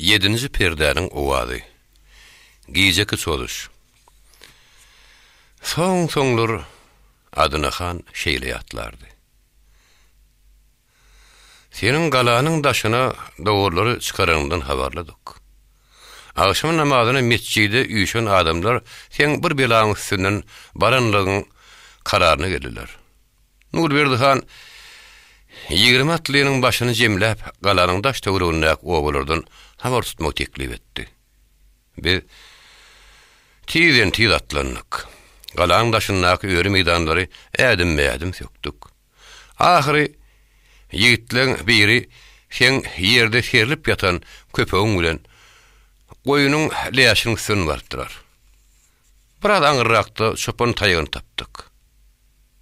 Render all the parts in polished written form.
Ýedinji perdäniň owazy. Gijeki çozuş. Soň-soňlar Adyna han şeýle ýatlardy. Seniň galanyň daşyna dowarlary çykaranyňdan habarlydyk. Agşam namazyna metjide üýşen adamlar seň bir belaň üstünden baranlygyň kararyna geldiler. Nurberdi han 20 atlynyň başyny jemläp, galanyň daş-töweregindäki obalardan habar tutmagy teklip etdi. Biz tizden-tiz atlandyk. Galanyň daşyndaky öri meýdanlary ädimme-ädim sökdük. Ahyry ýigitleň biri seň ýerde serlip ýatan köpegiň bilen goýnuň läşiniň üstünden barypdylar. Biraz aňyrrakda çopan taýagyny tapdyk.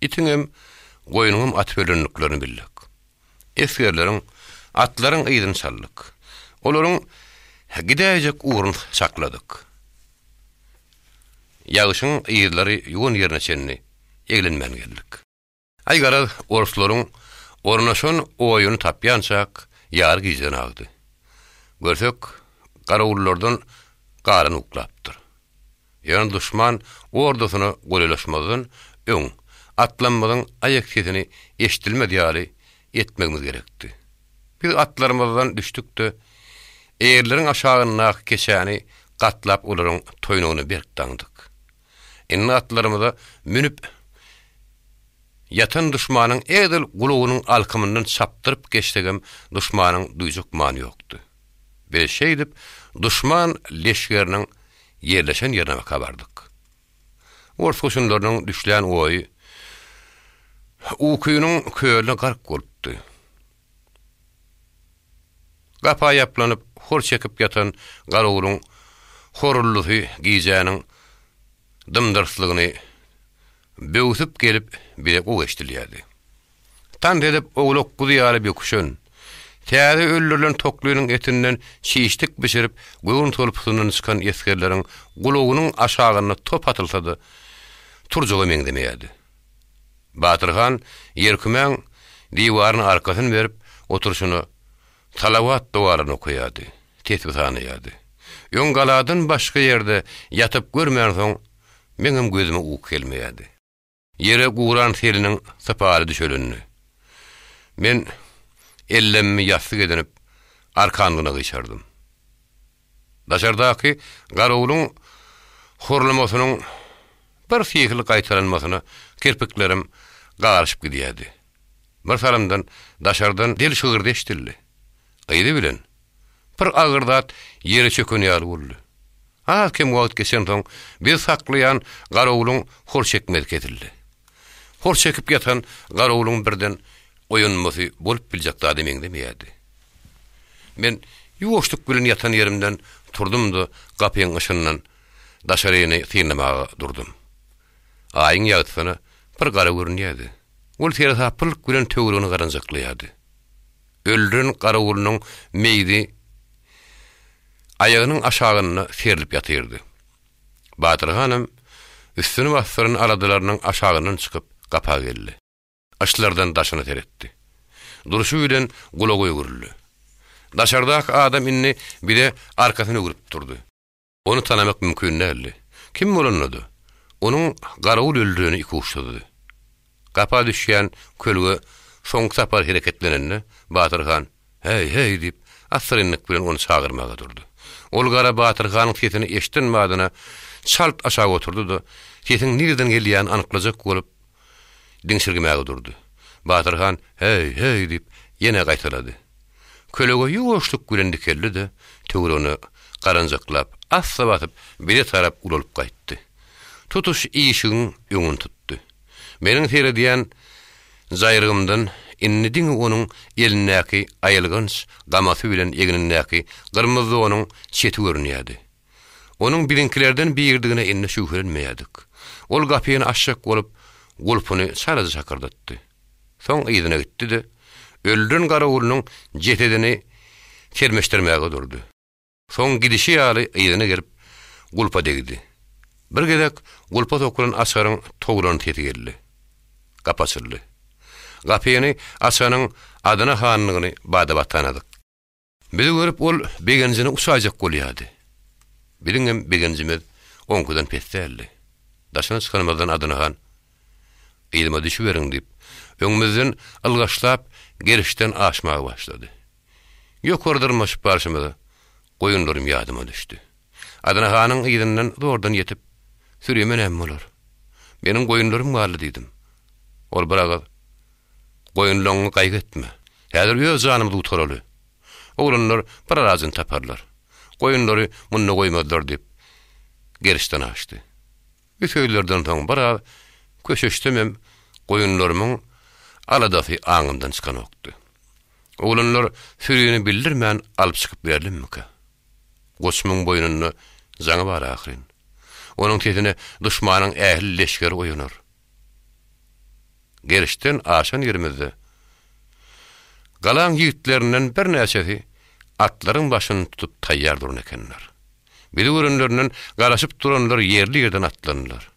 Itiňem, goýnuňam atyp ölendiklerini bildik. Esgerleriň, atlaryň yzyny çaldyk. Olaryň gidäýjek ugruny çakladyk. Ýagşyň yzlary ýuwan ýerine çenli eglenmän geldik. Aý garaz, orslaryň ornaşan oýuny tapýançak ýary gijeden agdy. Görsek, garawullardan galan uklapdyr. Ýöne duşman ordasyna golaýlaşmazdan öň atlanymyzyň aýak sesini eşidilmez ýaly etmegimiz gerekdi. Biz atlarymyzdan düşdük-de, eýerleriň aşagyndaky keçäni gatlap olaryň toýnagyna berk daňdyk. Indi atlarymyza münüp, ýatan duşmanyň edil gulagynyň alkymyndan çapdyryp geçsegem duşmanyň duýjak many ýokdy. Biz şeýdip duşman leşgeriniň ýerleşen ýerine baka bardyk. Ors goşunlarynyň düşlän oýy ukynyň kölüne gark bolupdy. Gapa ýaplanyp, hor çekip ýatan garawulyň horuldysy gijäniň dym-dyrslygyny böwsüp gelip bize gowy eşidilýärdi. Tans edip owlak-guzy ýaly böküşen, täze öldürilen toklynyň etinden çişlik bişirip göwün solpusyndan çykan esgerleriň gulagynyň aşagynda top atylsa-da, turjaga meňzemeýärdi. Batyr han ýerkümäň diwaryna arkasyny berip oturyşyna salawat dogalaryny okaýardy, tesbi sanaýardy. Öň galadan başga ýerde ýatyp görmänsoň, meňem gözüme uky gelmeýärdi. Ýere guran seliniň sypaly düşelendi. Men ellemimi ýassyk edinip, arkanlygyna gyşardym. Daşardaky garawulyň horlamasynyň bir sihli gaýtalanmasyna kirpiklerim garyşyp gidýärdi. Bir salymdan daşardan del şygyrdy eşidildi. Yzy bilen bir agyr zat ýere çöken ýaly boldy. Az-kem wagt geçensoň, biz saklaýan garawulyň hor çekmesi kesildi. Hor çekip ýatan garawulyň birden oýanmasy bolup biljek zada meňzemeýärdi. Men ýuwaşlyk bilen ýatan ýerimden turdum-da, gapyň yşyndan daşaryny synlamaga durdum. Aýyň ýagtysyna bir gara görünýärdi. Ol seresaplylyk bilen töweregini garanjaklaýardy. Öldüren garawulynyň meýdi aýagynyň aşagynda serlip ýatyrdy. Batyr hanam üstüni basdyran aladalarynyň aşagyndan çykyp, gapa geldi. Yşlardan daşyna seretdi. Durşy bilen gulaga öwrüldi. Daşardaky adam indi bize arkasyny öwrüp durdy. Ony tanamak mümkin däldi. Kim bolanda-da, onuň garawul öldüreni ikuçsuzdy. Gapa düşýän kölge soňky sapar hereketlenende, Batyr han, Heý, heý! diýip, assyrynlyk bilen ony çagyrmaga durdy. Ol gara Batyr hanyň sesini eşiden badyna çalt aşak oturdy-da, sesiň nireden gelýänini anyklajak bolup, diňşirgemäge durdy. Batyr han, Heý, heý! diýip, ýene gaýtalady. Kölege ýuwaşlyk bilen dikeldi-de, töweregine garanjaklap, assa basyp, bize tarap ulalyp gaýtdy. Tutuş işigiň öňüni tutdy. Meniň seredýän jaýrygymdan indi diňe onuň elindäki aýylganç gamasy bilen egnindäki gyrmyzy donuň çeti görünýärdi. Onuň biziňkilerden biridigine indi şübhelenmeýärdik. Ol gapyny açjak bolup, gulpuny çalaja şakyrdatdy. Soň yzyna gitdi-de, öldüren garawulynyň jesedini sermeşdirmäge durdy. Soň gidişi ýaly yzyna gelip, gulpa degdi. Bir gezek gulpa sokulan açaryň towlan sesi geldi. Gapy açyldy. Gapyny açanyň Adyna handygyny bada-bat tanadyk. Bizi görüp ol begenjine uçaýjak bolýardy. Biziňem begenjimiz oňkudan pes däldi. Daşyna çykanymyzdan Adyna han, Yzyma düşüberiň diýip, öňümizden ylgaşlap gerişden aşmaga başlady. Ýokary dyrmaşyp barşymyza goýunlarym ýadyma düşdi. Adyna hanyň yzyndan zordan ýetip, Sürime näme bolar? Meniň goýunlarym galdy diýdim. Ol bir agyz, Goýunlaňňy gaýgy etme. Häzir öz janymyzy gutaraly. Oglanlar bir alajyny taparlar. Goýunlary munda goýmazlar diýip, gerişden aşdy. Bu sözlerden soň biraz köşeşsemem, goýunlarymyň aladasy aňymdan çykanokdy. Oglanlar sürini bildirmän alyp çykyp berlimikä? Goçumyň boýnunda jaňy bar ahyryn. Onuň sesine duşmanyň ähli leşgeri oýanar. Gerişden aşan ýerimizde galaň ýigitlerinden birnäçesi atlaryň başyny tutup taýýar duran ekenler. Bizi görenlerinden garaşyp duranlar ýerli-ýerden atlandylar.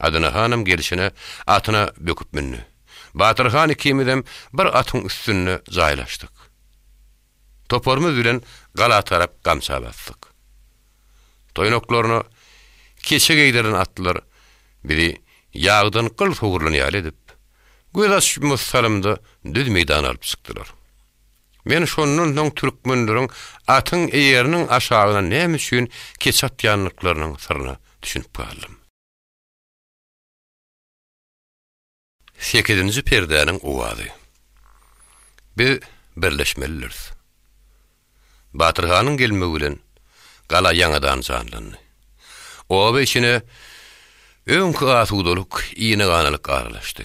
Adyna hanam gelşine atyna böküp mündi. Batyr han ikimizem bir atyň üstünde jaýlaşdyk. Toparymyz bilen gala tarap gamça basdyk. Toýnaklaryna keçe geýdirilen atlylar bizi ýagdan gyl sogrulan ýaly edip, göz açmaz salymda düz meýdana alyp çykdylar. Men şondan soň türkmenleriň atyň eýeriniň aşagyna näme üçin keçe atýandyklarynyň syryna düşünip galdym. Sekizinji perdäniň owazy. Biz birleşmelidiris. Batyr hanyň gelmegi bilen gala ýaňadan janlandy. Oba içine öňki asudalyk, ine-ganalyk aralaşdy.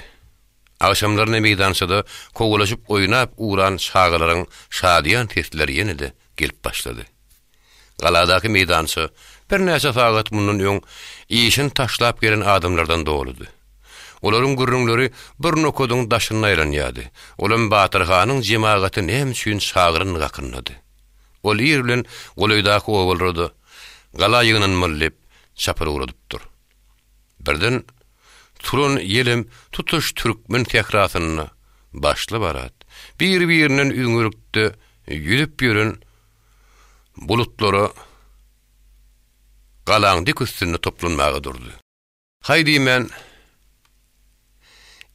Agşamlaryna meýdançada kowalaşyp oýnap ugran çagalaryň şadyýan sesleri ýene-de gelip başlady. Galadaky meýdança birnäçe sagat mundan öň işini taşlap gelen adamlardan doludy. Olaryň gürrüňleri bir nokadyň daşynda aýlanýardy. Olam Batyr hanyň jemagaty näme üçin çagyrandygy hakyndady. Ol ir bilen golaýdaky obalara-da gala ýygnanmaly diýip, çapar ugradypdyr. Birden turan ýelem tutuş türkmen sährasynda başly-barat, bir-birinden üzňelikde ýüzüp ýören bulutlara galaň dik üstünde toplanmaga durdy. Haý diýmän,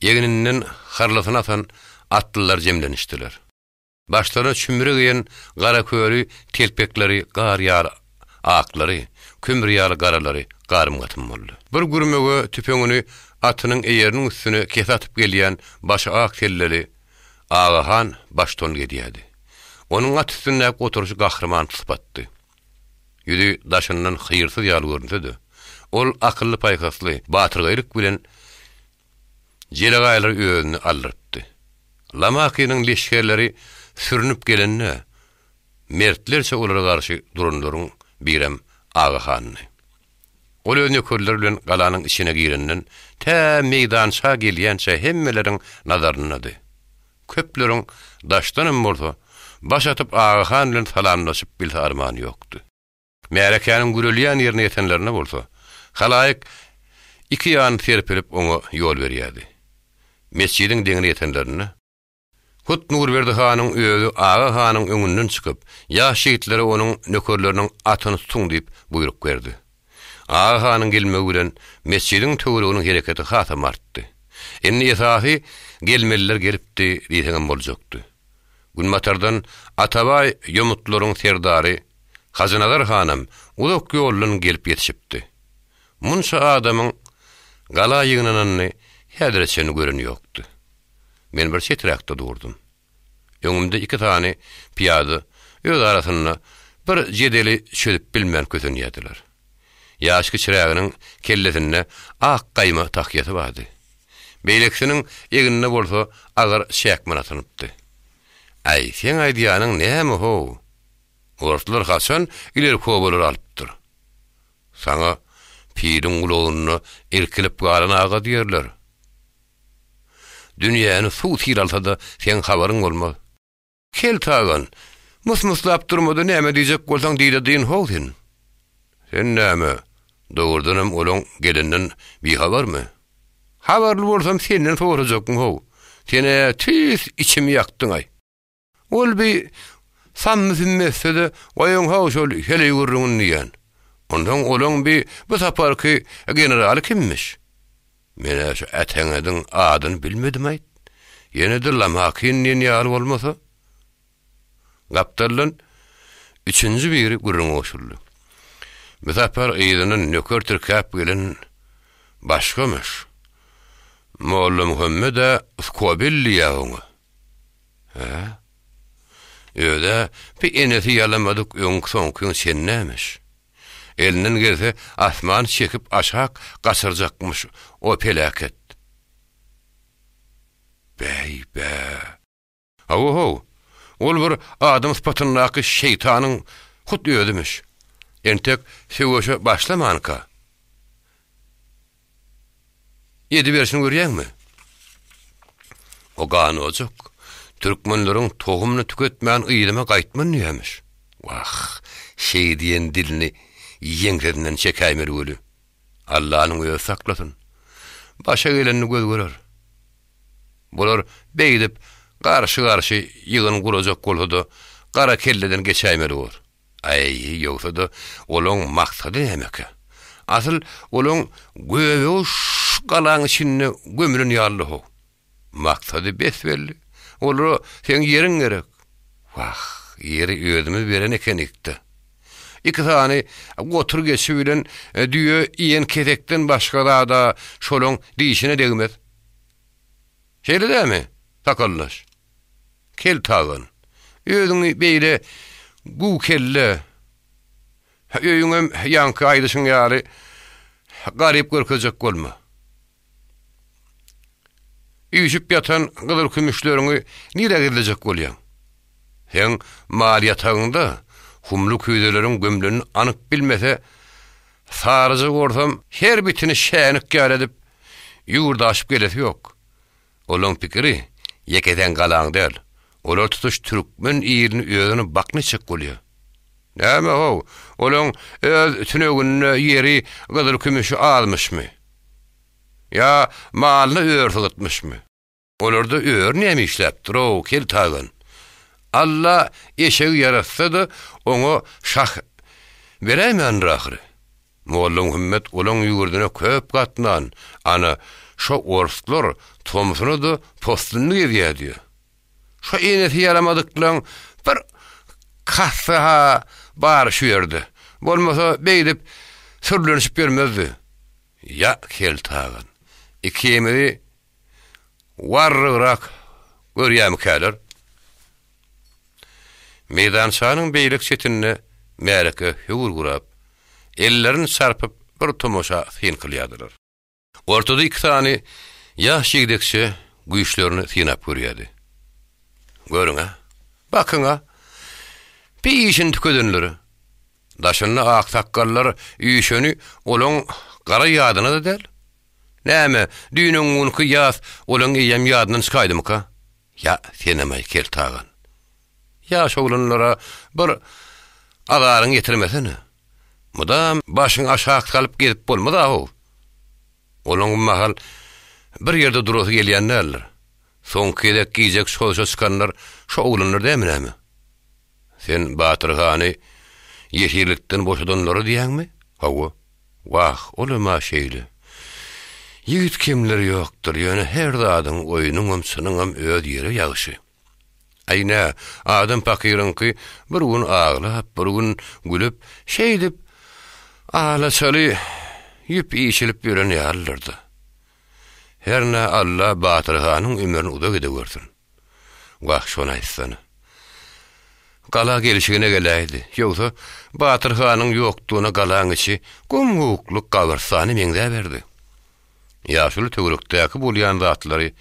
egninden harlasyny asan atlylar jemlenişdiler. Başlaryna çümre geýen garaköli telpekleri gar ýaly aklary, kömür ýaly garalary garym-gatym boldy. Bir gürmege tüpeňini atynyň eýeriniň üstüne kese atyp gelýän başy ak selleli Agahan baştutan gedýärdi. Onuň at üstündäki oturyşy gahryman sypatdy. Ýüzi daşyndan hyýrsyz ýaly görünse-de, ol akylly-paýhasly, batyrgaýlyk bilen jelegaýlary özüne aldyrypdy. Lamakynyň leşgerleri sürnüp gelende, mertlerçe olara garşy duranlaryň birem Agahandy. Ol öz nökerleri bilen galanyň içine girenden tä meýdança gelýänçä hemmeleriň nazaryndady. Köpleriň daşdanam bolsa, baş atyp Agahan bilen salamlaşyp bilse armany ýokdy. Märekäniň gürelýän ýerine ýetenlerinde bolsa, halaýyk iki ýan serpilip oňa ýol berýärdi. Metjidiň deňine ýetenlerinde. Hut Nurberdi hanyň özi Aga hanyň öňünden çykyp, ýaş ýigitlere onuň nökerleriniň atyny tutuň diýip buýruk berdi. Aga hanyň gelmegi bilen metjidiň töwereginiň hereketi hasam artdy. Indi esasy gelmeliler gelipdi diýseňem boljakdy. Günbatardan Atabaý ýomutlaryň serdary Hajynazar hanam uzak ýoldan gelip ýetişipdi. Munça adamyň gala ýygnananyny häzire çenli gören ýokdy. Men bir çeträkde durdum. Öňümde iki sany pyýada öz arasynda bir jedeli çözüp bilmän kösenýärdiler. Ýaş kiçiräginiň kellesinde ak gaýma tahýasy bardy. Beýlekisiniň egninde bolsa agyr çäkmen atynypdy. Äý, seň aýdýanyň näme-how? Orslar haçan ilerki obalary alypdyr? Saňa piliň gulagynda irkilip galan aga diýerler. Dünýäni suw sil alsa-da seň habaryň bolmaz. Kel Tagan, mus-muslap durma-da näme diýjek bolsaň diý-de dyn how sen. Sen näme, dogrudanam olaň gelenden bihabarmy? Habarly bolsam senden sorajakmy how? Sen-ä tüýs içimi ýakdyň-aý. Ol bi Sammy-sümmi etse-de, goýuň-how şol heleý gürrüňini diýýän. Onsoň olaň bi bu saparky generaly kimmiş? Men-ä şu äteňediň adyny bilmedim-aýt. Ýene-de Lamakin diýen ýaly bolmasa? Gapdaldan üçünji biri gürrüňe goşuldy. Bu sapar yzyndan nöker tirkäp gelen başgamyş. Mollamuhammed-ä Skobel diýýä oňa. Hä? Öz-ä bi enesi ýalamadyk öňki-soňkyň çenlämiş. Elinden gelse asman çekip aşak gaçyrjakmyş o peläket. Bäý-bä! Hawa-how, ol bir adam sypatyndaky şeýtanyň hut özümiş. Entek söweşe başlamanka, ediberşini görýäňmi? O ganojak, türkmenleriň tohumyny tüketmän yzyma gaýtman diýýämiş. Wah, şeý diýen dilini ýeňsesinden çekäýmeli weli. Allanyň özi saklasyn. Başa gelenini göz görer. Bular beýdip garşy-garşy ýygyn gurajak bolsa-da, gara kelleden geçäýmeli bor. Aý, ýogsa-da, olaň maksady nämekä? Asyl, olaň göbegi şu galaň içinde gömülen ýaly-how. Maksady bes-belli. Olara seň ýeriň gerek. Wah, ýeri özümiz beren ekenik-dä. Iki sany gotur geçi bilen düýe iýen kesekden başga zad-a şolaň dişine degmez. Şeýle dälmi, sakaldaş? Kel tagan. Özüňi beýle güw kelle, öýüňem ýaňky aýdyşyň ýaly garyp görkezjek bolma. Üýşüp ýatan gyzyl-kümüşleriňi nirä gizlejek bolýaň? Seň mal ýatagyňda humly küýzeleriň gömlenini anyk bilmese, saryja gorsam her bitini şänik ýaly edip, ýurda aşyp gelesi ýok. Olaň pikiri ýeke seň galaň däl. Olar tutuş türkmen ilini özüne bakna etjek bolýar. Näme-how, olaň öz tüneginde ýeri gyzyl-kümüşi azmyşmy? Ýa malyna örsi gytmyşmy? Olarda öri näme işläpdir-ow, kel tagan? Alla eşegi ýaratsa-da, oňa şah beräýmändir ahyry. Mollamuhammet olaň ýüwürdine köp gatnan, ana, şo orslar tomsuna-da possunly gezýär diýýär. Şo enesi ýaramadyklaň bir kassa-ha bar şu ýerde. Bolmasa beýdip sürlenişip ýörmezdi. Ýa keltagan, ikimizi warrygrak görýämikäler? Meýdançanyň beýleki çetinde märeke höwür gurap, ellerini çarpyp bir tomaşa syn kylýardylar. Ortada iki sany ýaş ýigdekçe güýçlerini synap görýärdi. Görüň-ä, bakyň-a, bi işini tükedenleri. Daşynda aksakgallar üýşeni olaň gara ýadyna-da däl. Näme, düýn-öňňunky ýas olaň eýýäm ýadyndan çykaýdymyka? Ýa, senem-aý, Keltagan. Ýaş oglanlara bir azaryňy ýetirmesene. Mydam başyňy aşak salyp gezip bolmaz-a-how. Olaň bu mahal bir ýerde durasy gelýän däldir. Soňky gezek gijeki çozuşa çykanlar şo oglanlar dälmi näme? Sen Batyr hany ýesirlikden boşadanlary diýýäňmi? Hawa. Wah, olam-a şeýle. Ýigit kemleri ýokdur, ýöne her zadyň, oýnuňam, çynyňam öz ýeri ýagşy. Aý nä, adam pakyryňky bir gün aglap, bir gün gülüp, şeýdip, alaçaly ýüp işilip ýören ýalydyr-da. Hernä Alla Batyr hanyň ömrüni uzak edewersin. Wah, şony aýtsana. Gala gelşigine geläýdi. Ýogsa, Batyr hanyň ýokdugyna galaň içi gum-gukluk gabrystana meňzäberdi. Ýaşuly töwerekdäki bolýan zatlary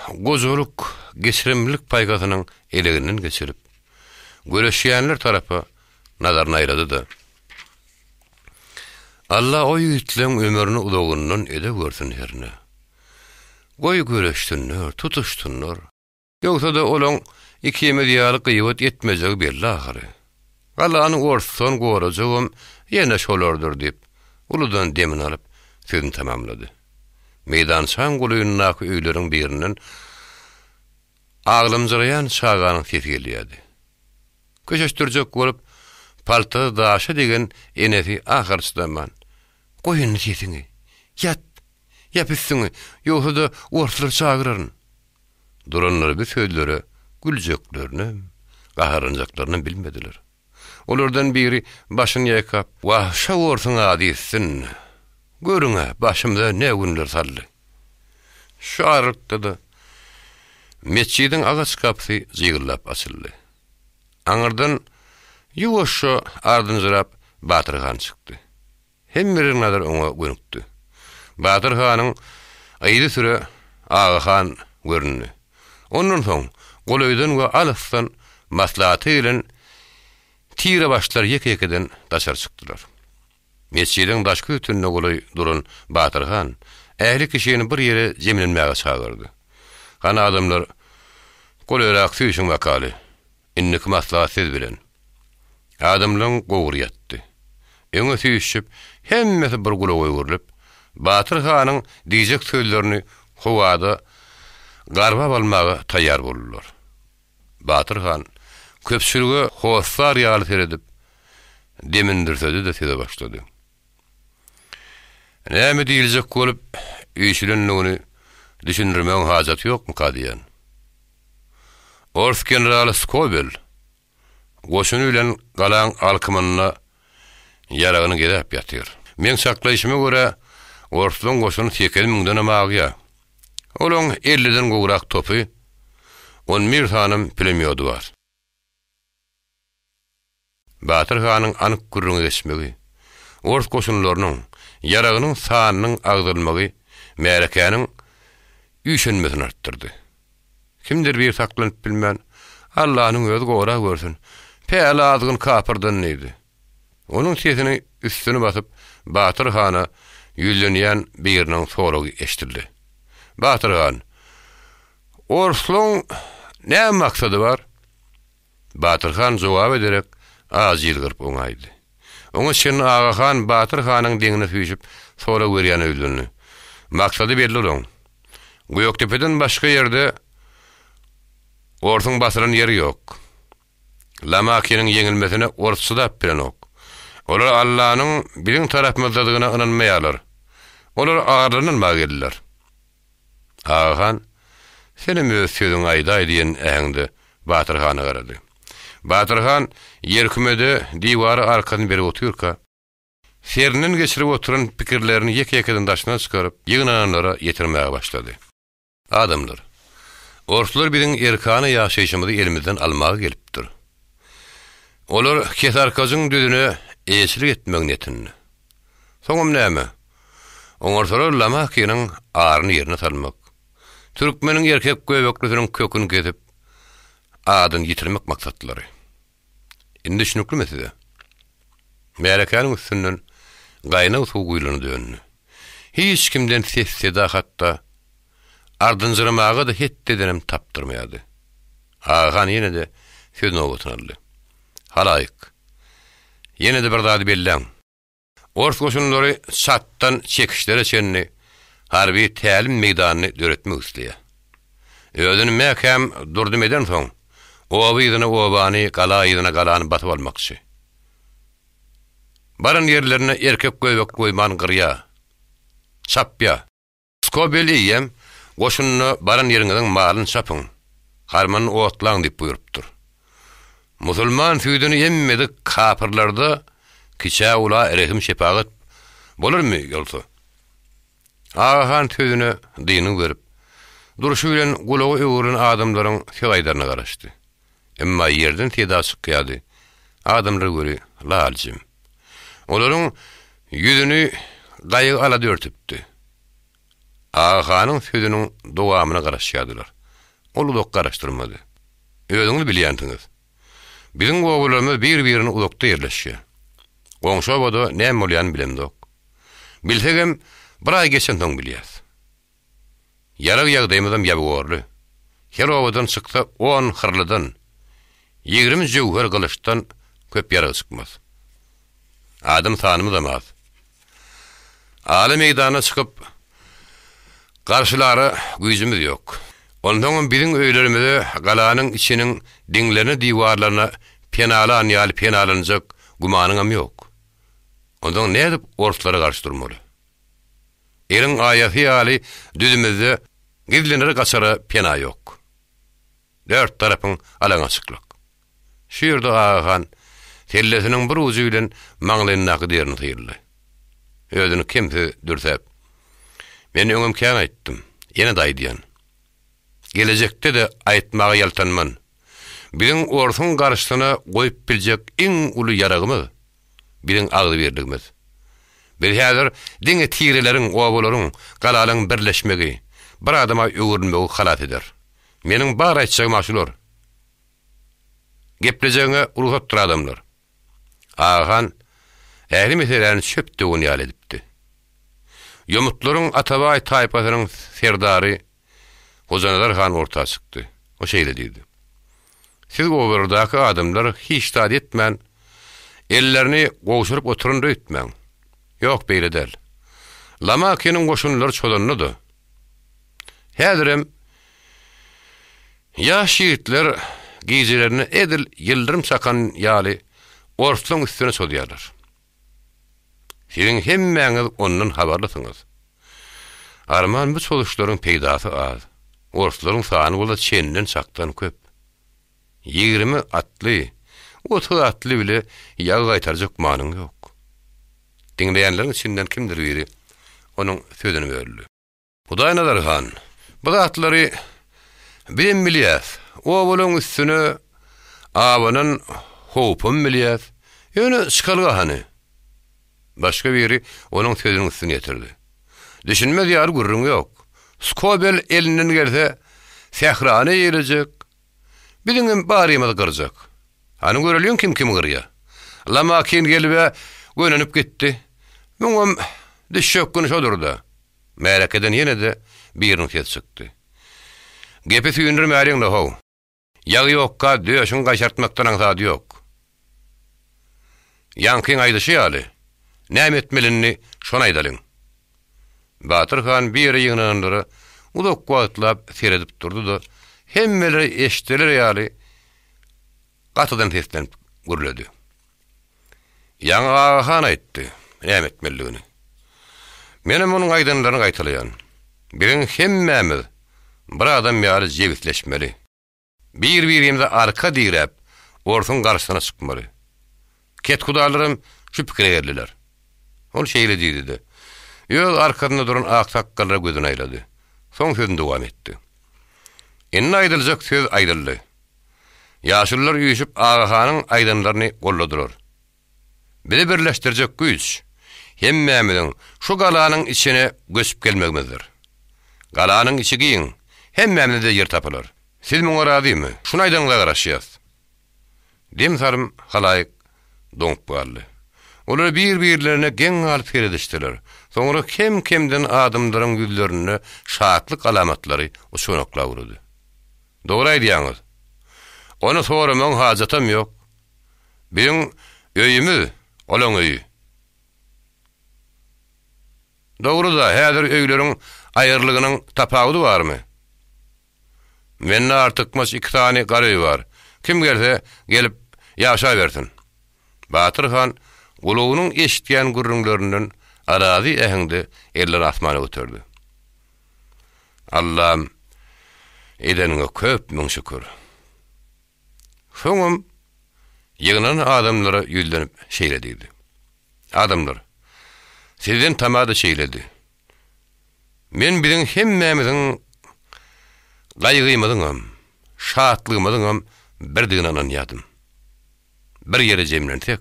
gojalyk, geçirimlilik paýhasynyň eleginden geçirip, göreşýänler tarapa nazaryny aýlady-da, Alla o ýigitleň ömrüni uzagyndan edewürsin hernä. Goý göreşsinler, tutuşsynlar. Ýogsa-da olaň ikimiz ýaly gyýbat etmejegi belli ahyry. Galany orsdan gorajagam ýene şolardyr diýip, uludan demini alyp, sözüni tamamlady. Meýdançaň golaýyndaky öýleriň birinden. Aglamjyraýan çaganyň sesi gelýärdi. Köşeşdirjek bolup, paltasy daşa degen enesi ahyr çydaman, Goý indi sesiňi! Ýat! Ýap üstüňi, ýogsa-da orslary çagyraryn! Duranlar bu sözlere güljeklerinem, gaharlanjaklarynam bilmediler. Olardan biri başyny ýaýkap, Wah, şo orsuň ady üstün! Görüň-ä, başymyza ne günler saldy! Şu aralykda-da metjidiň agaç gapysy jygyldap açyldy. Aňyrdan ýuwaşja ardynjyrap Batyr han çykdy. Hemmeleriň nazary oňa gönükdi. Batyr hanyň yzysüre Aga han göründi. Ondan soň golaýdan we alysdan maslahata gelen tirebaşlar ýeke-ýekeden daşary çykdylar. Metjidiň daşky sütünine golaý duran Batyr han ähli kişini bir ýere jemlenmäge çagyrdy. Hany adamlar, golaýrak süýşüň bakaly. Indiki maslahat siz bilen. Adamlaryň gowry ýatdy. Öňe süýşüp, hemmesi bir gulaga öwrülip, Batyr hanyň diýjek sözlerini howada garbap almaga taýýar boldular. Batyr han köpçülige hossar ýaly seredip, demini dürsedi-de söze başlady. Näme diýiljek bolup üýşülendigini düşündirmegiň hajaty ýokmuka diýýän. Ors generaly Skobel goşuny bilen galaň alkymynda ýaragyny gezäp ýatyr. Meň çaklaýşyma görä, orslaň goşuny sekiz müňdenem agýa. Olaň elliden gowrak topy, on bir sanam pulemýody bar. Batyr hanyň anyk gürrüňe geçmegi, ors goşunlarynyň, ýaragynyň sanynyň agzalmagy märekäniň üýşenmesini artdyrdy. Kimdir biri saklanyp bilmän, Allanyň özi gorap görsün, päli azgyn kapyrdan diýdi. Onuň sesini üstüni basyp, Batyr hana ýüzlenýän biriniň soragy eşidildi. Batyr han, Orslaň näme maksady bar? Batyr han jogaba derek ajy ýylgyryp oňaýdy. Oňa çenli Aga han Batyr hanyň deňine süýşüp, sorag berýäne ýüzlendi. Maksady belli olaň. Gökdepeden başga ýerde orsuň basylan ýeri ýok. Lamakiniň ýeňilmesine ors çydap bilenok. Olar Allanyň biziň tarapymyzdadygyna ynanmaýarlar. Olar arlaryny almaga geldiler. Agahan, senem öz sözüňi aýdaý diýen äheňde Batyr hana garady. Batyr han ýerkümede diwara arkasyny berip otyrka, serinden geçirip oturan pikirlerini ýeke-ýekeden daşyna çykaryp, ýygnananlara ýetirmäge başlady. Adamlar, orslar biziň erkana ýaşaýşymyzy elimizden almaga gelipdir. Olar Kesarkajyň düzüne eýeçilik etmek niýetinde. Soňam näme? Oňarsalar Lamakiniň aryny ýerine salmak, türkmeniň erkek göbeklisiniň köküni kesip, adyny ýitirmek maksatlary. Indi düşnüklimi size? Märekäniň üstünden gaýnag suw guýlana döndi. Hiç kimden ses-seda hatda ardynjyramaga-da hetdi edenem tapdyrmaýardy. Agahan ýene-de söz nobatyny aldy. Halaýyk, ýene-de bir zady belläň. Ors goşunlary Çaddan çekişlere çenli harby tälim meýdanyny döretmek isleýär. Özüni mäkäm durdum edensoň, oba yzyna obany, gala yzyna galany basyp almakçy. Baran ýerlerinde erkek göbek goýman gyrýar, çapýar. Skobel eýýäm goşunyna baran ýeriňiziň malyny çapyň, harmanyny otlaň diýip buýrupdyr. Musulman süýdüni emmedik kapyrlarda kiçä-ula rehim-şepagat bolarmy ýolsa? Agahan sözüne dyngy berip, durşy bilen gulagy öwrülen adamlaryň söz aýdaryna garaşdy. Emma ýerden seda çykýardy. Adamlar göri lal-jim. Olaryň ýüzüni gaýgy-alada örtüpdi. Agahanyň sözüniň dowamyna garaşýardylar. Ol uzak garaşdyrmady. Özüňiz bilýänsiňiz. Biziň obalarymyz bir-birine uzakda ýerleşýär. Goňşy obada näme bolýanyny bilemzok. Bilsegem, bir aý geçensoň bilýäs. Ýarag ýagdaýymyzam ýabygorly. Her obadan çyksa on hyrlydan, 20 jöwher gylyçdan köp ýarag çykmaz. Adam sanymyzam az. Ala meýdana çykyp, garşylara güýjümiz ýok. Onsoňam biziň öýlerimize galanyň içiniň diňlerine-diwarlaryna penalan ýaly penalanjak gümanyňam ýok. Onsoň nädip orslara garşy durmaly? Eliň aýasy ýaly düzümizde gizlenere-gaçara pena ýok. Dört tarapyň alaňaçyklyk. Şu ýerde Agahan sellesiniň bir ujy bilen maňlaýyndaky derini syrdy. Özüni kemsiz dürsäp, Men öňem kän aýtdym, ýene-de aýdýan. Gelejekde-de aýtmaga ýaltanman. Biziň orsuň garşysyna goýup biljek iň uly ýaragymyz, biziň agzybirligimiz. Biz häzir diňe tireleriň, obalaryň, galalaryň birleşmegi, bir adama öwrülmegi halas eder. Meniň bar aýtjagym-a şular. Geplejegiňe rugsatdyr adamlar. Agahan ähli meseläni çöp döwen ýaly edipdi. Ýomutlaryň Atabaý taýpasynyň serdary Hojanazar han orta çykdy. O şeýle diýdi. Siz obalardaky adamlar hiç zat etmän, ellerini gowşuryp oturandyr öýtmäň. Ýok, beýle däl. Lamakiniň goşunlary çozanda-da, Häzirem ýaş ýigitler gijelerine edil ýyldyrym çakan ýaly orslaň üstüne çozýarlar. Siziň hemmäňiz ondan habarlysyňyz. Arman bu çozuşlaryň peýdasy az. Orslaryň sany bolsa çenden-çakdan köp. 20 atly, 30 atly bile ýag gaýtarjak manyň ýok. Diňleýänleriň içinden kimdir biri onuň sözüni böldi. Hudaýnazar han, bu zatlary bizem bilýäs, obalaň üstüne abanan howpam bilýäs, ýöne çykalga hany? Başga biri onuň sözüniň üstüni ýetirdi. Düşünmez ýaly gürrüň ýok. Skobel elinden gelse, sährany eýelejek, biziňem barymyzy gyrjak. Hany göreliň kim kimi gyrýa. Lamakin gelib-ä gönenip gitdi. Muňam düşjek güni şodur-da. Märekeden ýene-de biriniň sesi çykdy. Gepi süýndürmäliň-le how. Ýag ýokka döşüňi gaýşartmakdan aňsady ýok. Ýaňkyň aýdyşy ýaly, näme etmelini şony aýdalyň. Batyr han bir ýere ýygnananlara uzak wagtlap seredip durdy-da, hemmelere eşidiler ýaly gatydan seslenip gürledi. Ýaňy Agahan aýtdy, näme etmelidigini. Menem onuň aýdanlaryny gaýtalaýan. Biziň hemmämiz bir adam ýaly jebisleşmeli. Bir-birimize arka diräp, orsuň garşysyna çykmaly. Kethudalaram şu pikire geldiler. Ol şeýle diýdi-de, öz arkasynda duran aksakgallara gözüni aýlady. Soň sözüni dowam etdi. Indi aýdyljak söz aýdyldy. Ýaşulular üýşüp Agahanyň aýdanlaryny golladylar. Bizi birleşdirjek güýç, hemmämiziň şu galanyň içine göçüp gelmegimizdir. Galanyň içi giň, hemmämize-de ýer tapylar. Siz muňa razymy? Şuny aýdanyňyza garaşýas. Dem salym halaýyk doňup galdy. Olar bir-birlerine geň galyp seredişdiler. Soňra kem-kemden adamlaryň ýüzlerinde şatlyk alamatlary uçganaklap ugrady. Dogry aýdýaňyz. Ony soramagyň hajatam ýok. Biziň öýümiz, olaň öýi. Dogry-da, häzir öýleriň aýrylygynyň tapawudy barmy? Mende artykmaç iki sany gar öý bar. Kim gelse, gelip ýaşabersin. Batyr han gulagynyň eşidýän gürrüňlerinden arazy äheňde ellerini asmana göterdi. Allam, edeniňe köp müň şükür. Soňam ýygnanan adamlara ýüzlenip şeýle diýdi. Adamlar, sizden tama-da şeýledi. Men biziň hemmämiziň gaýgymyzyňam, şatlygymyzyňam birdigine ynanýardym. Bir ýere jemlensek,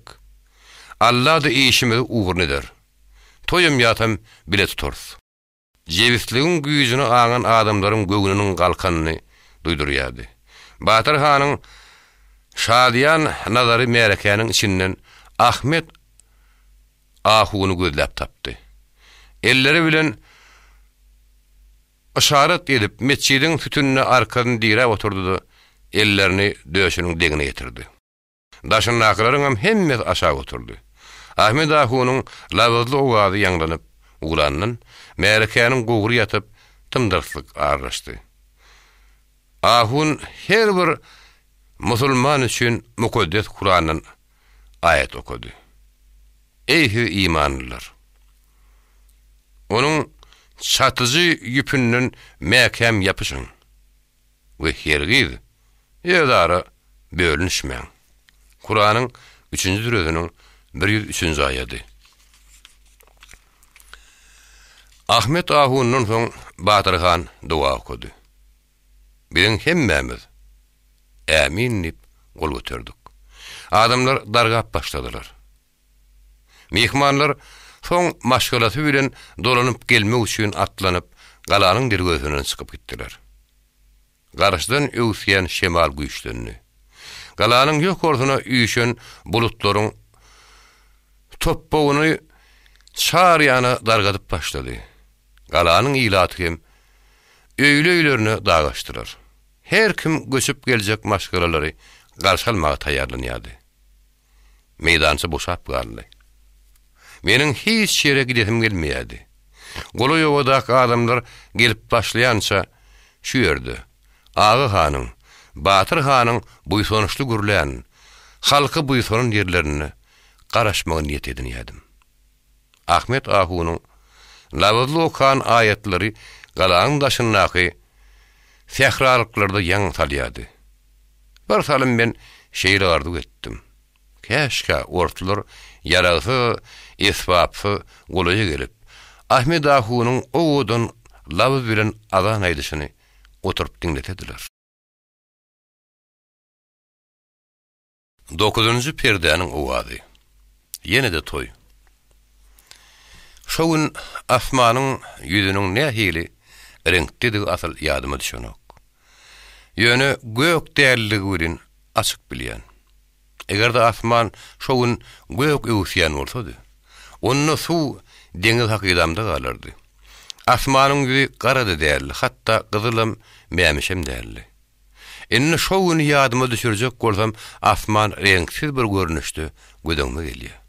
Alla-da işimizi ugruna eder. Toýam ýasam bile tutarys. Jebisligiň güýjüni aňan adamlaryň göwnüniň galkanyny duýdurýardy. Batyr hanyň şadyýan nazary märekäniň içinden Ahmet ahuny gözläp tapdy. Elleri bilen yşarat edip, metjidiň sütünine arkasyny diräp oturdy-da, ellerini döşüniň deňine ýetirdi. Daşyndakylaryňam hemmesi aşak oturdy. Ahmet ahunyň labyzly owazy ýaňlanyp ugrandan, märekäniň gowry ýatyp, tymdyrslyk aralaşdy. Ahun her bir musulman üçin mukaddes Kurandan aýat okady. Eý siz imanlylar! Onuň çatyjy ýüpünden mäkäm ýapyşyň we hergiz özara bölünişmäň. Kuranyň üçünji süresiniň 103-nji aýady. Ahmet ahundan soň Batyr han doga okady. Biziň hemmämiz Ämin diýip gol göterdik. Adamlar dargap başladylar. Myhmanlar soň maşgalasy bilen dolanyp gelmek üçin atlanyp, galanyň derwezesinden çykyp gitdiler. Garşydan öwüsýän şemal güýçlendi. Galanyň ýokarsyna üýşen bulutlaryň topbagyny çar ýana dargadyp başlady. Galanyň ilaty hem öýli-öýlerine dagaşdylar. Her kim göçüp geljek maşgalalary garşy almaga taýýarlanýardy. Meýdança boşap galdy. Meniň hiç ýere gidesim gelmeýärdi. Golaý obadaky adamlar gelip başlaýança şu ýerde, Aga hanyň, Batyr hanyň buýsançly gürlän, halky buýsanan ýerlerinde garaşmagy niýet edinýärdim. Ahmet ahunyň labyzly okan aýatlary galanyň daşyndaky sähralyklarda ýaň salýardy. Bir salym men şeýle arzuw etdim. Käşgä orslar ýaragsyz, esbapsyz golaýa gelip, Ahmet ahunyň owadan labyz bilen azan aýdyşyny oturyp diňlesediler. Dokuzynjy perdäniň owazy. Ýene-de toý. Şo gün asmanyň ýüzüniň nähili reňkdedigi asyl ýadyma düşenok. Ýöne gök däldigi welin açyk bilýän. Eger-de asman şo gün gök öwüsýän bolsady, onda suw deňiz hakydamda galardy. Asmanyň ýüzi gara-da däldi, hatda gyzylam, mämişem däldi. Indi şo güni ýadyma düşürjek bolsam, asman reňksiz bir görnüşde göz öňüme gelýär.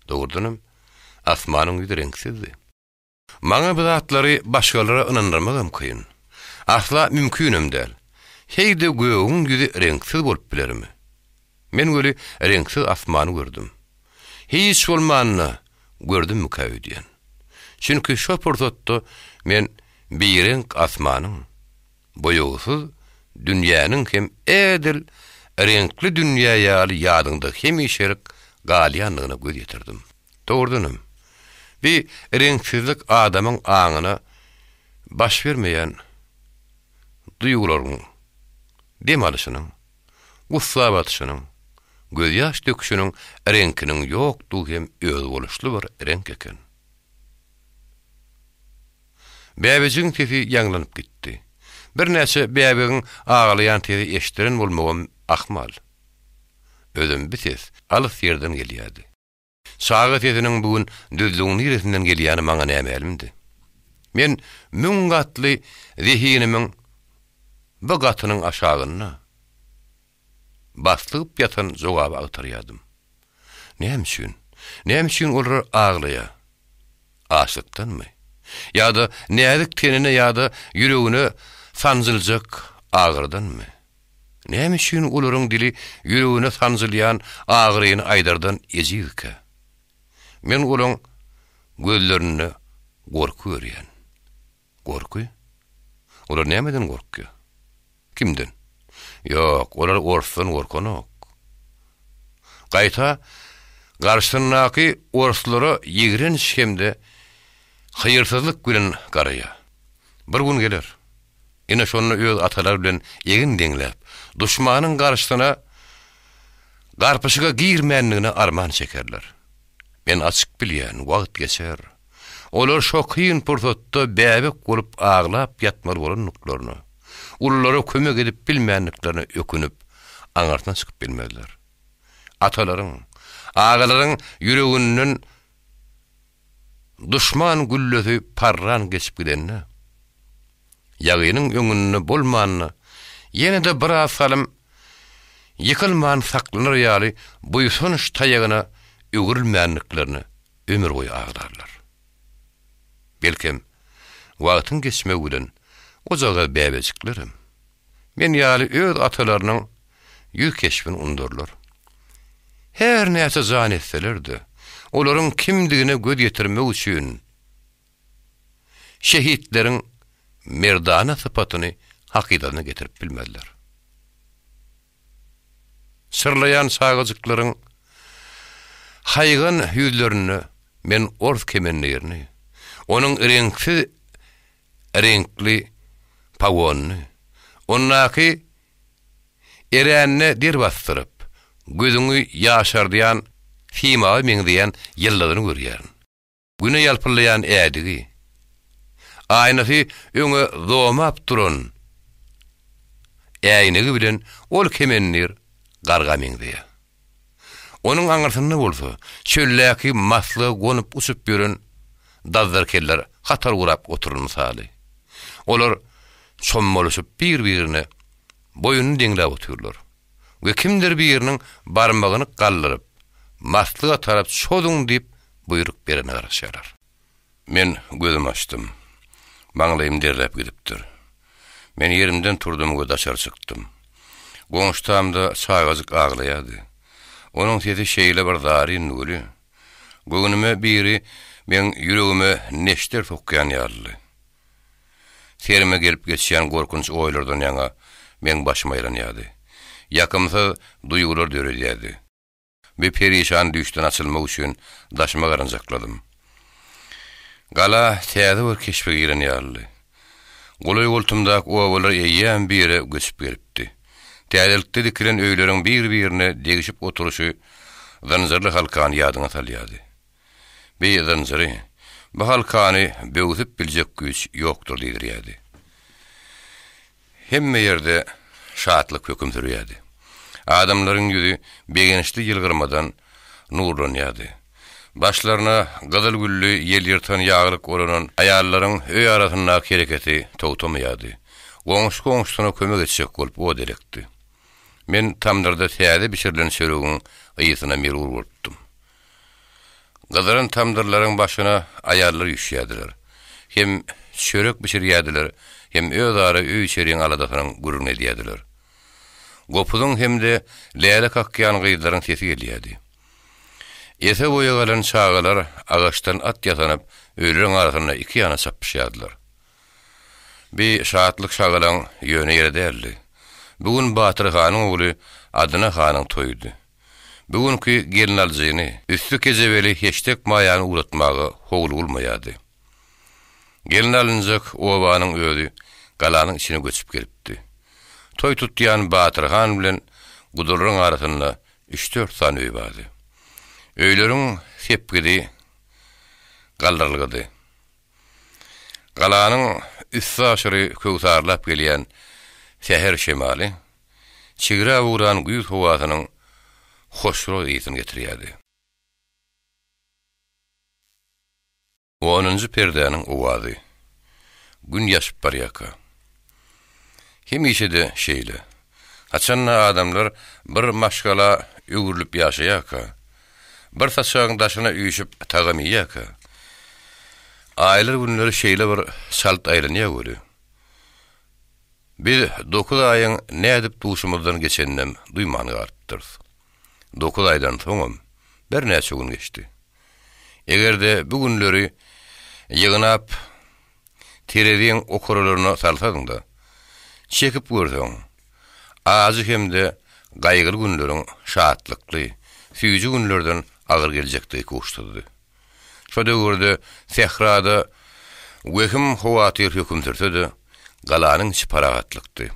Dogrudanam, asmanyň ýüzi reňksizdi. Maňa bu zatlary başgalara ynandyrmagam kyn. Asla mümkinem däl. Heý-de gögüň ýüzi reňksiz bolup bilermi? Men weli reňksiz asmany gördüm. Hiç bolmanda gördümmikä öýdýän. Çünki şo pursatda men bireňk asmanyň, boýagsyz dünýäniň hem edil reňkli dünýä ýaly ýadyňda hemişelik galýandygyna göz ýetirdim. Dogrudanam, bi reňksizlik adamyň aňyna baş bermeýän duýgularyň, dem alyşynyň, gussa batyşynyň, gözýaş döküşiniň reňkiniň ýokdugy hem özboluşly bir reňk eken. Bäbejigiň sesi ýaňlanyp gitdi. Birnäçe bäbegiň aglaýan sesi eşdilen bolmagam ahmal. Özem bi ses alys ýerden gelýärdi. Çaga sesiniň bu gün düzlügiň niresinden gelýäni maňa nämälimdi. Men müň gatly zehinimiň bu gatynyň aşagynda baslygyp ýatan jogaby agtarýardym. Näme üçin? Näme üçin olar aglaýar? Açlykdanmy? Ýa-da näzik tenine ýa-da ýüregine sanjyljak agyrydanmy? Näme üçin olaryň dili ýüregine sanjylýan agyryny aýdardan ejizkä? Men olaň gözlerinde gorky görýän. Gorky? Olar nämeden gorkýar? Kimden? Ýok, olar orsdan gorkanok. Gaýta, garşysyndaky orslara ýigrenç hem-de hyýrsyzlyk bilen garaýar. Bir gün geler. Ine şonda öz atalary bilen egin deňläp, duşmanyň garşysyna garpyşyga girmändigine arman çekerler. Men açyk bilýän, wagt geçer. Olar şo kyn pursatda bäbek bolup aglap ýatmaly bolandyklaryna, ululara kömek edip bilmändiklerine ökünip, aňyrsyna çykyp bilmezler. Atalaryň, agalaryň ýüreginden duşman güllesi parran geçip gidende, ýagynyň öňünde bolmanda, ýene-de biraz salym ýykylman saklanar ýaly buýsanç taýagyna öwrülmändiklerine ömürboýy aglarlar. Belkem, wagtyň geçmegi bilen ojagaz bäbejiklerem. Men ýaly öz atalarynyň ýüz keşbini undarlar. Her näçe jan etseler-de, olaryň kimdigine göz ýetirmek üçin şehitleriň merdana sypatyny hakydasyna getirip bilmezler. Çyrlaýan çagajyklaryň haýgan ýüzlerinde men ors kemendirini, onuň reňksiz reňkli pogonyny, ondaky eränine der basdyryp, gözüňi ýaşardýan simaba meňzeýän ýyldyzyny görýärin. Güne ýalpyllaýan ädigi, aýnasy öňe zomap duran äýnegi bilen ol kemendir garga meňzeýär. Onuň aňyrsynda bolsa çöldäki maslyga gonup uçup ýören dazzarkeller hatar gurap oturan mysaly. Olar çommalyşyp bir-birine boýuny deňläp otyrlar we kimdir biriniň barmagyny galdyryp, maslyga tarap çozuň diýip buýruk berene garaşýarlar. Men gözümi açdym. Maňlaýym derläp gidipdir. Men ýerimden turdum we daşary çykdym. Goňşy tamda çagajyk aglaýardy. Onuň sesi şeýle bir zaryndy weli, göwnüme biri meň ýüregime neşter sokýan ýalydy. Serime gelip geçýän gorkunç oýlardan ýaňa meň başym aýlanýardy. Ýakymsyz duýgular döredýärdi. Bir perişan düýşden açylmak üçin daşyma garanjakladym. Gala täze bir keşbe giren ýalydy. Golaý-goltumdaky obalar eýýäm bu ýere göçüp gelipdi. Täzelikde dikilen öýleriň bir-birine degişip oturyşy zynjyrly halkany ýadyňa salýardy. Bi zynjyry, bu halkany böwsüp biljek güýç ýokdur diýdirýärdi. Hemme ýerde şatlyk höküm sürýärdi. Adamlaryň ýüzi begençli ýylgyrmadan nurlanýardy. Başlaryna gyzyl gülli ýel ýyrtan ýaglyk oranan aýallaryň öý arasyndaky hereketi togtamaýardy. Goňşy goňşusyna kömek etjek bolup ot elekdi. Men tamdyrda täze bişirilen çöregiň ysyna melul bolupdym. Gyzaran tamdyrlaryň başyna aýallar üýşýärdiler. Hem çörek bişirýärdiler, hem özara öý-içeriň aladasynyň gürrüňini edýärdiler. Gopuzyň hem-de läle kakýan gyzlaryň sesi gelýärdi. Ese-boýa galan çagalar agaçdan at ýasanyp, öýleriň arasynda iki ýana çapyşýardylar. Bi şatlyk-şagalaň ýöne ýere däldi. Bu gün Batyr hanyň ogly Adyna hanyň toýudy. Bu günki gelnalyjyny, üsti kejebeli heşdek maýany ugratmaga howlugylmaýardy. Gelnalynjak obanyň özi galanyň içine göçüp gelipdi. Toý tutýan Batyr han bilen Gudurlaryň arasynda üç-dört sany öý bardy. Öýleriň sepgidi galdyrylgydy. Galanyň üstaşyry köwsarlap gelýän säher şemaly çigräp ugran güýz howasynyň hoşroý ysyny getirýärdi. Onunjy perdäniň owazy. Gün ýaşyp barýarka. Hemişe-de şeýle. Haçan-da adamlar bir maşgala öwrülip ýaşaýarka, bir saçagyň daşyna üýşüp tagam iýýärkä, aýlar-günler şeýle bir çalt aýlanýar weli, Biz dokuz aýyň nädip duşumyzdan geçeninem duýman galypdyrys. Dokuz aýdan soňam birnäçe gün geçdi. Eger-de bu günleri ýygnap tereziň okuralaryna salsadyň-da, çekip görseň, ajy hem-de gaýgyly günleriň şatlykly, süýji günlerden agyr geljekdigi ikuçsuzdy. Şo döwürde sährada wehim-howatyr höküm sürse-de, galanyň içi parahatlykdy.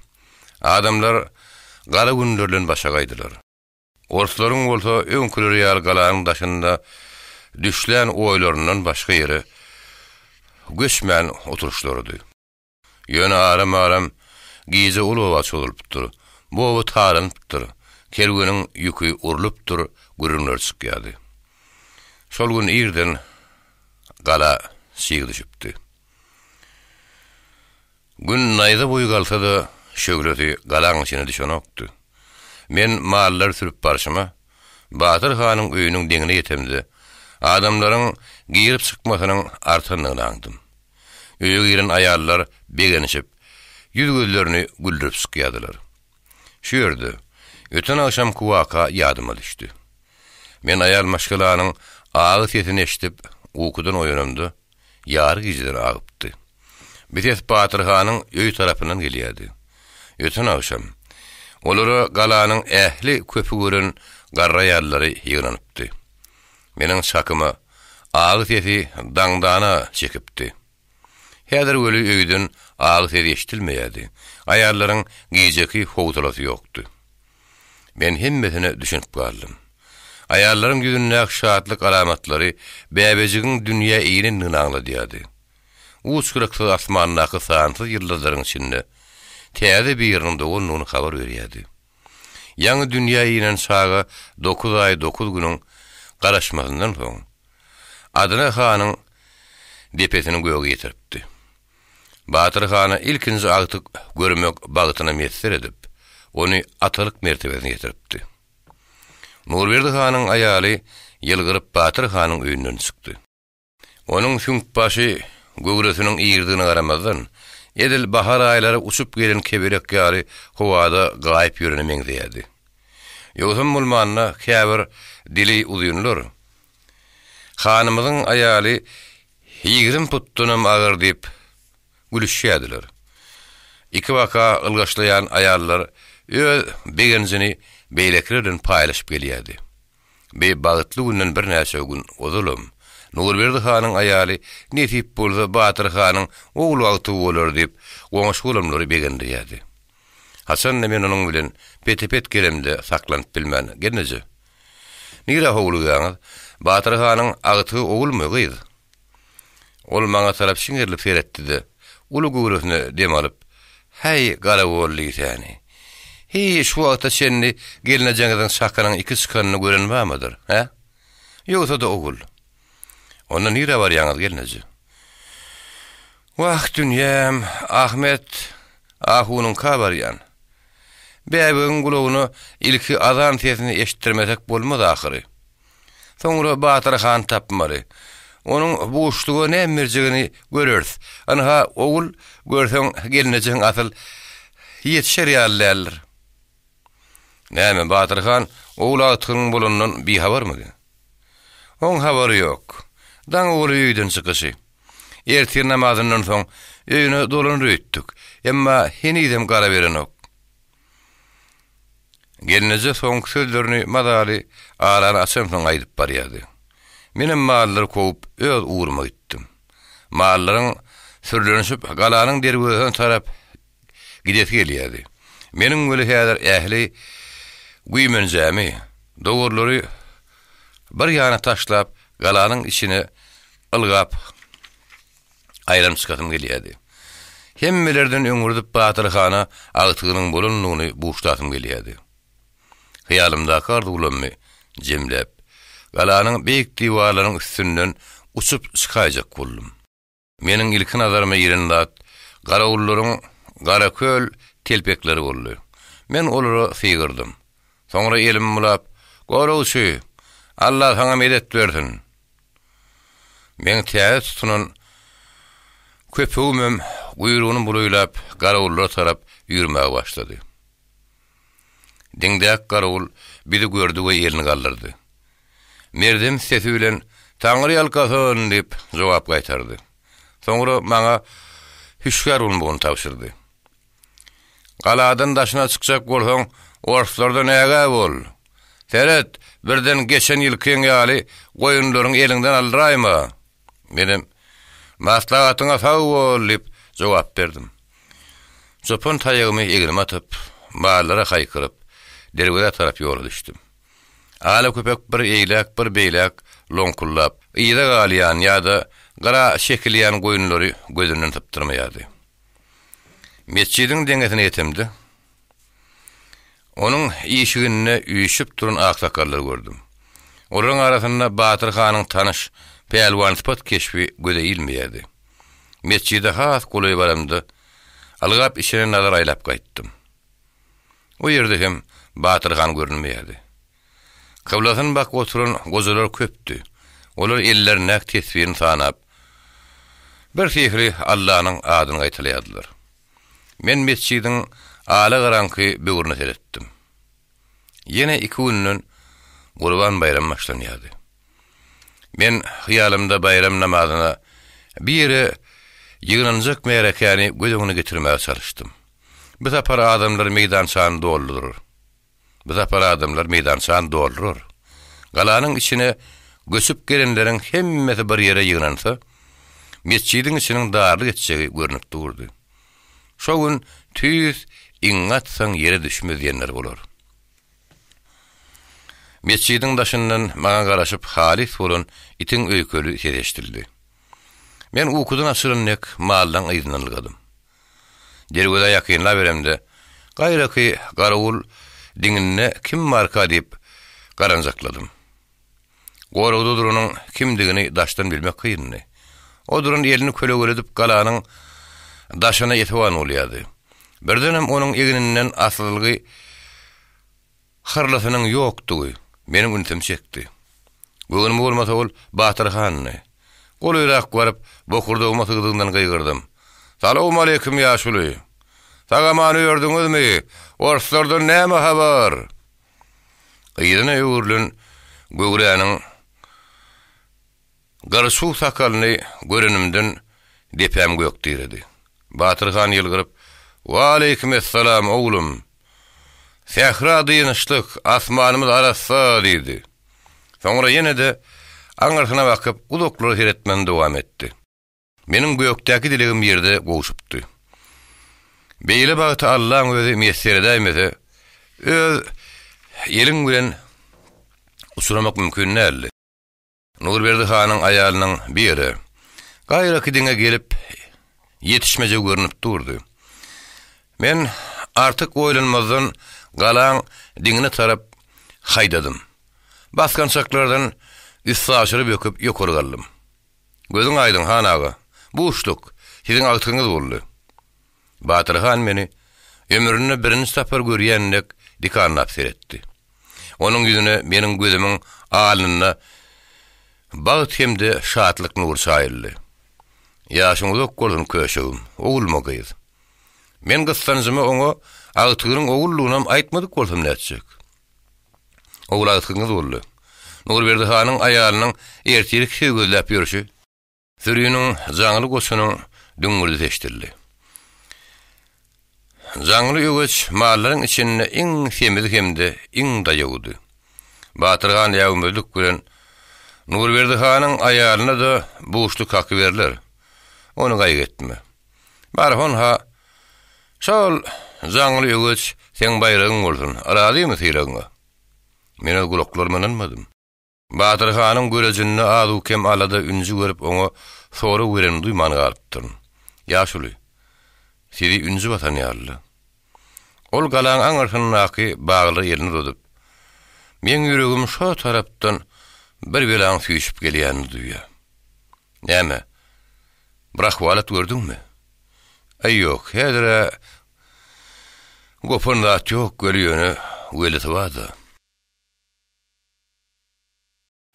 Adamlar gara günler bilen başagaýdylar. Orslaryň bolsa öňküleri ýaly galanyň daşynda düşlän oýlaryndan başga ýere göçmän oturyşlarydy. Ýöne aram-aram gije ol oba çozulypdyr, bu oba talanypdyr, kerweniň ýüki urlupdyr gürrüňleri çykýardy. Şol gün irden gala çyg düşüpdi. Gün naýza boýy galsa-da, şöhlesi galaň içine düşenokdy. Men mallary sürüp barşyma, Batyr hanyň öýüniň deňine ýetemde, adamlaryň girip-çykmasynyň artandygyny aňdym. Öýe giren aýallar begenişip, ýüz-gözlerini güldürip çykýardylar. Şu ýerde, öten agşamky waka ýadyma düşdi. Men aýal maşgalanyň agy sesini eşidip, ukudan oýanamda, ýary gijeden agypdy. Bu ses Batyr hanyň öý tarapyndan gelýärdi. Öten agşam, olara galanyň ähli köpi gören garry aýallary ýygnanypdy. Meniň çakyma, agy sesi daňdana çekipdi. Häzir weli öýden agy ses eşidilmeýärdi. Aýallaryň gijeki howsalasy ýokdy. Men hemmesine düşünip galdym. Aýallaryň ýüzündäki şatlyk alamatlary bäbejigiň dünýä inendigini aňladýardy. Uç-gyraksyz asmandaky sansyz ýyldyzlaryň içinde täze biriniň dogandygyny habar berýärdi. Ýaňy dünýä inen çaga dokuz aý dokuz günüň garaşmasyndan soň, Adyna hanyň depesini göge ýetiripdi. Batyr hana ilkinji agtyk görmek bagtyna miýesser edip, ony atalyk mertebesine ýetiripdi. Nurberdi hanyň aýaly ýylgyryp Batyr hanyň öýünden çykdy. Onuň süňkbaşy göwresiniň iridigine garamazdan, edil bahar aýlary uçup gelen kebelek ýaly howada gaýyp ýörene meňzeýärdi. Ýogsam bolmanda käbir dili uzynlar, Hanymyzyň aýaly 20 putdanam agyr diýip gülüşýärdiler. Ikibaka ylgaşlaýan aýallar öz begenjini beýlekiler bilen paýlaşyp gelýärdi. Bi bagtly günden birnäçe gün ozalam, Nurberdi hanyň aýaly Nesip bolsa Batyr hanyň ogul agtygy bolar diýip, goňşy-golamlary begendirýärdi. Haçan-da men onuň bilen pete-pet gelemde saklanyp bilmän, Gelneje, nirä howlugýaňyz? Batyr hanyň agtygy ogulmy, gyz? Ol maňa tarap şiňerilip seretdi-de, uly göwresine dem alyp, Häý, garagol diýsäni! Hiý, şu wagta çenli gelnejeňiziň çakynyň iki çykanyny gören barmydyr, hä? Ýogsa-da ogul. Onda nirä barýaňyz, gelneje? Wah, dünýäm, Ahmet ahunyňka barýan. Bäbegiň gulagyna ilki azan sesini eşitdirmesek bolmaz ahyry. Soňra Batyr han tapmaly. Onuň buşluga näme berjegini göreris. Ynha, ogul, görseň, gelnejeň asyl ýetişer ýaly däldir. Näme, Batyr han ogul agtygyň bolanyndan bihabarmydy? Oň habary ýok. Daň ogly öýden çykyşy. Ertir namazyndan soň öýüne dolanar öýtdük. Emma henizem gara berenok. Gelneje soňky sözlerini mazaly arany açansoň aýdyp barýardy. Menem mallary kowup öz ugruma gitdim. Mallaryň sürlenişip galanyň derwezesine tarap gidesi gelýärdi. Meniň weli häzir ähli güýmenjämi, dowarlary bir ýana taşlap galanyň içine ylgap aýlanyp çykasym gelýärdi. Hemmelerden öňürdip Batyr hana agtygynyň bolandygyny buşlasym gelýärdi. Hyýalymdaky arzuwlarymy jemläp, galanyň beýik diwarlarynyň üstünden uçup çykaýjak boldum. Meniň ilki nazaryma giren zat garawullaryň garaköl telpekleri boldy. Men olara sygyrdym. Soňra elimi bulap, Goragçy! Alla saňa medet bersin! Meň täze tutunan köpegimem guýrugyny bulaýlap garawullara tarap üýrmäge başlady. Diňdäki garawul bizi gördi we elini galdyrdy. Merdem sesi bilen, Taňry ýalkasyn! diýip, jogap gaýtardy. Soňra maňa hüşgär bolmagyny tabşyrdy. Galadan daşyna çykjak bolsaň, orslardan ägä bol! Seret, birden geçen ýylkyň ýaly goýunlaryňy eliňden aldyraýma! Menem, Maslahatyňa sag bol! diýip, jogap berdim. Çopan taýagymy egnime atyp, mallara haýkyryp, derwezä tarap ýola düşdüm. Ala köpek bir eýläk, bir beýläk loňkullap, yza galýan ýa-da gyra çekilýän goýunlary gözünden sypdyrmaýardy. Metjidiň deňesine ýetemde, onuň işiginde üýşüp duran aksakallary gördüm. Olaryň arasynda Batyr hanyň tanyş, pälwansypat keşbi göze ilmeýärdi. Metjide has golaý baramda, ylgap içine nazar aýlap gaýtdym. O ýerde hem Batyr han görünmeýärdi. Kyblasyny bakyp oturan gojalar köpdi. Olar ellerindäki tesbirini sanap, birhili Allanyň adyny gaýtalaýardylar. Men metjidiň Alagaraňky böwrüne seretdim. Ýene iki günden Gurban baýramy başlanýardy. Men hyýalymda baýram namazyna bir ýere ýygnanjak märekäni göz öňüne getirmäge çalyşdym. Bu sapar adamlar meýdançany doldurar. Bu sapar adamlar meýdançany doldurar. Galanyň içine göçüp gelenleriň hemmesi bir ýere ýygnansa, metjidiň içiniň darlyk etjegi görnüp durdy. Şo gün tüýs iňňe atsaň ýere düşmez diýenleri bolar. Metjidiň daşyndan maňa garaşyp halys bolan itiň öýkeli sesi eşidildi. Men ukudan açylan dek mallaň yzyndan ylgadym. Derwezä ýakynlaberemde, gaýraky garawul diňinde kim barka diýip garanjakladym. Goragda duranyň kimdigini daşdan bilmek kyndy. O duran elini kölegeledip galanyň daşyna esewan bolýardy. Birdenem onuň egninden asylgy hyrlysynyň ýokdugy meniň ünsümi çekdi. Göwnüme bolmasa ol Batyr handy. Golaýrak baryp, bokurdagyma sygdygyndan gygyrdym. Salowmaleýkim, ýaşuly! Sag-aman ördüňizmi? Orslardan näme habar? Yzyna öwrülen göwräniň gyrçuw sakalyny görenimden depäm gök diredi. Batyr han ýylgyryp, Waleýkim-essalam, oglum! Sähra dynçlyk, asmanymyz arassa diýdi. Soňra ýene-de aňyrsyna bakyp, uzaklara seretmegini dowam etdi. Meniň gökdäki dilegim ýerde gowşupdy. Beýle bagty Allaň özi miýesser edäýmese, öz eliň bilen uçramak mümkin däldi. Nurberdi hanyň aýalynyň bir ýere, gaýraky diňe gelip ýetişmejegi görnüp durdy. Men artyk oýlanmazdan galaň diňine tarap haýdadym. Basgançaklardan üstaşyry böküp ýokary galdym. Gözüň aýdyň, han aga. Buşluk, siziň agtygyňyz boldy. Batyr han meni ömründe birinji sapar görýän dek dikanlap seretdi. Onuň ýüzüne meniň gözümiň alnynda bagt hem-de şatlyk nury çaýyldy. Ýaşyň uzak bolsun, köşegim, ogulmy gyz? Men gyssanjyma oňa agtygynyň oguldygynam aýtmadyk bolsam nätjek? Ogul agtygyňyz boldy. Nurberdi hanyň aýalynyň ertirki sizi gözläp ýörşi. Süriniň jaňly goçunyň düňňürdisi eşidildi. Jaňly öweç mallaryň içinde iň semizi hem-de iň daýawudy. Batyr han äwmezlik bilen, Nurberdi hanyň aýalyna-da buşluk haky berler. Ony gaýgy etme. Bar, honha, şol jaňly öweç seň baýragyň bolsun, razymy sylagyňa? Men öz gulaklaryma ynanmadym. Batyr hanyň görejinde az-u-kem alada ünji görüp oňa sorag berenimi duýman galypdyryn. Ýaşuly, sizi ünji basan ýaly-la. Ol galaň aňyrsyndaky baglara elini uzadyp, Meň ýüregim şo tarapdan bir belaň süýşüp gelýänini duýýar. Näme, bir ahwalat gördüňmi? Äý ýok, häzir-ä gopan zat ýok weli ýöne welisi bar-da.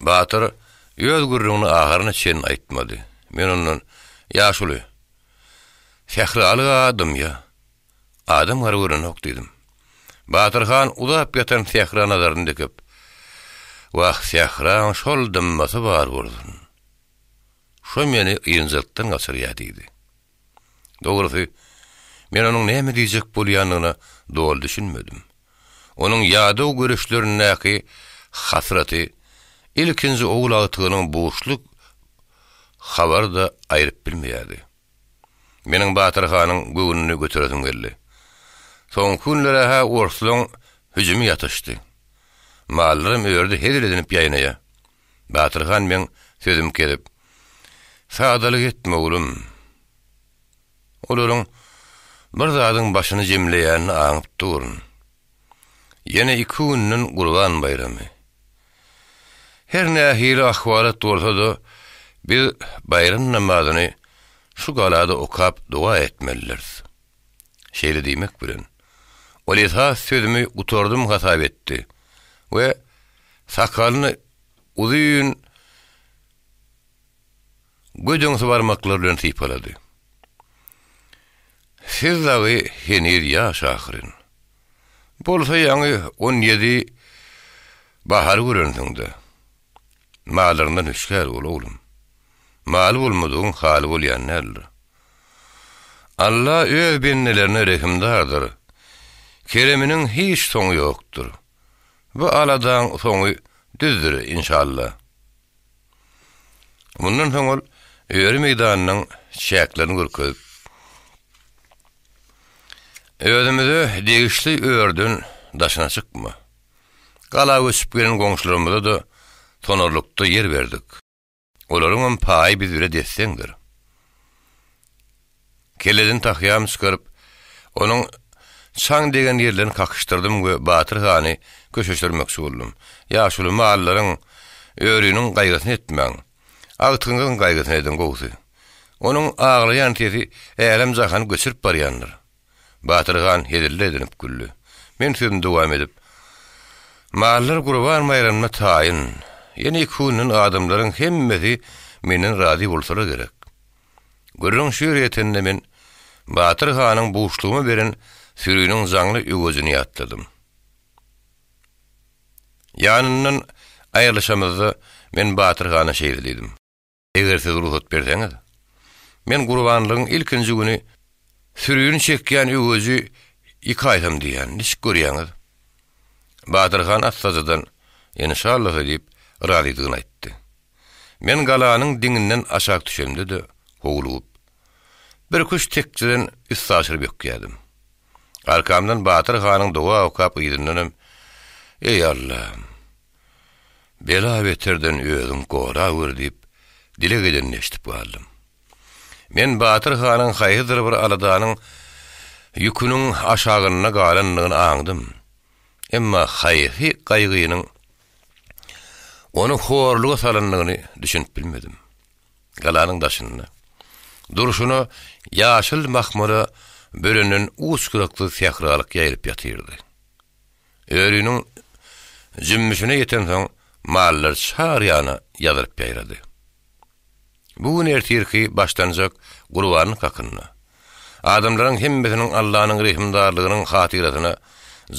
Batyr öz gürrüňini ahyryna çenli aýtmady. Men ondan, Ýaşuly, sähralyk adam ýa, adam gara görenok diýdim. Batyr han uzap ýatan sähra nazaryny dikip, Wah, sähraň şol dymmasy bar bolsun. Şo meni ynjalykdan gaçyrýa diýdi. Dogrusy, men onuň näme diýjek bolýandygyna doly düşünmedim. Onuň ýadaw göreçlerindäki hasraty ilkinji ogul agtygynyň buşluk habary-da aýryp bilmeýärdi. Meniň Batyr hanyň göwnüni göteresim geldi. Soňky günlere-hä orslaň hüjümi ýatyşdy. Mallaram örüde hezil edinip ýaýnaýa. Batyr han meň sözümi kesip, Sadalyk etme, oglum. Olaryň bir zadyň başyny jemleýänini aňyp durun. Ýene iki günden Gurban baýramy. Her nähili ahwalat bolsa-da, biz baýram namazyny şu galada okap doga etmelidiris. Şeýle diýmek bilen, ol esas sözümi gutardym hasap etdi we sakalyny uzyn gödeňsi barmaklary bilen sypalady. Siz dagy heniz ýaş ahyryn. Bolsa ýaňy 17 bahar görensiň-dä. Mallaryňdan hüşgär bol, oglum. Maly bolmadygyň haly bolýan däldir. Alla öz bendelerine rehimdardyr. Kereminiň hiç soňy ýokdur. Bu aladaň soňy düzdür, inşalla. Mundan soň ol öri meýdanynyň çäklerini görkezip, Özümize degişli örden daşyna çykma. Gala göçüp gelen goňşularymyza-da sonarlykda ýer berdik. Olaryňam paýy biz bile desseňdir. Kelleden tahýamy çykaryp, onuň çaň degen ýerlerini kakyşdyrdym we Batyr hany köşeşdirmekçi boldum. Ýaşuly, mallaryň, öriniň gaýgysyny etmäň. Agtygyňyzyň gaýgysyny ediň gowusy. Onuň aglaýan sesi älem-jahany göçürip barýandyr. Batyr han hezilli edinip güldi. Men sözümi dowam edip, Mallar Gurban baýramyna taýyn. Ýene iki günden adamlaryň hemmesi menden razy bolsalar gerek. Gürrüň şu ýere ýetende men Batyr hanyň buşlugyma beren süriniň jaňly öwezini ýatladym. Ýanyndan aýrylyşamyzda men Batyr hana şeýle diýdim. Eger siz rugsat berseňiz, men gurbanlygyň ilkinji güni sürini çekýän öweji ýykaýsam diýýän, niçik görýäňiz? Batyr han assajadan, Enşallasa diýip, razydygyny aýtdy. Men galanyň diňinden aşak düşemde-de howlugyp, birküç tekjeden üstaşyr bökýärdim. Arkamdan Batyr hanyň doga okap yzyndanam, Eý, Allam! Bela-beterden özüň gora gör diýip, dileg edenini eşidip galdym. Men Batyr hanyň haýsydyr bir aladanyň ýüküniň aşagynda galandygyny aňdym. Emma haýsy gaýgynyň Ony horluga salandygyny düşünip bilmedim. Galanyň daşynda, durşuna ýaşyl mahmala bürenen uç-gyraksyz sähralyk ýaýylyp ýatyrdy. Öriniň jümmüşine ýetensoň, mallar çar ýana ýazylyp ýaýrady. Bu gün ertirki başlanjak gurbanlyk hakynda, adamlaryň hemmesiniň Allanyň rehimdarlygynyň hatyrasyna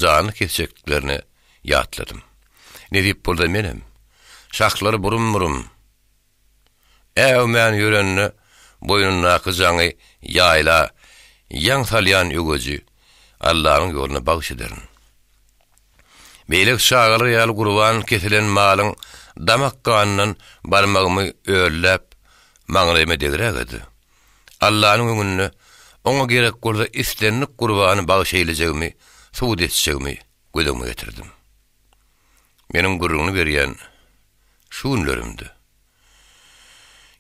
janyny kesjekdiklerini ýatladym. Nesip bolsa menem, şahlary burum-burum, äwmän ýörende boýnundaky jaňy ýaýla ýaň salýan öweji Allanyň ýoluna bagyş ederin. Beýleki çagalar ýaly gurban kesilen malyň damak ganyndan barmagymy ölläp, maňlaýyma degrägedi. Allanyň öňünde Oňa gerek bolsa islendik gurbany bagyş eýlejegimi subut etjegimi göz öňüme getirdim. Meniň gürrüňini berýän şu günlerimde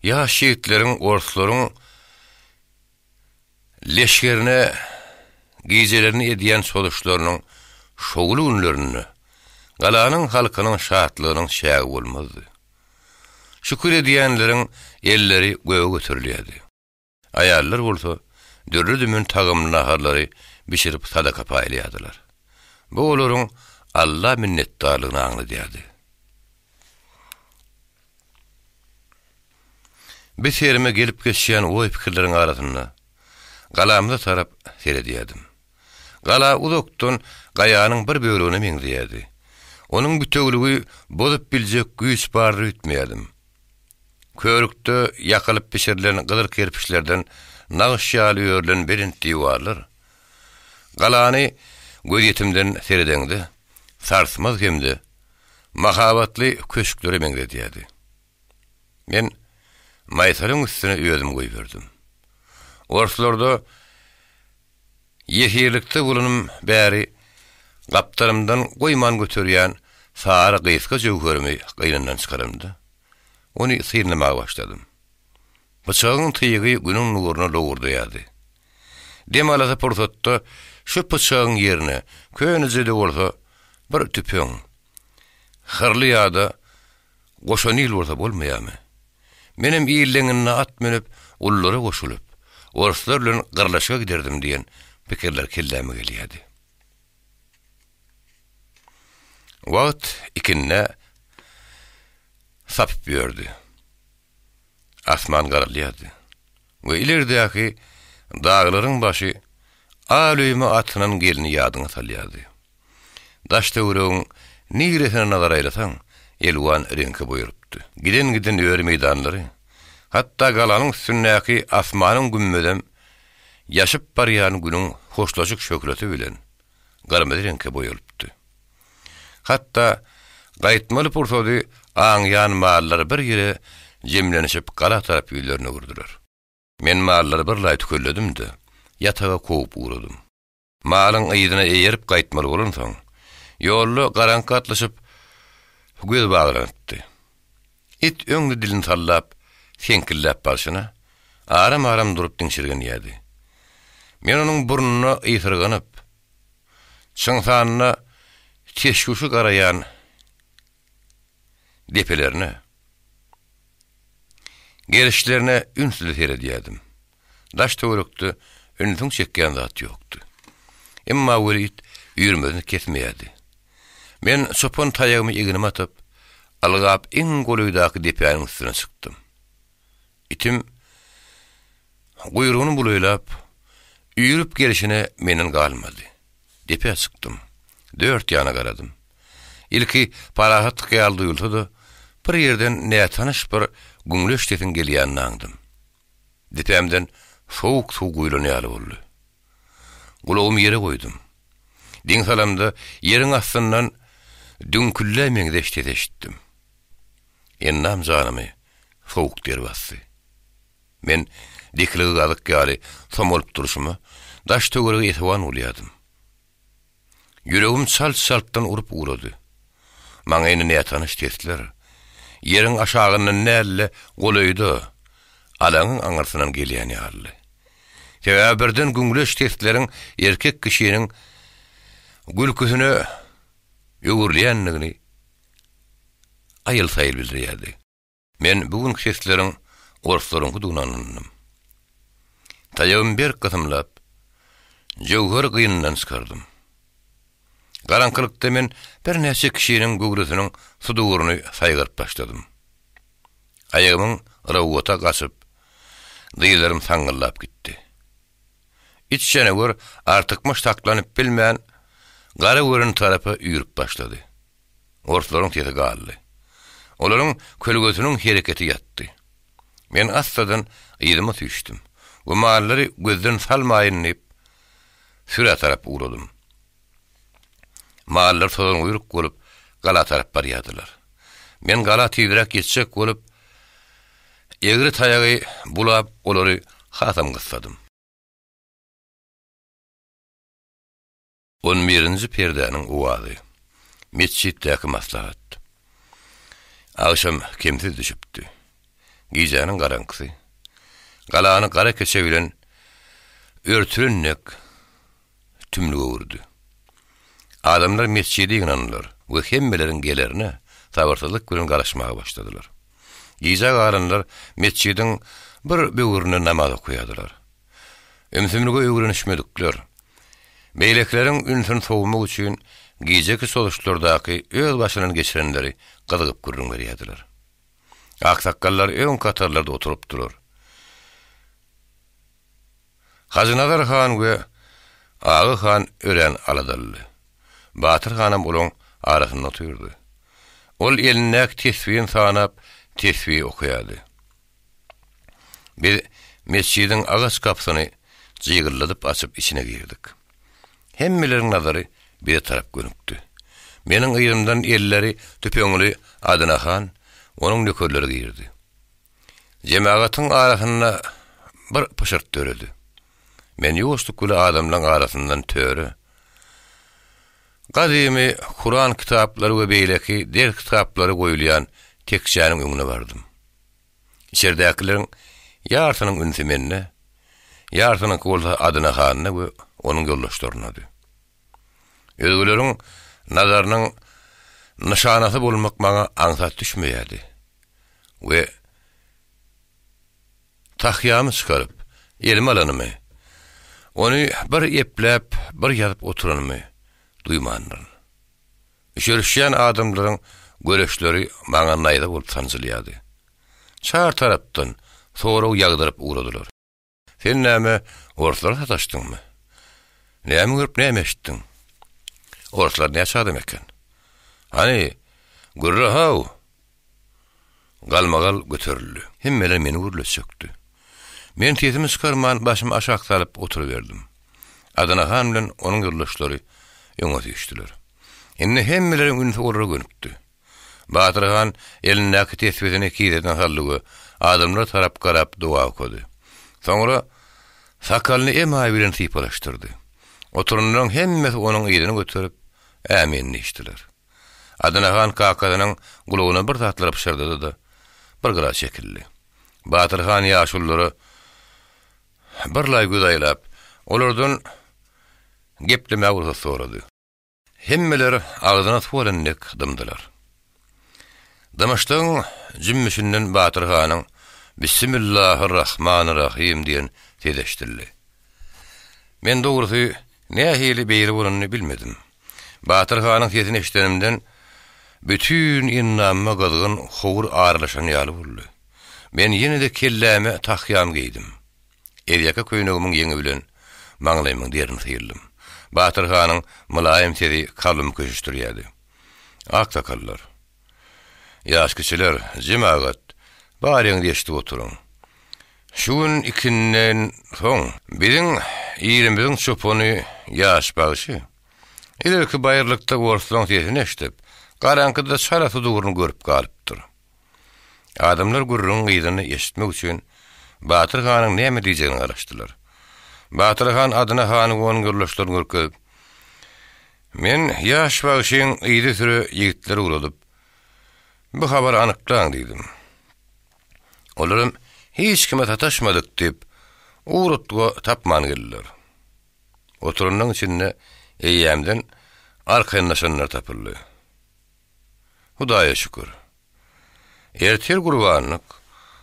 ýaş ýigitleriň orslaryň Leşgerine gijelerini edýän çozuşlarynyň şowly günlerinde galanyň halkynyň şatlygynyň çägi bolmazdy. Şükür edýänleriň elleri göge göterilýärdi. Aýallar bolsa dürli-dümen tagamly naharlary bişirip sadaka paýlaýardylar. Bu olaryň Alla minnetdarlygyny aňladýardy. Bir serime gelip geçýän oý-pikirleriň arasynda galamyza tarap seredýärdim. Gala uzakdan gaýanyň bir bölegine meňzeýärdi. Onuň bitewüligi bozup biljek güýç bardyr öýtmeýärdim. Körükde ýakylyp bişirilen gyzyl kerpiçlerden nagyş ýaly örülen belent diwarlar galany gözýetimden seredeňde sarsmaz hem-de mahabatly köşklere meňzedýärdi. Men maýsalyň üstüne özümi goýberdim. Orslarda ýesirlikde bolanym bäri gapdalymdan goýman göterýän sary gysga jöwherimi gynyndan çykaramda, ony synlamaga başladym. Pyçagyň tygy günüň nuruna lowurdaýardy. Dem alasy pursatda şu pyçagyň ýerine köneje-de bolsa bir tüpeň, hyrly ýa-da goşa nil bolsa bolmaýarmy? Menem illeňinde at münüp, gullara goşulyp, orslar bilen gyrlyşyga giderdim diýen pikirler kelläme gelýärdi. Wagt ikindä sapyp ýördi. Asman garalýardy we ileridäki daglaryň başy. Al öýüme atynan gelni ýadyňa salýardy. Daş-töweregiň niresine nazar aýlasaň, elwan reňke boýalypdy. Giden-giden öri meýdanlary, hatda galanyň üstündäki asmanyň gümmezem ýaşyp barýan günüň hoşlaşyk şöhlesi bilen gyrmyzy reňke boýalypdy. Hatda gaýtmaly pursady aňýan mallar bir ýere jemlenişip gala tarap ýüzlerini öwürdiler. Men mallary bir laý tükelledim-de, ýataga kowup ugradym. Malyň yzyna eýerip gaýtmaly bolansoň, ýolda garaňky gatlyşyp, göz baglanypdy. It öňde dilini sallap, seňkilläp barşyna, aram-aram durup diňşirgenýärdi. Men onuň burnuna ysyrganyp, çyňsanyna teşwüşi garaýan depelerine, gerişlerine ünsli seredýärdim. Daş-töwerekde ünsüň çekýän zat ýokdy. Emma weli it üýrmesini kesmeýärdi. Men çopan taýagymy egnime atyp, ylgap iň golaýdaky depäniň üstüne çykdym. Itim guýrugyny bulaýlap, üýrüp gelşine menden galmady. Depä çykdym. Dört ýana garadym. Ilki parahatlyk ýaly duýulsa-da, bir ýerden nätanyş bir güňleç sesiň gelýänini aňdym. Depämden sowuk suw guýlan ýaly boldy. Gulagymy ýere goýdum. Diň salamda ýeriň astyndan düňküllä meňzeş ses eşitdim. Endam-janymy sowuk der basdy. Men dikiligi gazyk ýaly somalyp durşuma, daş-töwerege esewan bolýardym. Ýüregim çalt-çaltdan urup ugrady. Maňa indi nätanyş sesler, ýeriň aşagyndan däl-de, golaýda, alaňyň aňyrsyndan gelýän ýalydy. Sebäbi birden güňleç sesleriň erkek kişiniň gülküsine öwrülýändigini aýyl-saýyl bildirýärdi. Men bu günki sesleriň orslaryňkydygyna ynandym. Taýagymy berk gysymlap, jöwher gynyndan çykardym. Garaňkylykda men birnäçe kişiniň göwresiniň suduryny saýgaryp başladym. Aýagymyň rowgata gaçyp, dyzlarym saňňyldap gitdi. It janawer artykmaç saklanyp bilmän, gara gören tarapa üýrüp başlady. Orslaryň sesi galdy. Olaryň kölgesiniň hereketi ýatdy. Men assadan yzyma süýşdüm we mallary gözden salmaýyn diýip, sürä tarap ugradym. Mallar tozanguýruk bolup, gala tarap barýardylar. Men gala tizräk ýetjek bolup, egri taýagy bulap, olary hasam gyssadym. On birinji perdäniň owazy. Metjitdäki maslahat. Agşam kemsiz düşüpdi. Gijäniň garaňkysy. Galany gara keçe bilen örtülen dek tümlüge öwürdi. Adamlar metjide ýygnandylar we hemmeleriň gelerine sabyrsyzlyk bilen garaşmaga başladylar. Gijä galanlar metjidiň bir böwründe namaz okaýardylar. Ümsümlige öwrenişmedikler, beýlekileriň ünsüni sowmak üçin gijeki çozuşlardaky öz başyndan geçirenleri gyzygyp gürrüň berýärdiler. Aksakgallar öňki hatarlarda oturypdylar. Hajynazar han we Aga han örän aladalydy. Batyr hanam olaň arasynda otyrdy. Ol elindäki tesbihini sanap, tesbih okaýardy. Biz metjidiň agaç gapysyny jygylladyp açyp içine girdik. Hemmeleriň nazary bize tarap gönükdi. Meniň yzymdan elleri tüpeňli Adyna han, onuň nökerleri girdi. Jemagatyň arasynda bir pyşyrt döredi. Men ýuwaşlyk bile adamlaryň arasyndan töre, gadymy Kuran kitaplary we beýleki ders kitaplary goýulýan tekjäniň öňüne bardym. Içerdäkileriň ýarsynyň ünsi mende, ýarsynyňky bolsa Adyna handa we onuň ýoldaşlaryndady. Özgeleriň nazarynyň nyşanasy bolmak maňa aňsat düşmeýärdi we tahýamy çykaryp, elime alanymy, ony bir epläp, bir ýazyp oturanymy duýmandyryn. Üşerişýän adamlaryň göreçleri maňa naýza bolup sanjylýardy. Çar tarapdan sorag ýagdyryp ugradylar. Sen näme, orslara sataşdyňmy? Näme görüp, näme eşitdiň? Orslar näçe adam eken? Hany, gürle-haw! Galmagal göterildi. Hemmeler meni gürletjekdi. Men sesimi çykarman, başymy aşak salyp oturyberdim. Adana han bilen onuň ýoldaşlary öňe süýşdüler. Indi hemmeleriň ünsi olara gönükdi. Batyr han elindäki tesbisini kisesine saldy we adamlara tarap garap doga okady. Soňra sakalyny emaý bilen sypalaşdyrdy. Oturanlaryň hemmesi onuň yzyny göterip, Ämin diýişdiler. Adana han kakasynyň gulagyna bir zatlar pyşyrdady-da, bir gyra çekildi. Batyr han ýaşululara birlaý göz aýlap, olardan geplemäge rugsat sorady. Hemmeler agzyna suw alan dek dymdylar. Dymyşlygyň jümmüşinden Batyr hanyň Bissimillahirrahmanirrahym diýen sesi eşidildi. Men dogrusy nähili beýle bolanyny bilmedim. Batyr hanyň sesini eşidenimden bütin endamyma gyzgyn howur aralaşan ýaly boldy. Men ýene-de kelläme tahýamy geýdim. Ezýaka köýnegimiň ýeňi bilen maňlaýymyň derini syryldym. Batyr hanyň mylaýym sesi kalbymy köşeşdirýärdi. Aksakallar! Ýaşkiçiler, jemagat, baryňyz eşidip oturyň. Şu gün ikinden soň biziň ilimiziň çopany Ýaş bagşy ilerki baýyrlykda orslaň sesini eşidip, garaňkyda çala suduryny görüp galypdyr. Adamlar gürrüňiň yzyny eşitmek üçin Batyr hanyň näme diýjegine garaşdylar. Batyr han Adyna hany we onuň ýoldaşlaryny görkezip, Men ýaş bagşyň yzysüre ýigitleri ugradyp, bu habary anyklaň diýdim. Olaram hiç kime sataşmadyk diýip, ugrutgy tapman geldiler. Oturanlaryň içinde eýýämden arkaýynlaşanlar tapyldy. Hudaýa şükür. Ertir gurbanlyk.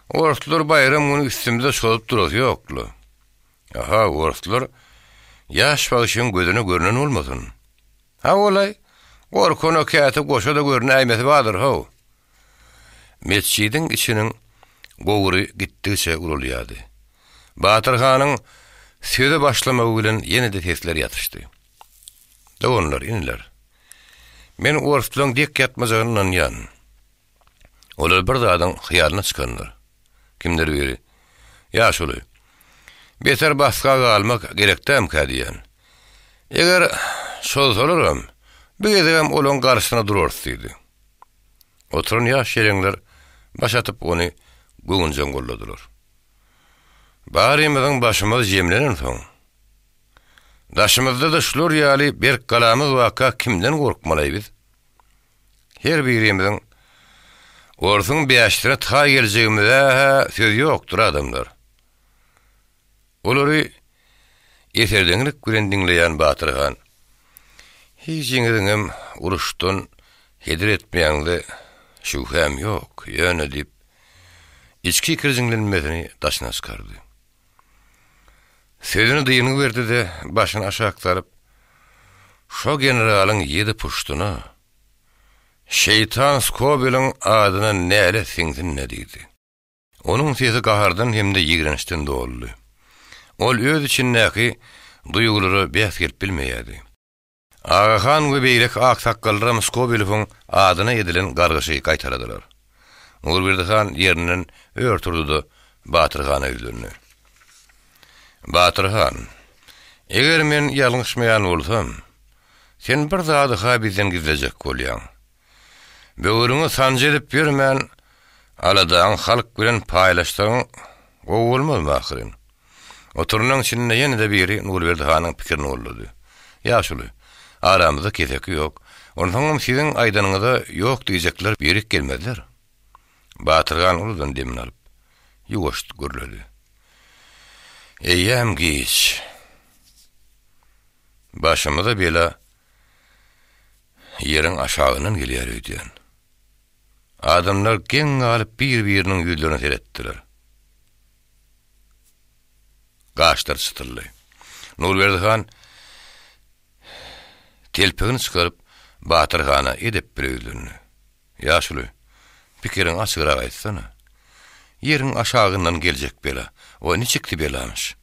Orslar baýram güni üstümize çozup durasy ýok-la. Aha, orslar ýaş bagşyň gözüne görnen bolmasyn. Hawa-laý, gorkana käte goşa-da görünäýmesi bardyr-how. Metjidiň içiniň gowury gitdigiçe ulalýardy. Batyr hanyň söze başlamagy bilen ýene-de sesler ýatyşdy. Doganlar, iniler! Men orslaň dek ýatmajagyna ynanýan. Olar bir zadyň hyýalyna çykandyr. Kimdir biri, Ýaşuly, beter basga galmak gerek dälmikä diýýän. Eger çozsalaram, bu gezegem olaň garşysyna durarys diýdi. Oturan ýaş ýeleňler baş atyp ony göwünjeň golladylar. Barymyzyň başymyz jemlenensoň, Daşymyzda-da şular ýaly berk galamyz barka kimden gorkmalaý biz? Her birimiziň orsuň bäşisine taý geljegimize-hä söz ýokdur, adamlar. Olary eserdeňlik bilen diňleýän Batyr han, Hijiňiziňem uruşdan heder etmeýäňize şübhäm ýok, ýöne diýip, içki ikirjiňlenmesini daşyna çykardy. Sözüni dyngy berdi-de, başyny aşak salyp, Şo generalyň ýedi puştuna, şeýtan Skobeliň adyna nälet siňsin-dä diýdi. Onuň sesi gahardan hem-de ýigrençden doldy. Ol öz içindäki duýgulara bäs gelip bilmeýärdi. Agahan we beýleki aksakgallaram Skobelewiň adyna edilen gargyşy gaýtaladylar. Nurberdi han ýerinden ör turdy-da, Batyr hana ýüzlendi. Batyr han, eger men ýalňyşmaýan bolsam, sen bir zady-ha bizden gizlejek bolýaň. Böwrüňi sanjy edip ýörmän, aladaňy halk bilen paýlaşsaň gowy bolmazmy ahyryn? Oturanyň içinde ýene-de biri Nurberdi hanyň pikirini goldady. Ýaşuly, aramyzda keseki ýok. Onsoňam siziň aýdanyňyza ýok diýjekler birik gelmezler. Batyr han uludan demini alyp, ýuwaş gürledi. Eýýäm giç. Başymyza bela ýeriň aşagyndan gelýär öýdýän. Adamlar geň galyp bir-biriniň ýüzlerine seretdiler. Gaşlary çytyldy. Nurberdi han telpegini çykaryp, Batyr hana edep bile ýüzlendi. Ýaşuly, pikiriňi açygrak aýtsana. Ýeriň aşagyndan geljek bela, o niçiksi belamyş?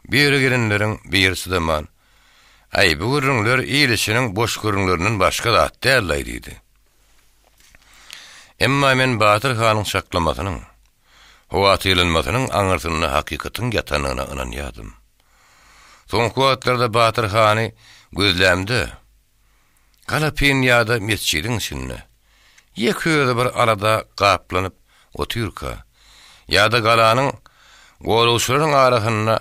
Bu ýere gelenleriň biri çydaman, Äý, bu gürrüňler il içiniň boş gürrüňlerinden başga zat däl-laý diýdi. Emma men Batyr hanyň çaklamasynyň, howatyrlanmasynyň aňyrsynda hakykatyň ýatandygyna ynanýardym. Soňky wagtlarda Batyr hany gözlämde, Galapyn ýa-da metjidiň içinde, ýeke özi bir alada gaplanyp otyrka, ýa-da galanyň goragçylaryň arasynda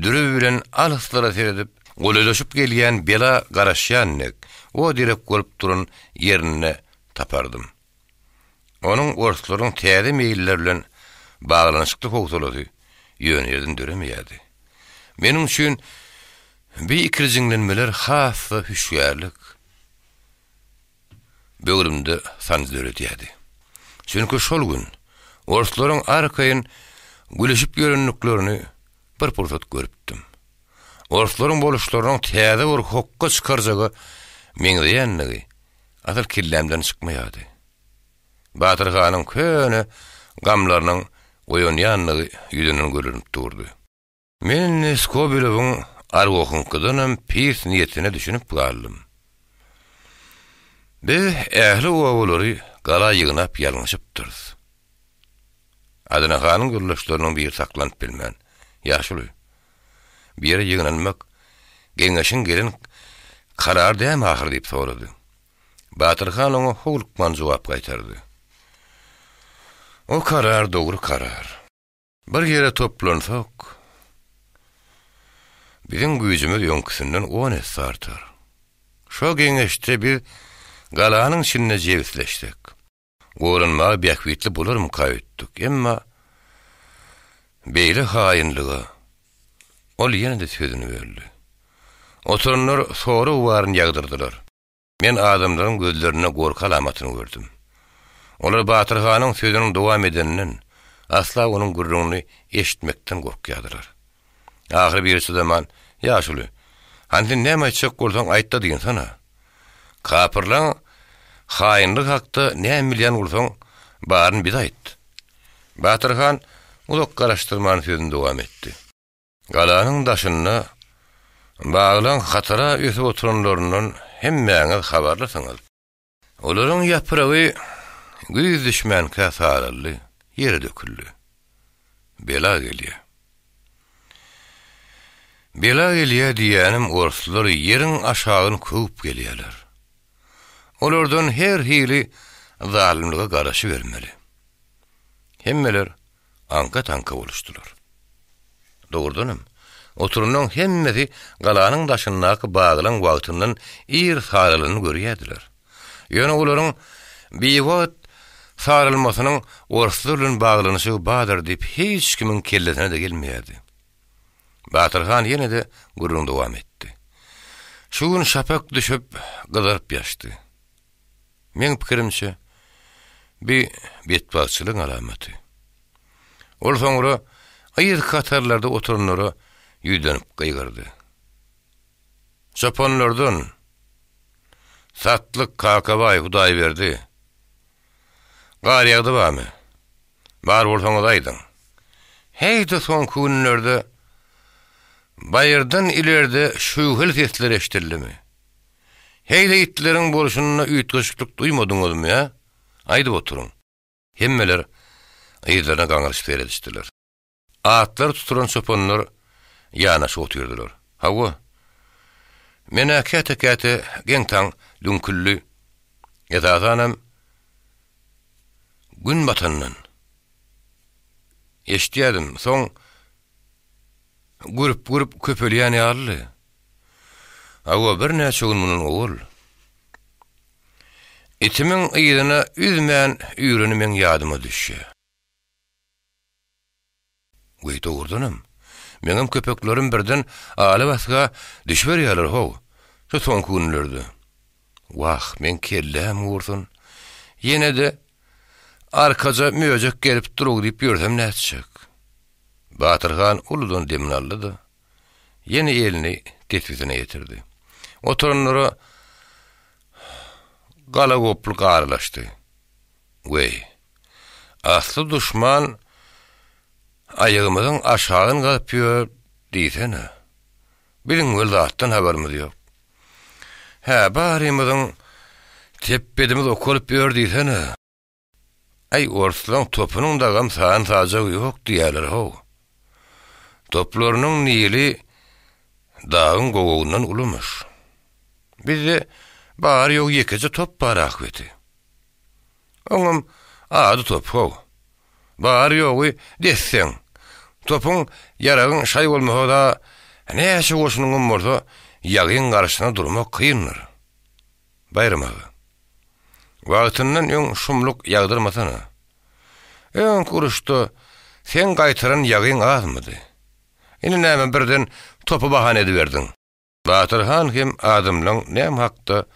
dürbi bilen alyslara seredip, golaýlaşyp gelýän bela garaşýan dek, o derek bolup duran ýerinde tapardym. Onuň orslaryň täze meýilleri bilen baglanyşykly howsalasy ýöne ýerden döremeýärdi. Meniň üçin bi ikirjiňlenmeler has-da hüşgärlik böwrümde sanjy döredýärdi. Çünki şol gün orslaryň arkaýyn gülüşip ýörendiklerini bir pursat görüpdim. Orslaryň boluşlarynyň täze bir hokga çykarjaga meňzeýändigi asyl kellämden çykmaýardy. Batyr hanyň köne gamlarynyň oýanýandygy ýüzünden görünip durdy. Men indi Skobelewiň Argohyňkydanam pis niýetine düşünip galdym. Biz ähli obalary gala ýygnap ýalňyşypdyrys. Adyna hanyň ýoldaşlarynyň biri saklanyp bilmän, Ýaşuly, bu ýere ýygnanmak geňeşiň gelen karary dämi ahyr diýip sorady. Batyr han oňa howlukman jogap gaýtardy. O karar dogry karar. Bir ýere toplansak, biziň güýjümiz öňküsinden on esse artar. Şo geňeşde biz galanyň içinde jebisleşsek, goranmaga bähbitli bolarmyka öýtdük. Emma beýle haýynlyga Ol ýene-de sözüni böldi. Oturanlar sorag baryny ýagdyrdylar. Men adamlaryň gözlerinde gorky alamatyny gördüm. Olar Batyr hanyň sözüniň dowam edeninden, asla onuň gürrüňini eşitmekden gorkýardylar. Ahyry biri çydaman, Ýaşuly, hany sen näme aýtjak bolsaň aýt-da dynsana. Kapyrlaň haýynlygy hakda näme bilýän bolsaň, baryny bize aýt. Batyr han uzak garaşdyrman sözüni dowam etdi. Galanyň daşynda baglaň hatara ösüp oturanlaryndan hemmäňiz habarlysyňyz. Olaryň ýapragy güýz düşmänkä saraldy, ýere döküldi. Bela gelýä. Bela gelýä diýýänim orslar ýeriň aşagyny köwüp gelýäler. Olardan her hili zalymlyga garaşybermeli. Hemmeler aňka-taňka boluşdylar. Dogrudanam, oturanlaryň hemmesi galanyň daşyndaky baglaň wagtyndan ir saralanyny görýärdiler. Ýöne olaryň biwagt saralmasynyň orslar bilen baglanyşygy bardyr diýip hiç kimiň kellesine-de gelmeýärdi. Batyr han ýene-de gürrüňi dowam etdi. Şu gün şapak düşüp, gyzaryp ýaşdy. Meň pikirimçe, bi betbagtçylygyň alamaty. Ol soňra yzky hatarlarda oturanlara ýüzlenip gygyrdy. Çopanlardan, Satlyk, Kakabaý, Hudaýberdi, gar ýagdy barmy? Bar bolsaňyz aýdyň. Heý-de soňky günlerde baýyrdan ilerde şüwheli sesler eşidildimi? Heý-de itleriň bolşunda üýtgeşiklik duýmadyňyzmy, ä? Aýdyp oturyň. Hemmeler yzlaryna gaňryşyp seredişdiler. Atlary tutulan çopanlar ýanaşyk otyrdylar. Hawa, men-ä käte-käte geň-taň düňküldi, esasanam Gün batandan. Eşidýärdim, soň gürp-gürp köpelýän ýalydy. Hawa, birnäçe gün mundan owal. Itimiň yzyna üzmän üýreni meň ýadyma düşýär. Weý, dogrudanam, meňem köpeklerim birden ala-basga düşüberýärler how, şu soňky günlerde. Wah, meň kelläm gursun. Ýene-de arkaja möjek gelip dur diýip ýörsem nätjek. Batyr han uludan demini aldy-da, ýene elini tesbisine ýetirdi. Oturanlara galagoply garalaşdy. Weý, asly duşman aýagymyzyň aşagyn gazyp ýör. Diýsene. Biziň wel zatdan habarymyz ýok. Hä, barymyzyň tepbedimiz okalyp ýör diýsene. Äý, orslaň topunyň dagam san-sajagy ýok diýýäler how. Toplarynyň nili dagyň gowagyndan ulumyş. Bizde bary-ýogy ýekeje top bar ahbeti. Oňam ady top how. Bary-ýogy desseň. Topuň, ýaragyň şaý bolmasa-da, näçe goşunyňam bolsa, ýagyň garşysyna durmak kyndyr. Baýram aga. Wagtyndan öň şumluk ýagdyrmasana. Öňki uruşda seň gaýtaran ýagyň azmydy? Indi näme birden topy bahana ediberdiň? Batyr han hem adamlaň näme hakda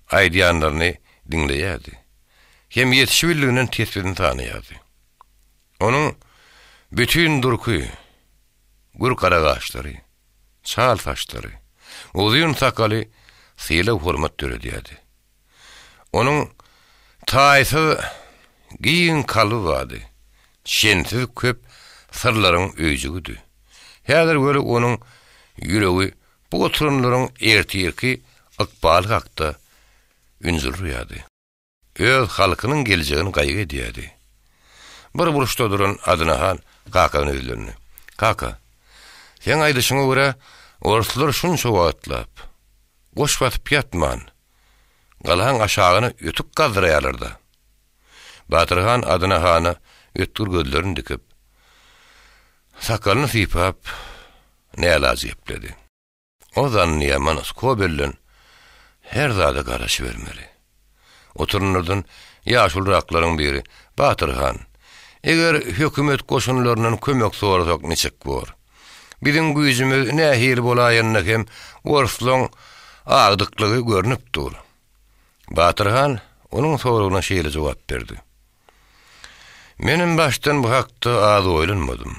aýdýanlaryny diňleýärdi. Hem ýetişibildiginden tesbisini sanaýardy. Onuň bütin durky, gür gara gaşlary, çal saçlary, uzyn sakaly sylag-hormat döredýärdi. Onuň taýsyz giň kalby bardy, çensiz köp syrlaryň öýjügidi. Häzir weli onuň ýüregi bu oturanlaryň ertirki ykbaly hakda ünjülrýärdi. Öz halkynyň geljegini gaýgy edýärdi. Bir burçda duran Adyna han kakasyna ýüzlendi. Kaka, seň aýdyşyňa görä, orslar şunça wagtlap, goş basyp ýatman, galaň aşagyna ötük gazdyraýarlar-da. Batyr han Adyna hana ötgür gözlerini dikip, sakalyny sypap, nälaç gepledi. O zannyýaman Skobelden her zada garaşybermeli. Oturanlardan ýaşulyraklaryň biri, Batyr han, eger hökümet goşunlaryndan kömek sorasak niçik bor? Biziň güýjümiz nähili bolaýanda hem orslaň agdyklygy görnüp dur. Batyr han onuň soragyna şeýle jogap berdi. Menem başdan bu hakda az oýlanmadym.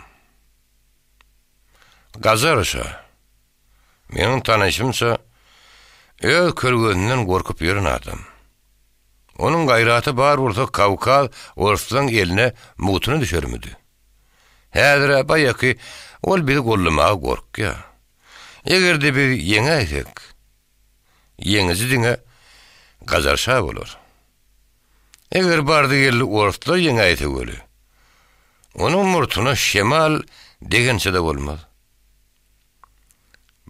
Gajar şa, meniň tanyşymça, öz kölgesinden gorkup ýören adam. Onuň gaýraty bar bolsa Kawkaz orslaň eline mugtuna düşermidi? Häzir-ä baýaky ol bizi gollamaga gorkýar. Eger-de biz ýeňäýsek, ýeňiji diňe Gajar şa bolar. Eger bardy-geldi orslar ýeňäýse weli, onuň murtuna şemal degençe-de bolmaz.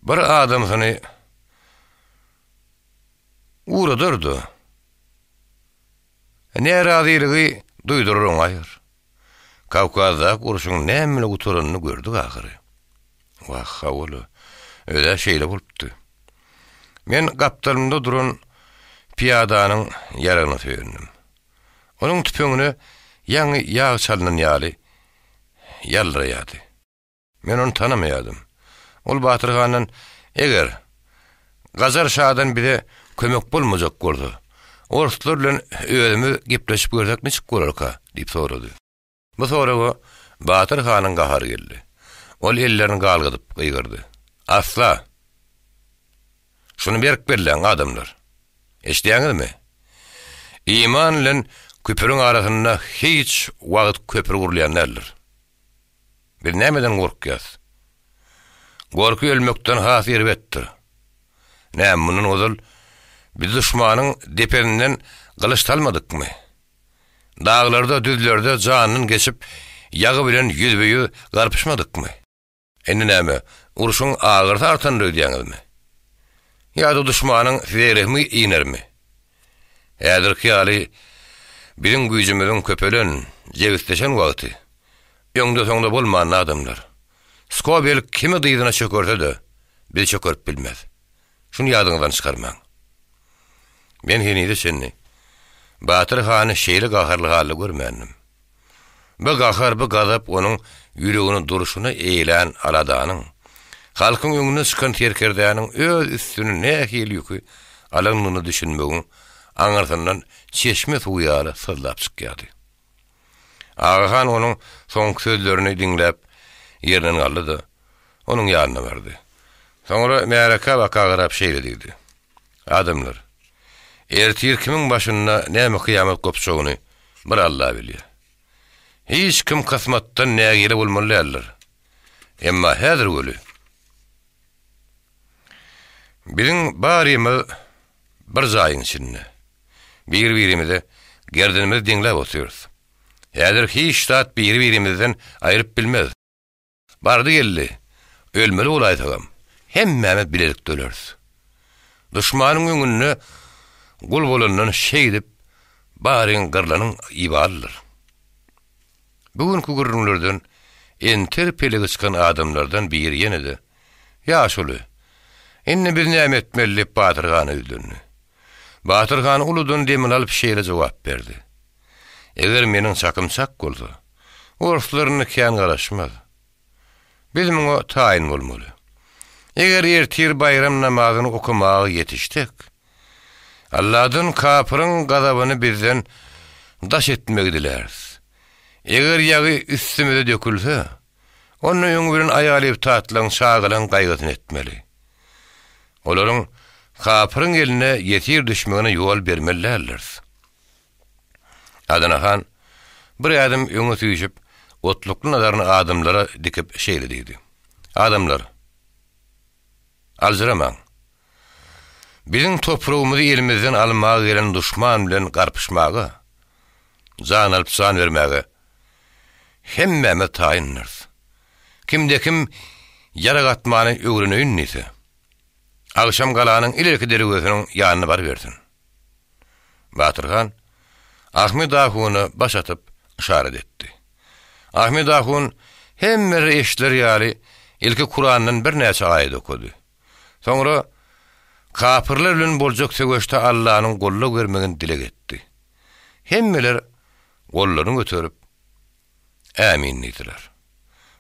Bir adamsyny ugradar-da, närazylygy duýdurar oňaýar. Kawkazdaky urşuň näme bilen gutaranyny gördük ahyry. Wah, hawa-la, öz-ä şeýle bolupdy. Men gapdalymda duran pyýadanyň ýaragyna söýendim. Onuň tüpeňine ýaňy ýag çalnan ýaly ýaldyraýardy. Men ony tanamaýardym. Ol Batyr handan, Eger, Gajar şadan bize kömek bolmajak bolsa, orslar bilen özümiz gepleşip görsek niçik bolarka? diýip sorady. Bu soraga Batyr hanyň gahary geldi. Ol ellerini galgadyp gygyrdy. Asla! Şuny berk belläň, adamlar! Eşidýäňizmi? Iman bilen küpüriň arasynda hiç wagt köpri gurulýan däldir. Biz nämeden gorkýas? Gorky ölmekden has erbetdir. Näme, mundan ozal biz duşmanyň depesinden gylyç salmadykmy? Daglarda, düzlerde jandan geçip, ýagy bilen ýüzbe-ýüz garpyşmadykmy? Indi näme, urşuň agyrysy artandyr öýdýäňizmi? Ýa-da duşmanyň size rehmi inermi? Häzirki ýaly biziň güýjümiziň köpelen, jebisleşen wagty, öňde-soňda bolmandy adamlar. Skobel kimi dyzyna çökerse-de, bizi çökerip bilmez. Şuny ýadyňyzdan çykarmaň. Men henize çenli Batyr hany şeýle gaharly halda görmändim. Bu gahar, bu gazap onuň ýüregini durşuna eýlän aladanyň, halkyň öňüne çykan serkerdäniň öz üstüne nähili ýüki alandygyna düşünmegiň aňyrsyndan çeşme suwy ýaly syzlap çykýardy. Agahan onuň soňky sözlerini diňläp ýerinden galdy-da, onuň ýanyna bardy. Soňra märekä baka garap şeýle diýdi, Adamlar, ertir kimiň başynda näme kyýamat gopjagyny bir Alla bilýär. Hiç kim kysmatdan nägile bolmaly däldir. Emma häzir weli. Biziň barymyz bir jaýyň içinde. Bir-birimize gerdenimizi deňläp otyrys. Häzir hiç zat biri-birimizden aýryp bilmez. Bardy-geldi, ölmeli bolaýsagam, hemmämiz bilelikde öleris. Duşmanyň öňünde gul bolandan şeýdip baryň gyrlanyň ibalydyr. Bu günki gürrüňlerden enter pelegi çykan adamlardan biri ýene-de, Ýaşuly, indi biz näme etmeli diýip Batyr hana ýüzlendi. Batyr han uludan demini alyp şeýle jogap berdi, Eger meniň çakym çak bolsa, orslar indi kän garaşmaz. Biz muňa taýyn bolmaly. Eger ertir baýram namazyny okamaga ýetişsek, Alladan kapyryň gazabyny bizden daş etmegi diläris. Eger ýagy üstümize dökülse, onda öňi bilen aýal-ebtatlaryň, çagalaryň gaýgysyny etmeli. Olaryň kapyryň eline ýesir düşmegine ýol bermeli däldiris. Adana han bir ädim öňe süýşüp, otlukly nazaryny adamlara dikip şeýle diýdi, Adamlar! Aljyramaň! Biziň topragymyzy elimizden almaga gelen duşman bilen garpyşmaga, jan alyp jan bermäge hemmämiz taýyndyrys. Kimde-kim ýarag atmany öwreneýin diýse, agşam galanyň ilerki derwezesiniň ýanyna barybersin. Batyr han Ahmet ahuna baş atyp yşarat etdi. Ahmet ahun hemmeler eşider ýaly ilki Kurandan birnäçe aýat okady. Soňra kapyrlar bilen boljak söweşde Allanyň gollag bermegini dileg etdi. Hemmeler gollaryny göterip, Ämin diýdiler.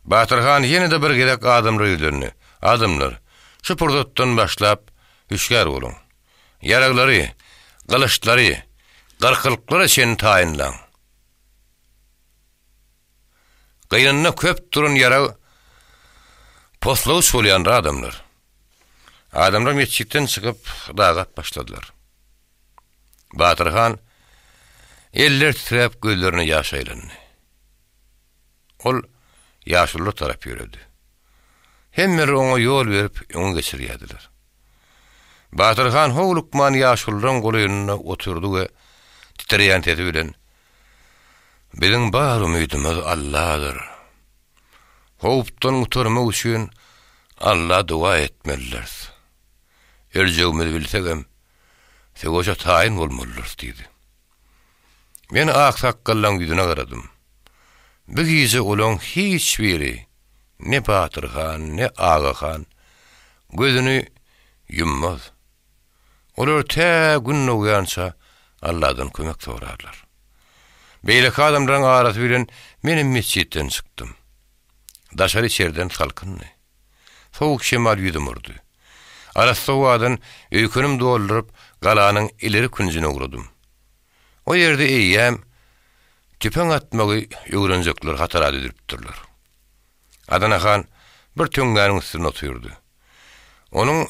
Batyr han ýene-de bir gezek adamlara ýüzlendi, Adamlar, şu pursatdan başlap hüşgär boluň. Ýaraglary, gylyçlary, gyrkylyklara çenli taýynlaň. Gynynda köp duran ýarag poslagyç bolýandyr adamlar. Adamlar metjitden çykyp dagap başladylar. Batyr han elleri titräp gözlerine ýaş aýlandy. Ol ýaşulular tarap ýöredi. Hemmeler oňa ýol berip öňe geçirýärdiler. Batyr han howlukman ýaşulularyň golaýynda oturdy we titreýän sesi bilen, Biziň bar umydymyz Alladyr. Howpdan gutarmak üçin Alla doga etmelidiris. Öljegimizi bilsegem, söweşe taýyn bolmalydyrys diýdi. Men aksakgallaň ýüzüne garadym. Bu gije olaň hiç biri, ne Batyr han, ne Aga han gözüni ýummaz. Olar tä gün dogýança Alladan kömek sorarlar. Beýleki adamlaryň arasy bilen menem metjitden çykdym. Daşary içeriden salkyndy. Sowuk şemal ýüzüme urdy. Arassa howadan öýkenim dolduryp, galanyň ileri künjüne ugradym. O ýerde eýýäm tüpeň atmagy öwrenjekler hatara düzülipdirler. Adana han bir töňňäniň üstünde otyrdy. Onuň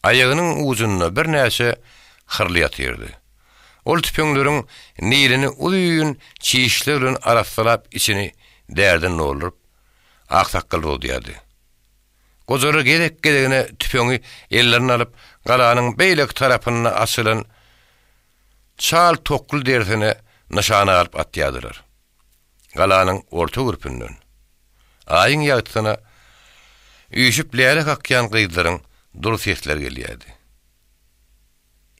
aýagynyň ujunda birnäçe hyrly ýatyrdy. Ol tüpeňleriň nilini uzyn çişler bilen arassalap içini därden dolduryp, aksakgal dodýardy. Gojalar gezek-gezegine tüpeňi ellerine alyp, galanyň beýleki tarapynda açylan çal tokly derisine nyşana alyp atýardylar. Galanyň orta gürpünden, Aýyň ýagtysyna üýşüp läle kakýan gyzlaryň dury sesleri gelýärdi.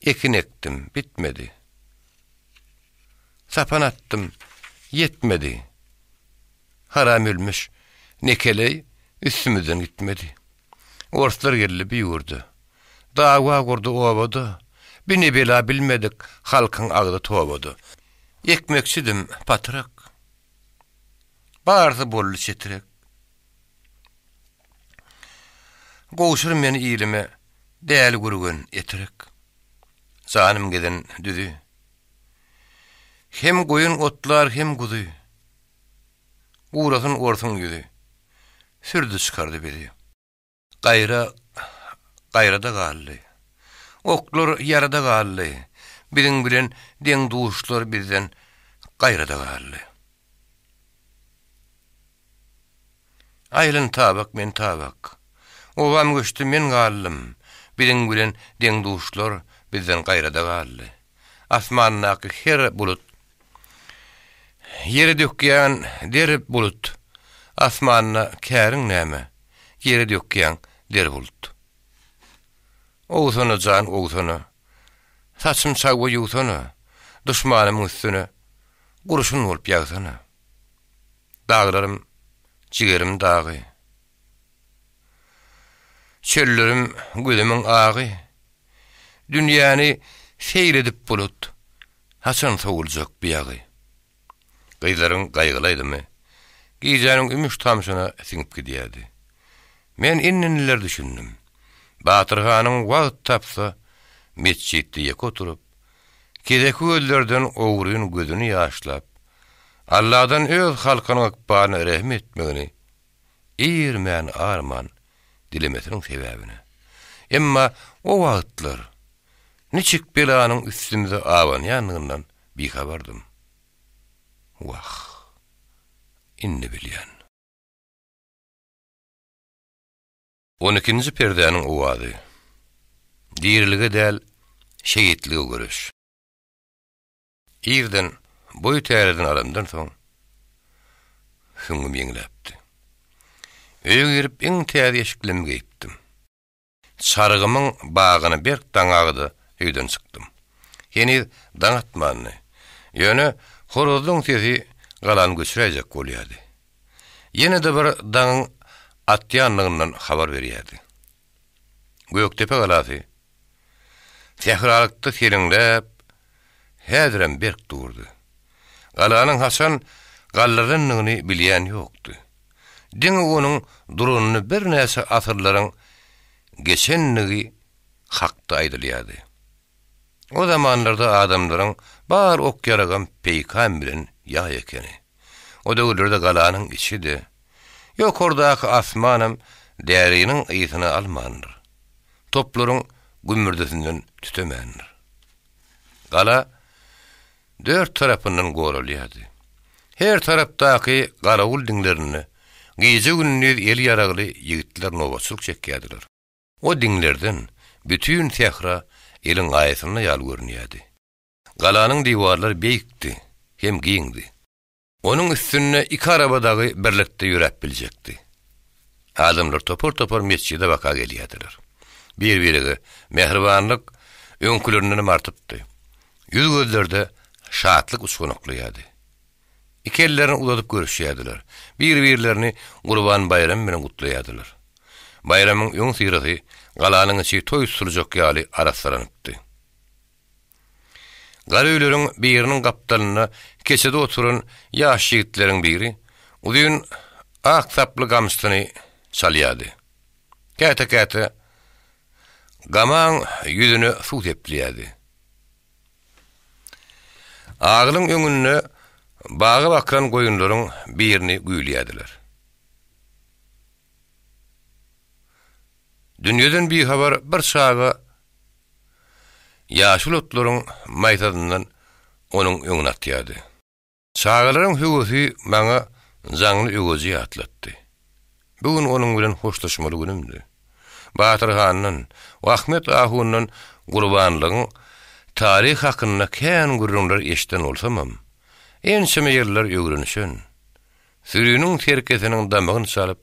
Ekin ekdim, bitmedi. Sapan atdym, ýetmedi. Haram ölmüş, nekeleý üstümizden gitmedi. Orslar geldi bi ýurda. Dawa gurdy obada. Bi ne bela bilmedik, halkyň agzy tobada. Ekmekçidim patrak. Barysy boldy çetrek. Gowşur meni ilime, däli gürgen Etrek. Janym gezen düzi. Hem goýun otlar hem guzy. Gurasyn orsuň ýüzi. Sürdi çykardy bizi. Gaýra gaýrada galdy. Oklar ýarada galdy. Biziň bilen deň-duşlar bizden gaýrada galdy. Aýlan tabak men tabak. Obam göçdi men galdym. Biziň bilen deň-duşlar bizden gaýrada galdy. Asmandaky her bulut Ýere dökýän der bulut. Asmanda käriň näme, Ýere dökýäň der bulut. Owsana jan owsana, Saçym çagba ýuwsana, Duşmanymyň üstüne Gurşun bolup ýagsana. Daglarym jigerim dagy. Çöllerim gözümiň agy. Dünýäni seýl edip bulut, Haçan sowuljak bu ýagy? Gyzlaryň gaýgyly aýdymy gijäniň ümüş-tamşyna siňip gidýärdi. Men indi-indiler düşündim. Batyr hanyň wagt tapsa, metjitde ýeke oturyp, keseki gözlerden ogryn gözüni ýaşlap, Alladan öz halkynyň ykbalyna rehim etmegini irmän-arman dilemesiniň sebäbini. Emma o wagtlar niçik belanyň üstümize abanýandygyndan bihabardym. Wah, indi bilýän. On ikinji perdäniň owazy. Dirilige däl, şehitlige göreş. Irden boý täzeden alandan soň, süňňüm ýeňläpdi. Öýe girip iň täze eşiklerimi geýipdim. Çarygymyň bagyny berk daňagy-da öýden çykdym. Heniz daň atmandy. Ýöne horazlaň sesi galany göçüräýjek bolýardy. Ýene-de bir daňyň atýandygyndan habar berýärdi. Gökdepe galasy sähralykda seleňläp, häzirem berk durdy. Galanyň haçan galdyrylandygyny bilýän ýokdy. Diňe onuň duranyny birnäçe asyrlaryň geçendigi hakda aýdylýardy. O zamanlarda adamlaryň bar ok-ýaragam peýkam bilen ýaý ekeni. O döwürlerde galanyň içi-de, ýokardaky asmanam däriniň ysyny almandyr. Toplaryň gümmürdisinden tütemändir. Gala dört tarapyndan goralýardy. Her tarapdaky garawul diňlerinde gije-gündiz eli ýaragly ýigitler nobatçylyk çekýärdiler. O diňlerden bütin sähra eliň aýasynda ýaly görünýärdi. Galanyň diwarlary beýikdi hem giňdi. Onuň üstünde iki araba dagy birlikde ýöräp biljekdi. Adamlar topar-topar metjide baka gelýärdiler. Bir-birege mähribanlyk öňkülerindenem artypdy. Ýüz-gözlerde şatlyk uçganaklaýardy. Iki ellerini uzadyp görüşýärdiler. Bir-birlerini Gurban baýramy bilen gutlaýardylar. Baýramyň öňüsyrasy galanyň içi toý tutuljak ýaly arassalanypdy. Gara öýleriň biriniň gapdalynda keçede oturan ýaş ýigitleriň biri uzyn ak saply gamçysyny çalýardy. Käte-käte gamaň ýüzüne suw sepilýärdi. Agylyň öňünde baga bakan goýunlaryň birini güýlýärdiler. Dünýeden bihabar bir çaga ýaşyl otlaryň maýsasyndan onuň öňüne atýardy. Çagalaryň höwesi maňa Jaňly Öweji ýatlatdy. Bu gün onuň bilen hoşlaşmaly günümdi. Batyr handan we Ahmet ahundan gurbanlygyň taryhy hakynda kän gürrüňler eşiden bolsamam, ençeme ýyllar öwrenişen, süriniň serkesiniň damagyny çalyp,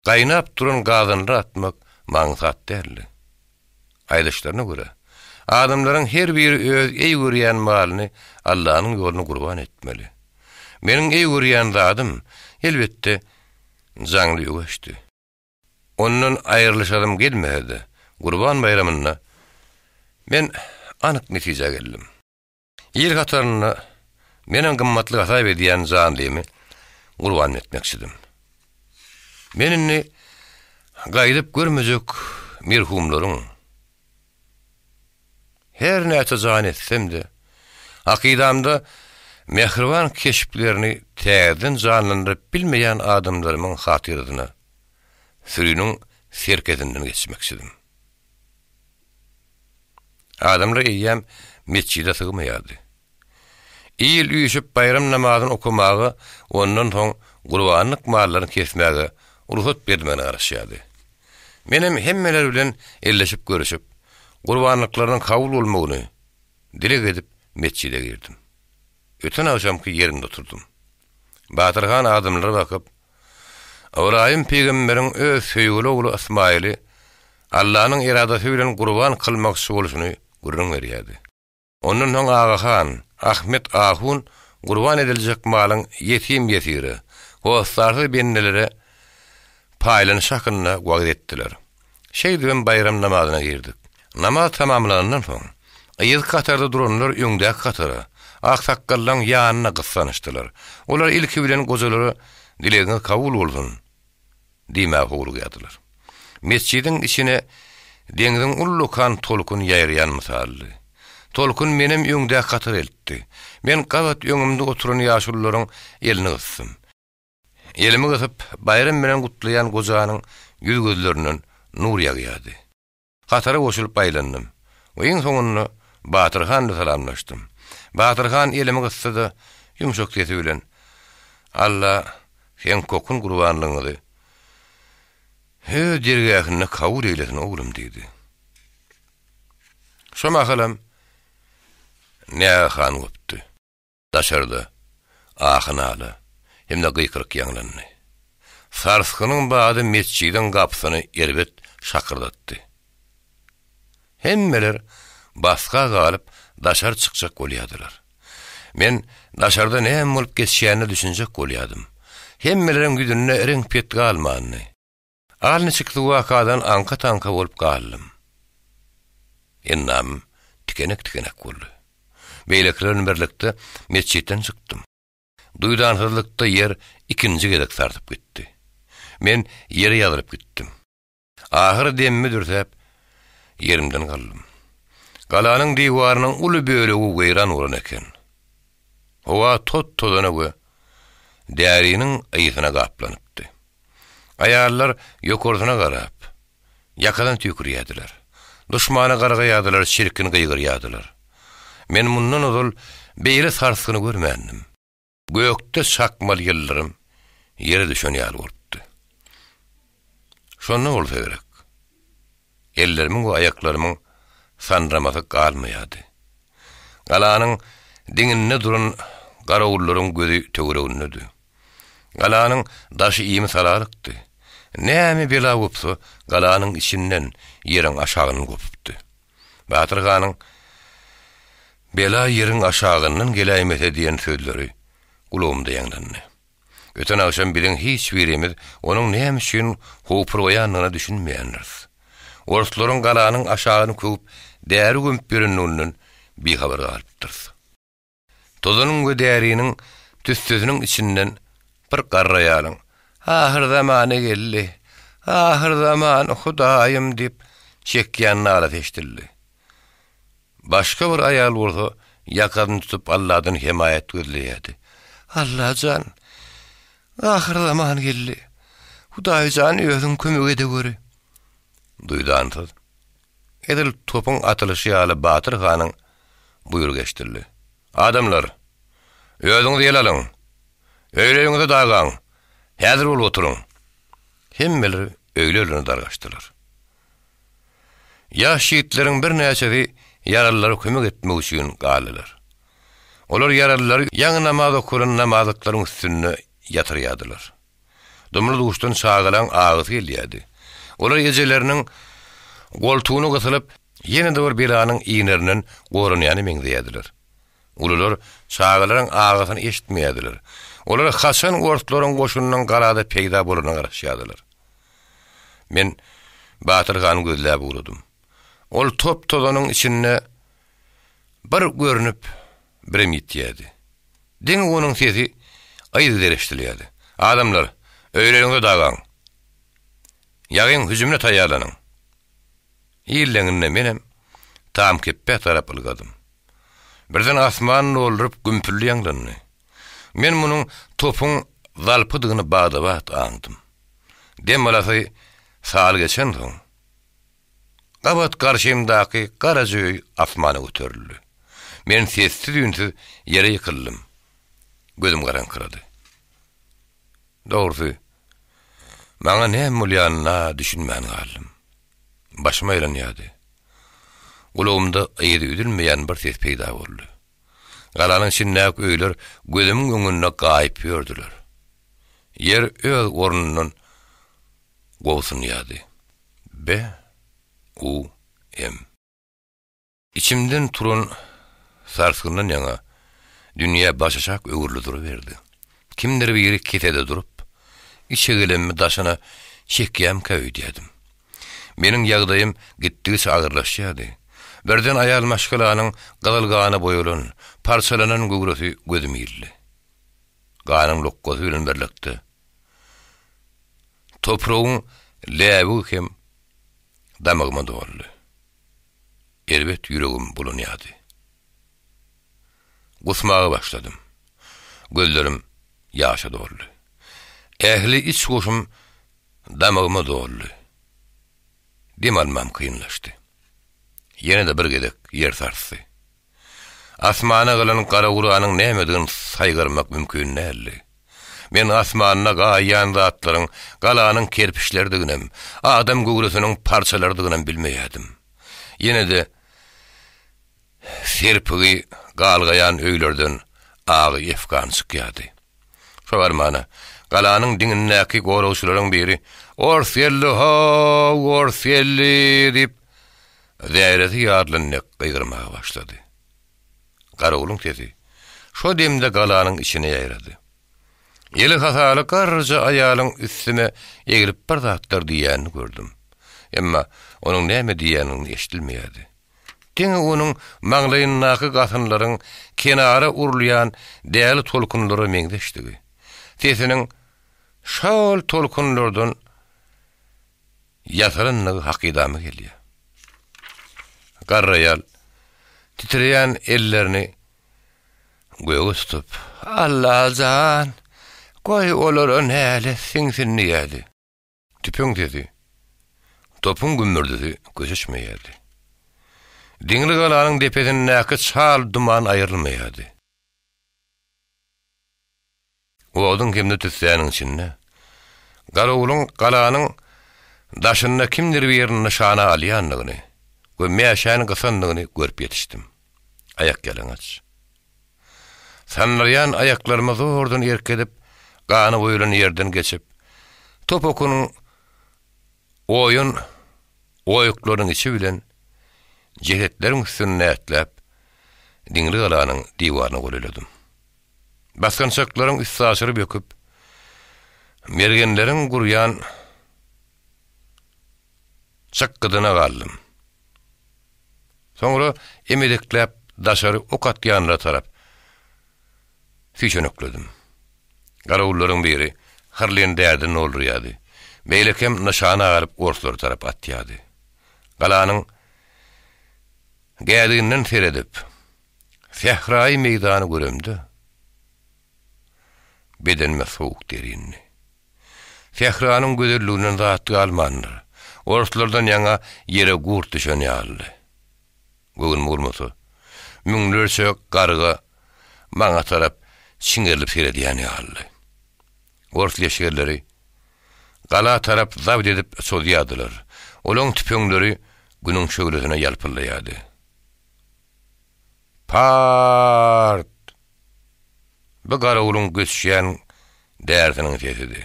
Gaýnap duran gazanlara atmak maňsat däldi. Aýdyşlaryna görä, adamlaryň her biri öz eý görýän malyny Allanyň ýoluna gurban etmeli. Meniň eý görýän zadym, elbetde, jaňly öweçdi. Ondan aýrylyşasym gelmese-de, Gurban baýramynda men anyk netijä geldim. Il hatarynda menem gymmatly hasap edýän janlymy gurban etmekçidim. Men indi gaýdyp görmejek merhumlaryň her näçe jan etsem-de, hakydamda mähriban keşplerini täzeden janlandyryp bilmeýän adamlarymyň hatyrasyna süriniň serkesinden geçmekçidim. Adamlar eýýäm metjide sygmaýardy. Il üýşüp baýram namazyny okamaga, ondan soň gurbanlyk mallaryny kesmäge rugsat berilmegine garaşýardy. Menem hemmeler bilen elleşip görüşip, gurbanlyklarynyň kabul bolmagyny dileg edip metjide girdim. Öten agşamky ýerimde oturdym. Batyr han adamlara bakyp, Ybraýym pygamberiň öz söýgüli ogly Ysmaýyly Allanyň eradasy bilen gurban kylmakçy bolşuny gürrüň berýärdi. Ondan soň Agahan, Ahmet ahun gurban ediljek malyň ýetim-ýesire, hossarsyz bendelere paýlanyşy hakynda wagyz etdiler. Şeýdibem baýram namazyna girdik. Namaz tamamlanandan soň, yzky hatarda duranlar öňdäki hatara, aksakgallaň ýanyna gyssanyşdylar. Olar ilki bilen gojalara Dilegiňiz kabul bolsun! diýmäge howlugýardylar. Metjidiň içine deňziň ullakan tolkuny ýaýraýan mysaldy. Tolkun menem öňdäki hatara eltdi. Men gabat öňümde oturan ýaşulularyň elini gysdym. Elimi gysyp, baýram bilen gutlaýan gojanyň ýüz-gözlerinden nur ýagýardy. Hatara goşulyp aýlandym we iň soňunda Batyr han bilen salamlaşdym. Batyr han elimi gysdy-da, ýumşak sesi bilen, Alla seň kokun gurbanlygyňyzy Öz dergähinde kabul eýlesin, oglum diýdi. Şo mahalam nägehan gopdy. Daşarda ahy-nala hem-de gykylyk ýaňlandy. Sarsgynyň bady metjidiň gapysyny erbet şakyrdatdy. Hemmeler basga galyp daşary çykjak bolýardylar. Men daşarda näme bolup geçýänine düşünjek bolýardym. Hemmeleriň ýüzünde reňk-pet galmandy. Al niçiksi wakadan aňka-taňka bolup galdym. Endamym tikenek-tikenek boldy. Beýlekiler bilen birlikde metjitden çykdym. Duýdansyzlykda ýer ikinji gezek sarsyp gitdi. Men ýere ýazylyp gitdim. Ahyry demimi dürsäp, ýerimden galdym. Galanyň diwarynyň uly bölegi weýran bolan eken. Howa tot-tozana we däriniň ysyna gaplanypdy. Aýallar ýokarsyna garap, ýakadan tüýkürýärdiler. Duşmana gargaýardylar, çirkin gygyrýardylar. Men mundan ozal beýle sarsgyny görmändim. Gökde çakmaly ýyldyrym ýere düşen ýaly bolupdy. Şonda bolsa gerek, ellerimiň we aýaklarymyň sandyramasy galmaýardy. Galanyň diňinde duran garawullaryň gözi töweregindedi. Galanyň daşy imi-salalykdy. Näme bela gopsa, galanyň içinden, ýeriň aşagyndan gopupdy. Batyr hanyň Bela ýeriň aşagyndan geläýmese diýen sözleri gulagymda ýaňlandy. Öten agşam biziň hiç birimiz onuň näme üçin howpurgaýandygyna düşünmeýändiris. Orslaryň galanyň aşagyny köwüp, däri gömüp ýörendiginden bihabar galypdyrys. Tozanyň we däriniň tüssesiniň içinden bir garry aýalyň, Ahyrzamany geldi! Ahyrzaman, Hudaýym! diýip, çekýän nalasy eşidildi. Başga bir aýal bolsa ýakasyny tutup Alladan hemaýat gözleýärdi. Alla jan! Ahyrzaman geldi! Hudaý jan, özüň kömek edeweri! Duýdansyz, edil topuň atylyşy ýaly Batyr hanyň buýrugy eşidildi. Adamlar! Özüňizi ele alyň! Öýleriňize dagaň! Häzir bolup oturyň! Hemmeler öýlerine dargaşdylar. Ýaş ýigitleriň birnäçesi ýaralylara kömek etmek üçin galdylar. Olar ýaralylary ýaňy namaz okalan namazlyklaryň üstünde ýatyrýardylar. Dumly-duşdan çagalaň agysy gelýärdi. Olar ejeleriniň goltugyna gysylyp, ýene-de bir belanyň inerinden goranýana meňzeýärdiler. Ulular çagalaryň agysyny eşitmeýärdiler. Olar haçan orslaryň goşunynyň galada peýda bolaryna garaşýardylar. Men Batyr hany gözläp ugradym. Ol top-tozanyň içinde bir görnüp, birem ýitýärdi. Diňe onuň sesi yzygider eşidilýärdi. Adamlar, öýleriňize dagaň! Ýagyň hüjümine taýýarlanyň! Illeňinde menem Tamkepbä tarap ylgadym. Birden asman dolduryp gümpüldi ýaňlandy. Men munuň topuň zalpydygyny bada-bat aňdym. Dem alasy sal geçensoň, gabat garşymdaky garaja öý asmana göterildi. Men sessiz-üýnsüz ýere ýykyldym. Gözüm garaňkyrady. Dogrusy, maňa näme bolýanyna düşünmän galdym. Başym aýlanýardy. Gulagymda yzy üzülmeýän bir ses peýda boldy. Galanyň içindäki öýler gözümiň öňünde gaýyp ýördüler. Ýer öz ornundan gobsunýardy. B. U. M. Içimden turan sarsgyndan ýaňa dünýä başaşak öwrüldi duruberdi. Kimdir biri kesede durup, içegelemmi daşyna çekýämkä öýdýärdim. Meniň ýagdaýym gitdigiçe agyrlaşýardy. Birden aýal maşgalanyň gyzyl gana boýalan, parçalanan göwresi gözüme ildi. Ganyň lokgasy bilen birlikde, topragyň läbigi hem damagyma doldy. Erbet ýüregim bulanýardy. Gusmaga başladym. Gözlerim ýaşa doldy. Ähli iç-goşum damagyma doldy. Dem almam kynlaşdy. Ýene-de bir gezek ýer sarsdy. Asmana galan gara-guranyň nämedigini saýgarmak mümkin däldi. Men asmanda gaýýan zatlaryň galanyň kerpiçleridiginem, adam göwresiniň parçalarydygynam bilmeýärdim. Ýene-de serpigi galgaýan öýlerden agy efgan çykýardy. Şo barmana, galanyň diňindäki goragçylaryň biri, Ors geldi, how, ors geldi! diýip, zähresi ýarylan dek gygyrmaga başlady. Garawulyň sesi şo demde galanyň içine ýaýrady. Eli hasaly garryja aýalyň üstüme eglip bir zatlar diýýänini gördüm. Emma onuň näme diýýänini eşidilmeýärdi. Diňe onuň maňlaýyndaky gasynlaryň kenara urulýan däli tolkunlara meňzeşdigi, sesiniň şol tolkunlardan ýasalandygy hakydama gelýär. Garry aýal titreýän ellerini göge tutup, Alla jan, goý olara nälet siňsin diýýärdi. Tüpeň sesi, topuň gümmürdisi köşeşmeýärdi. Diňli galanyň depesindäki çal duman aýrylmaýardy. Oduň hem-de tüssäniň içinde garawulyň galanyň daşynda kimdir birini nyşana alýandygyny we mäşäni gysandygyny görüp ýetişdim. Aýakýalaňaç. Sandyraýan aýaklaryma zordan erk edip, gany guýlan ýerden geçip, top okunyň oýan oýuklarynyň içi bilen jesetleriň üstünde ätläp, Diňli galanyň diwaryna golaýladym. Basgançaklaryň üstaşyry böküp, mergenleriň gurýan çykgydyna galdym. Soňra emedekläp daşary ok atýanlara tarap süýşenekledim. Garawullaryň biri hyrlyny därden doldurýardy, beýlekem nyşana alyp orslara tarap atýardy. Galanyň gädiginden seredip, sähraýy meýdany göremde, bedenime sowuk der indi. Sähranyň gözelliginden zat galmandyr. Orslardan ýaňa ýere gurt düşen ýalydy. Göwnüme bolmasa, müňlerçe garga maňa tarap çiňerilip seredýän ýalydy. Ors leşgerleri gala tarap zabt edip çozýardylar. Olaň tüpeňleri günüň şöhlesine ýalpyldaýardy. Part! Bu garawulyň göçýän därsiniň sesidi.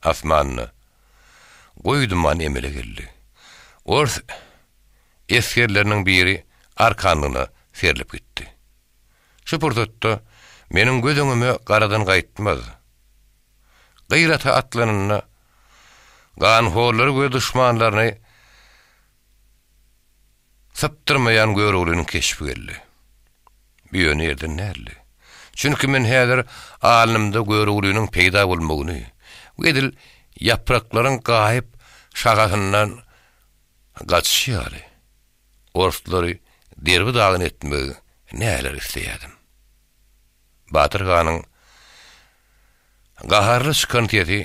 Asmanda goýy duman emele geldi. Ors esgerleriniň biri arkanlygyna serlip gitdi. Şu pursatda meniň göz öňüme garadan gaýtmaz gyr ata atlanynda ganhorlary we duşmanlaryny Sypdyrmaýan Göroglynyň keşbi geldi. Bu ýöne ýerden däldi. Çünki men häzir alnymda Göroglynyň peýda bolmagyny we edil ýapraklaryň gaýyp şahasyndan gaçyşy ýaly, orslary derbi-dagyn etmegi näler isleýärdim. Batyr hanyň gaharly çykan sesi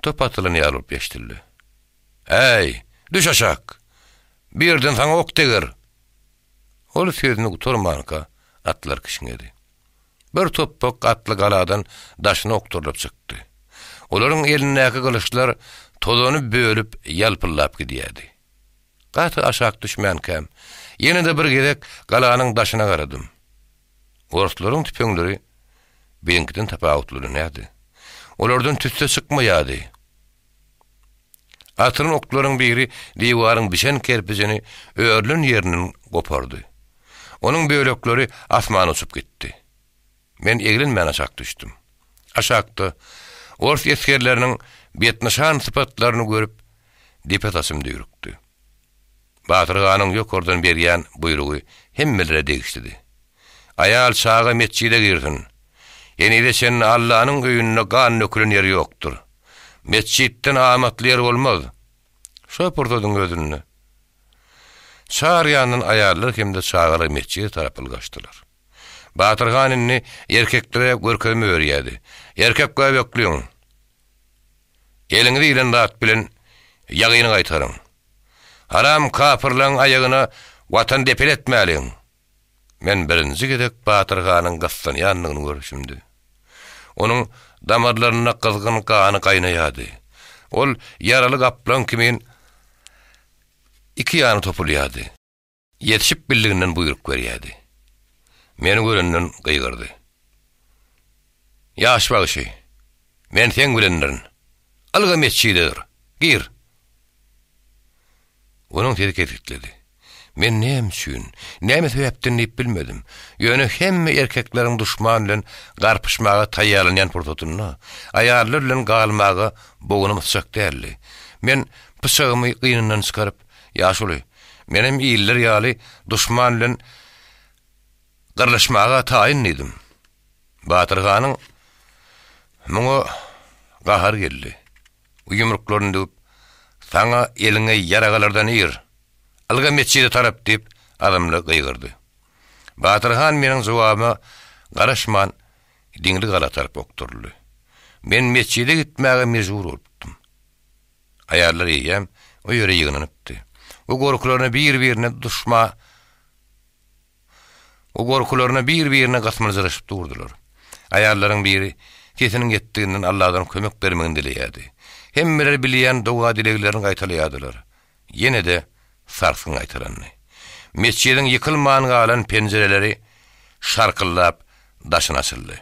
top atylan ýaly bolup eşidildi. Äý, düş aşak! Bu ýerden saňa ok deger! Ol sözüni gutarmanka, atlar kişňedi. Bir topbak atly galadan daşyna okdurylyp çykdy. Olaryň elindäki gylyçlar tozany bölüp ýalpyldap gidýärdi. Gaty aşak düşmänkäm, ýene-de bir gezek galanyň daşyna garadym. Orslaryň tüpeňleri biziňkiden tapawutlylanýardy. Olardan tüsse çykmaýardy. Atylan oklaryň biri diwaryň bişen kerpijini örülen ýerinden gopardy. Onuň bölekleri asmana uçup gitdi. Men eglenmän aşak düşdüm. Aşakda ors esgerleriniň betnyşan sypatlaryny görüp, depe saçym düýrükdi. Batyr hanyň ýokardan berýän buýrugy hemmelere degişlidi. Aýal-çaga metjide girsin. Henize çenli Allanyň öýünde gan dökülen ýer ýokdur. Metjitden amatly ýer bolmaz. Şo pursadyň özünde çar ýandan aýallar hem-de çagalar metjide tarap ylgaşdylar. Batyr han indi erkeklere görkezme berýärdi. Erkek göbekliň! Eliňize ilen zat bilen ýagyny gaýtaryň. Haram kapyrlaň aýagyna watan depeletmäliň! Men birinji gezek Batyr hanyň gyssanýandygyny görüşimdi. Onuň damarlarynda gyzgyn gany gaýnaýardy. Ol ýaraly gaplaň kimin iki ýana topulýardy. Ýetişip bildiginden buýruk berýärdi. Meni görenden gygyrdy. Ýaş bagşy, men seň bilendirin. Ylga metjide dur. Gir! Onuň sesi kesgitledi. Men näme üçin, näme sebäpden diýip bilmedim. Ýöne hemme erkekleriň duşman bilen garpyşmaga taýýarlanýan pursatynda, aýallar bilen galmaga bognum ysjak däldi. Men pyçagymy gynyndan çykaryp, Ýaşuly, menem iller ýaly duşman bilen gyrlyşmaga taýyn diýdim. Batyr hanyň muňa gahary geldi. Ýumruklaryny düwüp, Saňa eliňe ýarag alardan ir! Ylga metjide tarap! diýip, azmly gygyrdy. Batyr han meniň jogabyma garaşman, Diňli gala tarap okduryldy. Men metjide gitmäge mejbur bolupdym. Aýallar eýýäm o ýere ýygnanypdy. Bu gorkularyna bir-birine duşma Bu gorkularyna bir-birine gysmyljyraşyp durdular. Aýallaryň biri sesiniň ýetdiginden Alladan kömek bermegini dileýärdi. Hemmeler bilýän doga-dileglerini gaýtalaýardylar. Ýene-de sarsgyn gaýtalandy. Metjidiň ýykylman galan penjireleri şarkyldap daşyna açyldy.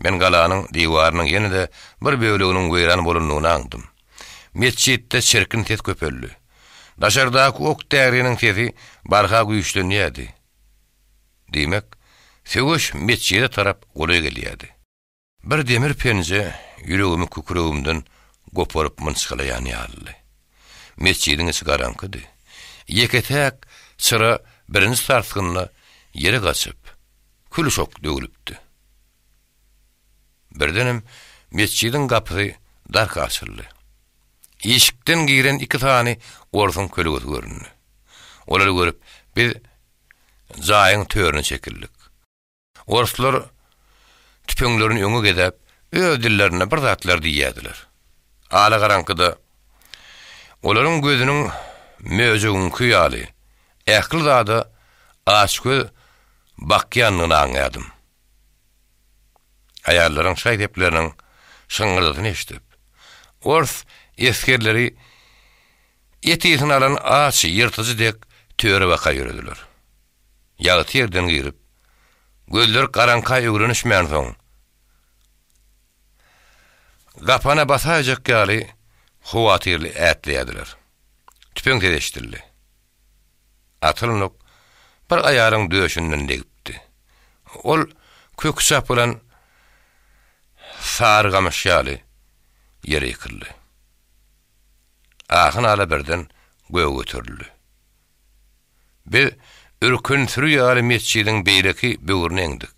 Men galanyň diwarynyň ýene-de bir böleginiň weýran bolandygyny aňdym. Metjitde çirkin ses köpeldi. Daşardaky ok-däriniň sesi barha güýçlenýärdi. Diýmek, söweş metjide tarap golaý gelýärdi. Bir demir penje ýüregimi kükregimden goparyp mynçgalaýan ýalydy. Metjidiň içi garaňkydy. Ýeke-täk çyra birinji sarsgynda ýere gaçyp, kül-uşak döwlüpdi. Birdenem metjidiň gapysy dark açyldy. Işikden giren iki sany orsuň kölegesi göründi. Olary görüp, biz jaýyň törüne çekildik. Orslar tüpeňlerini öňe gezäp, öz dillerinde bir zatlar diýýärdiler. Alagaraňkyda olaryň gözüniň möjegiňki ýaly ähli zada açgöz bakýandygyny aňýardym. Aýallaryň şaý-sepleriniň şyňňyrdysyny eşidip, ors esgerleri et ysyny alan aç ýyrtyjy dek töre baka ýörediler. Ýagty ýerden girip, gözleri garaňka öwrenişmänsoň, gapana basaýjak ýaly howatyrly ätleýärdiler. Tüpeň sesi eşidildi. Atylan ok bir aýalyň döşünden degipdi. Ol köki çapylan sary gamyş ýaly ýere ýykyldy. Ahy-nala birden göge göterildi. Biz ürken süri ýaly metjidiň beýleki böwrüne eňdik.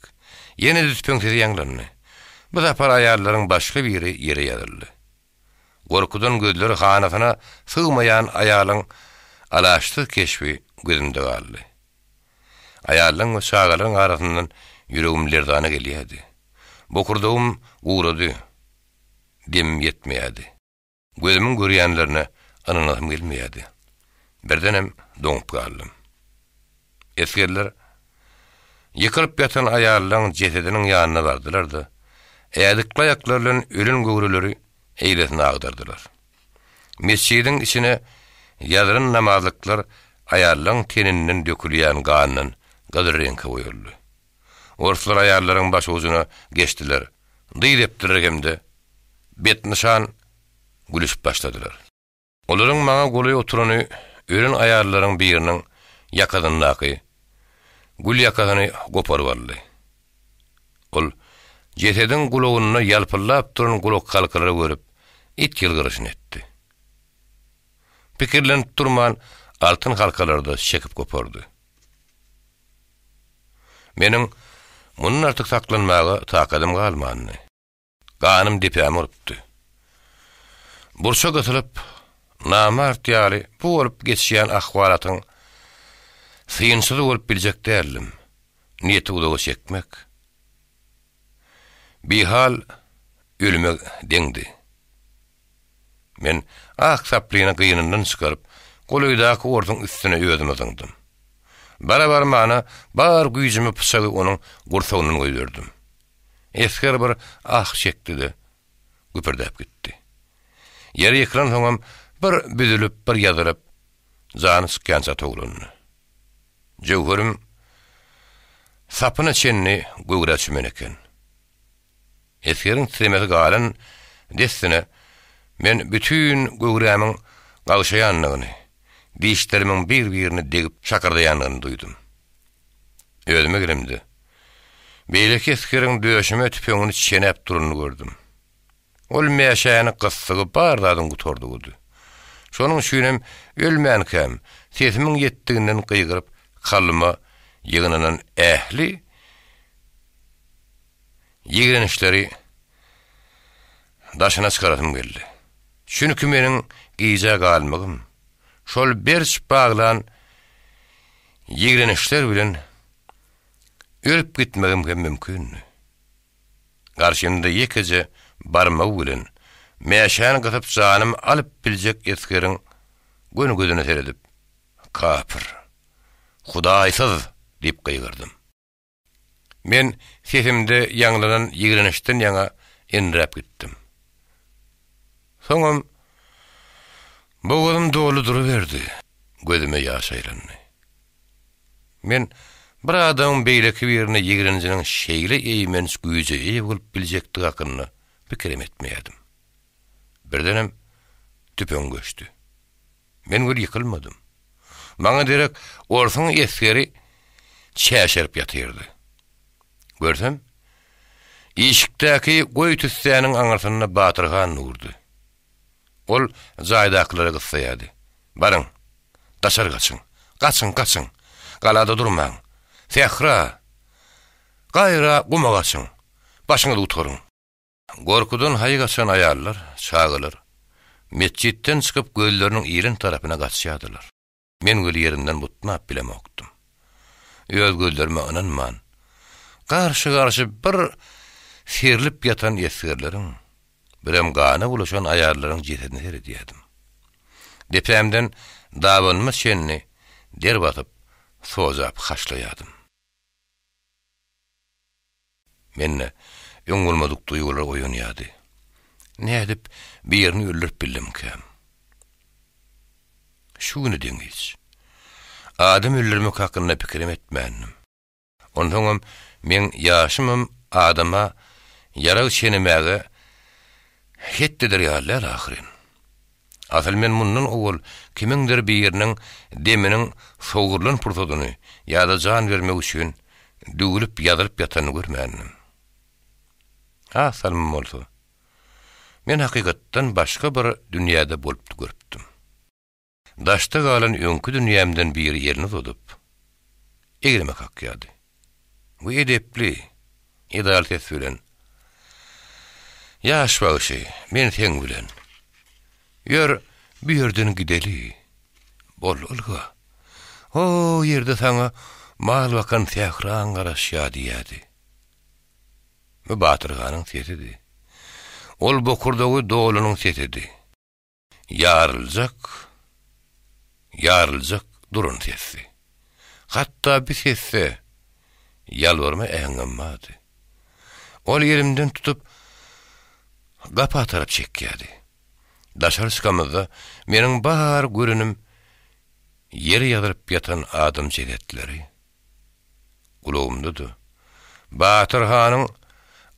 Ýene-de tüpeň sesi ýaňlandy. Bu sapar aýallaryň başga biri ýere ýazyldy. Gorkudan gözleri hanasyna sygmaýan aýalyň alaçsyz keşbi gözümde galdy. Aýallaryň we çagalaryň arasyndan ýüregim lerzana gelýärdi. Bokurdagym gurady, demim ýetmeýärdi. Gözümiň görýänlerine ynanasym gelmeýärdi. Birdenem doňup galdym. Esgerler ýykylyp ýatan aýallaryň jesediniň ýanyna bardylar-da, Ädikli aýaklary bilen ölen göwreleri eýlesine agdardylar. Metjidiň içine ýazylan namazlyklar aýallaň teninden dökülýän gandan gyzyl reňke boýaldy. Orslar aýallaryň başujuna geçdiler, dyz epdiler hem-de betnyşan gülüşip başladylar. Olaryň maňa golaý oturany ölen aýallaryň biriniň ýakasyndaky gül ýakasyny goparyp aldy. Ol jesediň gulagynda ýalpyldap duran gulakhalkalary görüp, it ýylgyryşyny etdi. Pikirlenip durman, altyn halkalary-da çekip gopardy. Meniň mundan artyk saklanmaga takadym galmandy. Ganym depäme urupdy. Burça gysylyp, namart ýaly bu bolup geçýän ahwalatyň synçysy bolup biljek däldim. Niýeti uzaga çekmek, bihal ölüme deňdi. Men ak saplyny gynyndan çykaryp, golaýdaky orsuň üstüne özümi zyňdym. Bara-barmana bar güýjümi pyçagy onuň gursagyndan goýberdim. Esger bir ah çekdi-de, güpürdäp gitdi. Ýere ýykylansoňam bir büzülip, bir ýazylyp, jany çykýança towlandy. Jöwherim sapyna çenli göwrä çümen eken. Esgeriň titremesi galan dessine men bütin göwrämiň gagşaýandygyny, dişlerimiň bir-birine degip şakyrdaýandygyny duýdum. Özüme gelemde, beýleki esgeriň döşüme tüpeňini çenäp duranyny gördüm. Ol mäşäni gysdygy bar zadyň gutardygydy. Şonuň üçinem ölmänkäm, sesimiň ýetdiginden gygyryp, kalbyma ýygnanan ähli ýigrenişleri daşyna çykarasym geldi. Çünki meniň gijä galmagym, şol berç baglan ýigrenişler bilen ölüp gitmegim hem mümkindi. Garşymda ýekeje barmagy bilen mäşäni gysyp janymy alyp biljek esgeriň göni gözüne seredip, Kapyr! Hudaýsyz! diýip gygyrdym. Men sesimde ýaňlanan ýigrenişden ýaňa enräp gitdim. Soňam bogazym doly duruberdi, gözüme ýaş aýlandy. Men bir adamyň beýleki birine ýigrenjiniň şeýle eýmenç güýje eýe bolup biljekdigi hakynda pikirem etmeýärdim. Birdenem tüpeň göçdi. Men weli ýykylmadym. Maňa derek orsuň esgeri çäşerip ýatyrdy. Görsem, işikdäki goýy tüssäniň aňyrsynda Batyr han durdy. Ol jaýdakylara gyssaýardy. Baryň, daşary gaçyň! Gaçyň, gaçyň! Galada durmaň! Sähra! Gaýra guma gaçyň! Başyňyzy gutaryň! Gorkudan haý gaçan aýallar, çagalar metjitden çykyp gözleriniň ilen tarapyna gaçýardylar. Men weli ýerimden butnap bilemokdym. Öz gözlerime ynanman, garşy-garşy bir serlip ýatan esgerleriň, birem gana bulaşan aýallaryň jesedine seredýärdim. Depämden dabanyma çenli der basyp, sojap haşlaýardym. Mende öň bolmadyk duýgular oýanýardy. Nädip birini öldürip bildimkäm? Şu güne deňiç. Adam öldürmek hakynda pikirem etmändim. Onsoňam meň ýaşymam adama ýarag çenemäge het eder ýaly däl ahyryn. Asyl men mundan owal kimiňdir biriniň deminiň sogrulan pursadyny ýa-da jan bermek üçin düwülip-ýazylyp ýatanyny görmändim. Az salymam bolsa, men hakykatdan başga bir dünýäde bolup görüpdim. Daşda galan öňki dünýämden biri elini uzadyp, egnime kakýardy. Bu edepli, edaly ses bilen, Ýaş bagşy, men seň bilen. Ýör, bu ýerden gideli. Bol, ylga. O ýerde saňa mal bakan sähraň garaşýar diýýärdi. Bu Batyr hanyň sesidi. Ol bokurdagy dolunyň sesidi. Ýaryljak, ýaryljak duran sesdi. Hatda bi sesde ýalbarma äheňem bardy. Ol elimden tutup. gapa tarap çekýärdi. Daşary çykamyzda meniň bar görenim ýere ýazylyp ýatan adam jesetleri. Gulagymda-da Batyr hanyň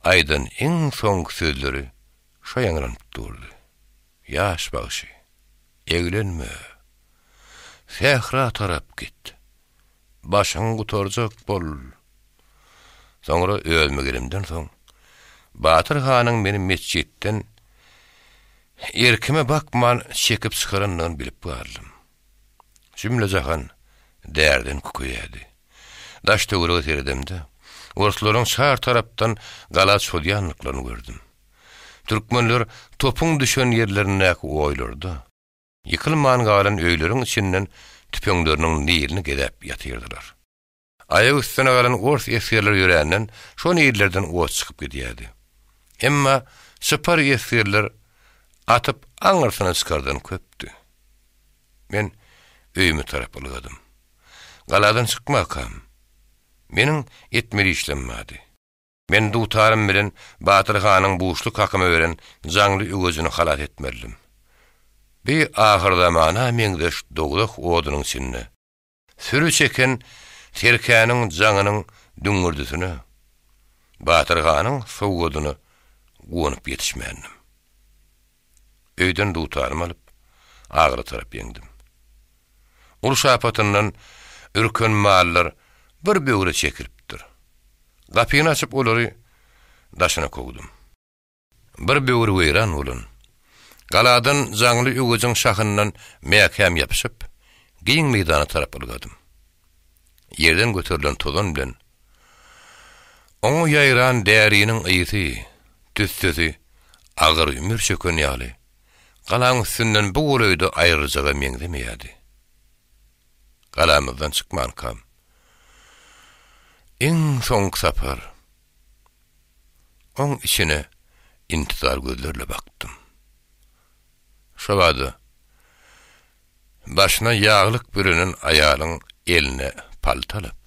aýdan iň soňky sözleri şo ýaňranyp durdy. Ýaş bagşy, eglenme. Sähra tarap git. Başyňy gutarjak bol. Soňra özüme gelemden soň, Batyr hanyň meni metjitden erkime bakman çekip çykarandygyny bilip galdym. Jümle-jahan därden kükeýärdi. Daş-töwerege seredemde, orslaryň çar tarapdan gala çozýandyklaryny gördüm. Türkmenler topuň düşen ýerlerindäki oýlarda, ýykylman galan öýleriň içinden tüpeňleriniň nilini gezäp ýatyrdylar. Aýak üstüne galan ors esgerleri ýöränden şo nillerden ot çykyp gidýärdi. Emma çypar esgerler atyp aňyrsyna çykardan köpdi. Men öýüme tarap ylgadym. Galadan çykmakam, meniň etmeli işlem bardy. Men dutarym bilen Batyr hanyň buşluk hakyma beren jaňly öwezini halas etmelidim. Bi ahyrzamana meňzeş dowzah odunyň içinde süri çeken serkäniň jaňynyň düňňürdisine, Batyr hanyň sowgadyna guwanyp ýetişmändim. Öýden dutarymy alyp, agyra tarap ýeňdim. Uruş apatyndan ürken mallar bir böwre çekilipdir. Gapyny açyp olary daşyna kowdum. Bir böwür weýran bolan. Galadan jaňly öwejiň şahyndan mäkäm ýapyşyp, giň meýdana tarap ylgadym. Ýerden göterilen tozan bilen oňa ýaýran däriniň ysy, tüssesi agyr ümür çöken ýaly, galaň üstünden bu golaýda aýryljaga meňzemeýärdi. Galamyzdan çykmankam, iň soňky sapar oň içine intizar gözlerle bakdym. Şobada Başyna ýaglyk bürenen aýalyň eline palta alyp,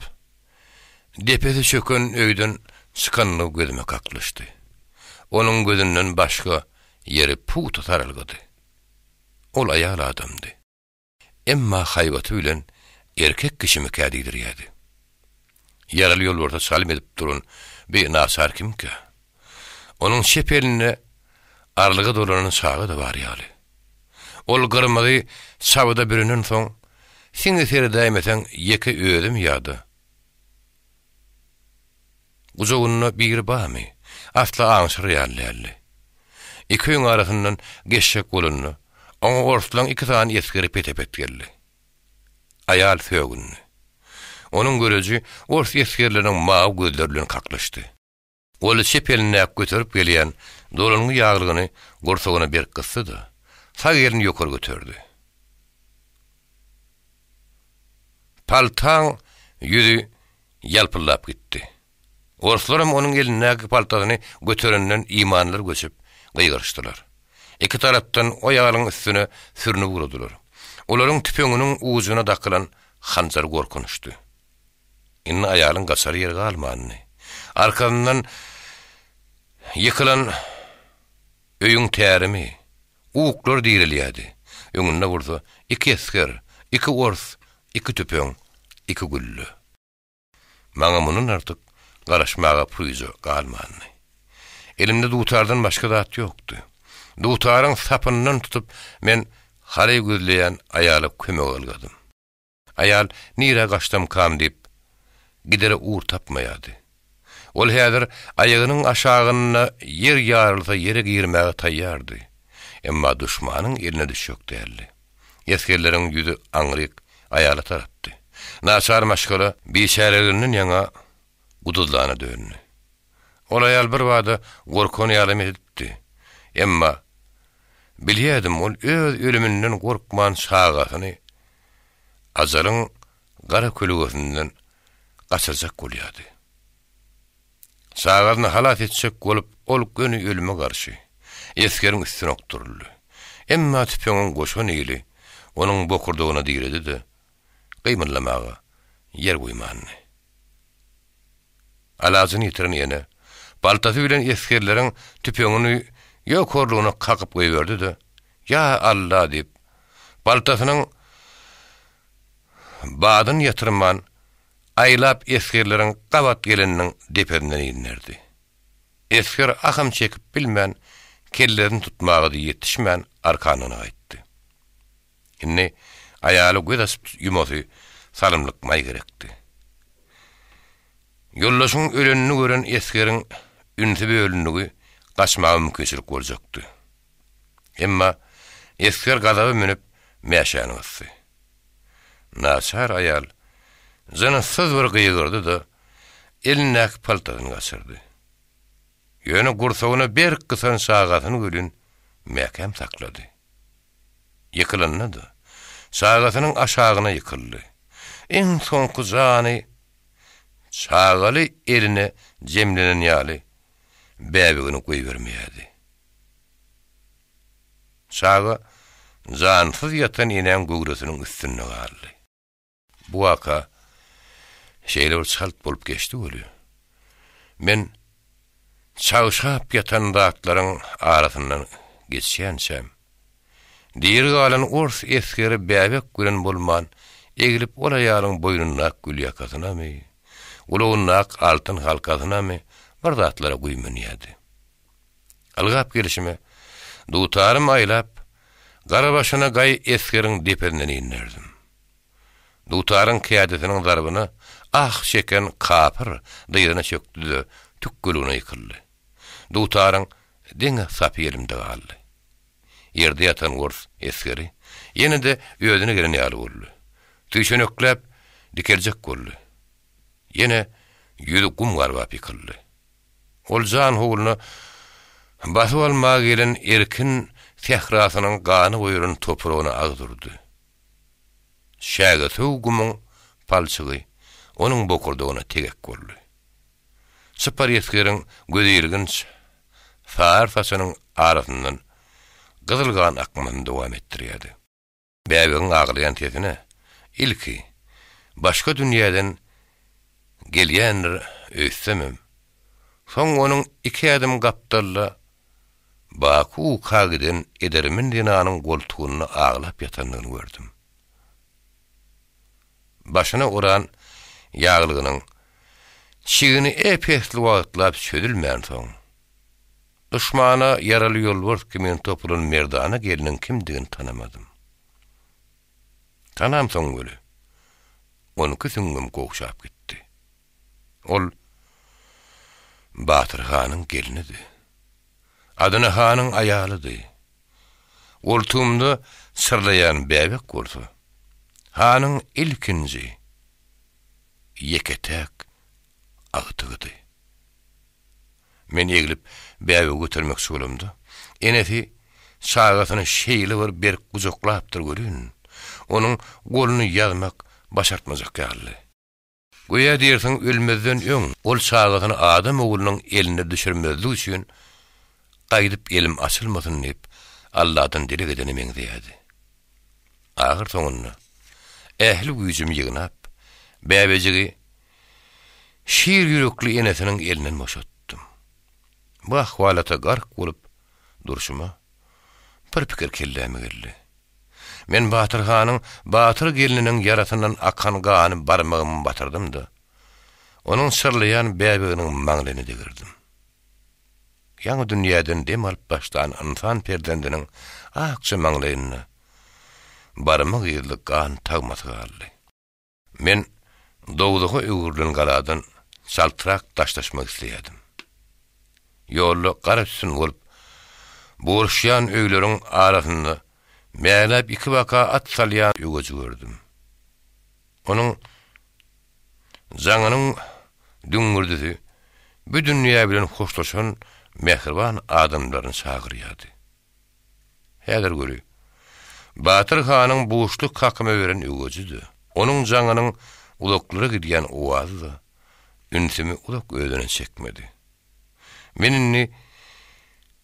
depesi çöken öýden çykandygy gözüme kaklyşdy. Onuň gözünden başga ýeri pugta saralgydy. Ol aýal adamdy. Emma haýbaty bilen erkek kişimikä diýdirýärdi. Ýaraly ýolbarsa çalym edip duran bi naçar kimkä? Onuň çep elinde arlyga dolanan çaga-da bar ýaly. Ol gyrmyzy çabyda bürünensoň, siňe seredäýmeseň ýeke özüm ýa-da gujagynda biri barmy, asla aňşyr ýaly däldi. Iki öýüň arasyndan geçjek bolanda, oňa orslaň iki sany esgeri pete-pet geldi. Aýal sögündi. Onuň göreji ors esgerleriniň mawy gözleri bilen kaklyşdy. Ol çep elindäki göterip gelýän dolangy ýaglygyny gursagyna berk gysdy-da, sag elini ýokary göterdi. Paltaň ýüzi ýalpyldap gitdi. Orslaram onuň elindäki paltasyny göterenden imanlary göçüp, gygyryşdylar. Iki tarapdan o ýaglygyň üstüne sürnüp ugradylar. Olaryň tüpeňiniň ujuna dakylan hanjar gorkunyşdy. Indi aýalyň gaçar ýeri galmandy. Arkasyndan ýykylan öýüň tärimi, uklar direlýärdi. Öňünde bolsa iki esger, iki ors, iki tüpeň, iki gülle. Maňa mundan artyk garaşmaga puryja galmandy. Elimde dutardan başga zat ýokdy. Dutaryň sapyndan tutup, men haraý gözleýän aýala kömege ylgadym. Aýal nirä gaçdamkam diýip, gidere ugur tapmaýardy. Ol häzir aýagynyň aşagynda ýer ýarylsa ýere girmäge taýýardy. Emma duşmanyň eline düşjek däldi. Esgerleriň ýüzi aňryk aýala tarapdy. Naçar maşgala biçäreliginden ýaňa guduzlana döndi. Ol aýal birbada gorkan ýalam edipdi. Emma bilýärdim, ol öz ölüminden gorkman çagasyny ajalyň gara kölegesinden gaçyrjak bolýardy. Çagasyny halas etjek bolup, ol göni ölüme garşy, esgeriň üstüne okduryldy. Emma tüpeňiň goşa nili onuň bokurdagyna diredi-de, gymyldamaga ýer goýmandy. Alajyny ýitiren ene, paltasy bilen esgerleriň tüpeňini ýokarlygyna kakyp goýberdi-de, Ýa Alla! diýip, paltasynyň badyny ýatyrman, aýlap esgerleriň gabat geleniniň depesinden inderdi. Esger aham çekip bilmän, kellesini tutmaga-da ýetişmän arkanlygyna gaýtdy. Indi aýaly göz açyp ýumasy salymlyk maý gerekdi. Ýoldaşyň ölenini gören esgeriň ünsi bölündigi gaçmaga mümkinçilik boljakdy. Emma esger gazaba münüp mäşäni gysdy. Naçar aýal jynssyz bir gygyrdy-da, elindäki paltasyny gaçyrdy. Ýöne gursagyna berk gysan çagasyny welin mäkäm saklady. Ýykylanda-da, çagasynyň aşagyna ýykyldy. Iň soňky jany çagaly eline jemlenen ýaly bäbegini goýbermeýärdi. Çaga jansyz ýatan enäň göwresiniň üstünde galdy. Bu waka şeýle bir çalt bolup geçdi weli, men çagşap ýatan zatlaryň arasyndan geçýänçäm, diri galan ors esgeri bäbek bilen bolman, eglip ol aýalyň boýnundak gülýakasynamy, gulagyndak altyn halkasynamy bir zatlara güýmenýärdi. Ylgap gelşime, dutarymy aýlap, gara başyna gaý esgeriň depesinden inderdim. Dutaryň kädisiniň zarbyna ah çeken kapyr dyzyna çökdi-de, tükgeligine ýykyldy. Dutaryň diňe sapy elimde galdy. Ýerde ýatan ors esgeri ýene-de özüne gelen ýaly boldy. Süýşenekläp, dikeljek boldy. Ýene ýüzi gum garbap ýykyldy. Ol jan howluna basyp almaga gelen erkin sährasynyň gany goýalan topragyna agyz urdy. Çägesöw gumuň palçygy onuň bokurdagyna tegek boldy. Çypar esgeriň gözilginç sary saçynyň arasyndan gyzyl gan akmasyny dowam etdirýärdi. Bäbegiň aglaýan sesine, ilki, başga dünýäden gelýändir öýtsemem, soň onuň iki ädim gapdalda baky uka giden edermen zenanyň goltugynda aglap ýatandygyny gördüm. Başyna oran ýaglygynyň çigini ep-esli wagtlap çözülmänsoň, Duşmana ýaraly ýolbars kimin topulan merdana gelniň kimdigini tanamadym. Tanamsoň weli, onki süňňüm gowşap gitdi. Ol Batyr hanyň gelnidi. Adyna hanyň aýalydy. Goltugymda çyrlaýan bäbek bolsa, hanyň ilkinji, ýeke-täk agtygydy. Men eglip, bäbegi götermekçi bolamda, enesi çagasyny şeýle bir berk gujaklapdyr welin, onuň goluny ýazmak başartmajak ýalydy. Göýä diýersiň, ölmezden öň ol çagasyny adam oglunyň eline düşürmezlik üçin gaýdyp elim açylmasyn diýip, Alladan dileg edene meňzeýärdi. Ahyrsoňunda, ähli güýjümi ýygnap, bäbejigi Şir ýürekli enesiniň elinden boşatdym. Bu ahwalata gark bolup durşuma, bir pikir kelläme geldi. Men Batyr hanyň batyr gelniniň ýarasyndan akan gany barmagyma batyrdym-da, onuň çyrlaýan bäbeginiň maňlaýyna degirdim. Ýaňy dünýäden dem alyp başlan ynsan perzendiniň akja maňlaýynda barmak yzly gan tagmasy galdy. Men dowzaha öwrülen galadan çaltrak daşlaşmak isleýärdim. Ýolda gara tütün bolup bugruşýan öýleriň arasynda mäläp ikibaka at salýan öweji gördüm. Onuň jaňynyň düňňürdisi bu dünýä bilen hoşlaşan mähriban adamlaryny çagyrýardy. Häzir göri. Batyr hanyň buşluk kakyma beren öweji-de, onuň jaňynyň uzaklara gidýän owazy-da ünsümi uzak özüne çekmedi. Men indi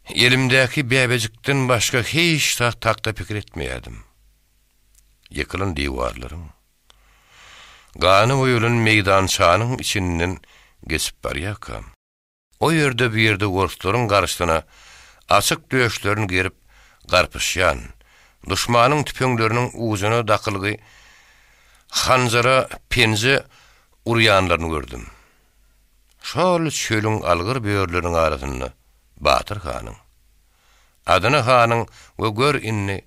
elimdäki bäbejikden başga hiç zat hakda pikir etmeýärdim. Ýykylan diwarlaryň, gana boýalan meýdançanyň içinden geçip barýarkam, O ýerde bu ýerde orslaryň garşysyna Açyk döşlerini gerip garpyşýan, duşmanyň tüpeňleriniň ujuna dakylgy hanjara penje urýanlaryny gördüm. Şol çölüň algyr börüleriniň arasynda Batyr hanyň, Adyna hanyň we gör indi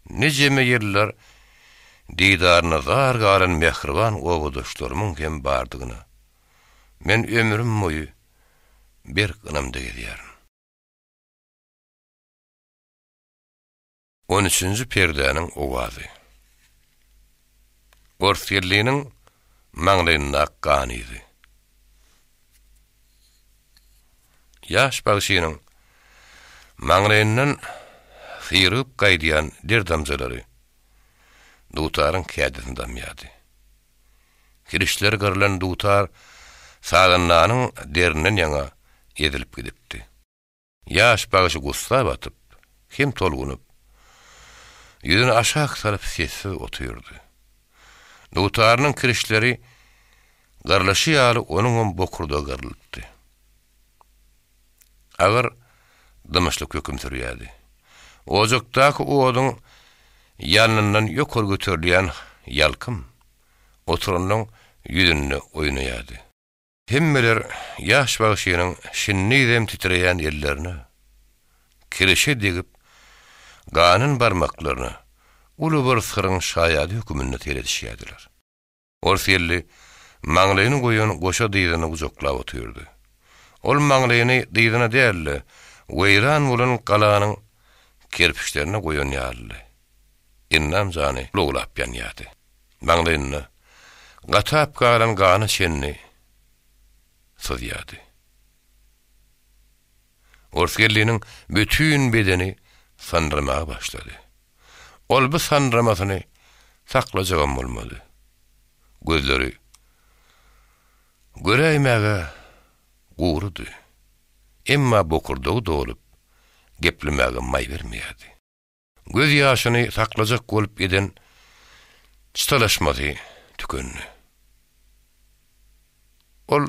nijeme ýyllar didaryna zar galan mähriban obadaşlarymyň hem bardygyna men ömrüm boýy berk ynamda gezýärin. On üçünji perdäniň owazy. Orsýelliniň maňlaýyndaky gan yzy. Ýaş bagşynyň maňlaýyndan syrygyp gaýdýan der damjalary dutaryň kädisine damýardy. Kirişleri gyrylan dutar sazandanyň derinden ýaňa ezilip gidipdi. Ýaş bagşy gussa batyp, hem tolgunyp, ýüzüni aşak salyp sessiz otyrdy. Dutarynyň kirişleri gyrlyşy ýaly onuňam bokurdagy gyrylypdy. Agyr dymyşlyk höküm sürýärdi. Ojakdaky oduň ýalnyndan ýokary göterilýän ýalkym oturanyň ýüzünde oýnaýardy. Hemmeler ýaş bagşynyň şindizem titreýän ellerine, kirişe degip, ganan barmaklaryna uly bir syryň şaýady höküminde seredişýärdiler. Orsýelli maňlaýyny goýan goşa dyzyny gujaklap otyrdy. Ol maňlaýyny dyzyna däl-de, weýran bolan galanyň kerpiçlerine goýan ýalydy. Endam jany lowlap ýanýardy. Maňlaýynda gatap galan gana çenli syzýardy. Orsgelliniň bütin bedeni sandyramaga başlady. Ol bu sandyramasyny saklajagam bolmady. Gözleri göräýmäge gurudy. Emma bokurdagy dolup, geplemäge maý bermeýärdi. Göz ýaşyny saklajak bolup eden çytalaşmasy tükendi. Ol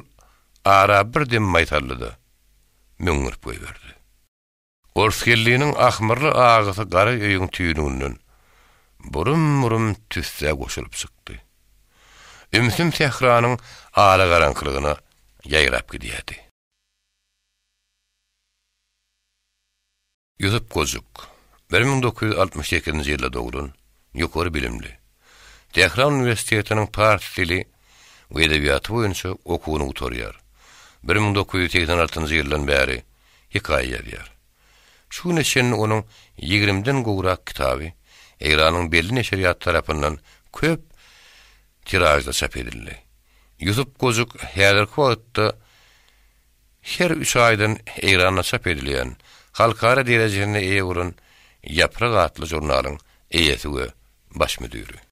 ara bir dem maý saldy-da, möňňürip goýberdi. Orsgelliniň ahmyrly agysy gara öýüň tüýnüginden burum-burum tüssä goşulyp çykdy. Ümsüm sähranyň alagaraňkylygyna ýaýrap gidýärdi. Ýusup Gojuk, 1968-nji ýylda doglan, ýokary bilimli. Tähran uniwersitetiniň pars dili we edebiýaty boýunça okuwyny gutarýar. 1986-njy ýyldan bäri hekaýa ýazýar. Şu güne çenli onuň ýigrimiden gowrak kitaby Eýranyň belli neşirýaty tarapyndan köp tiražda çap edildi. Ýusup Gojuk häzirki wagtda Her üç aýdan Eýranda çap edilýän, halkara derejesine eýe bolan Ýaprak atly žurnalyň eýesi we baş müdiri.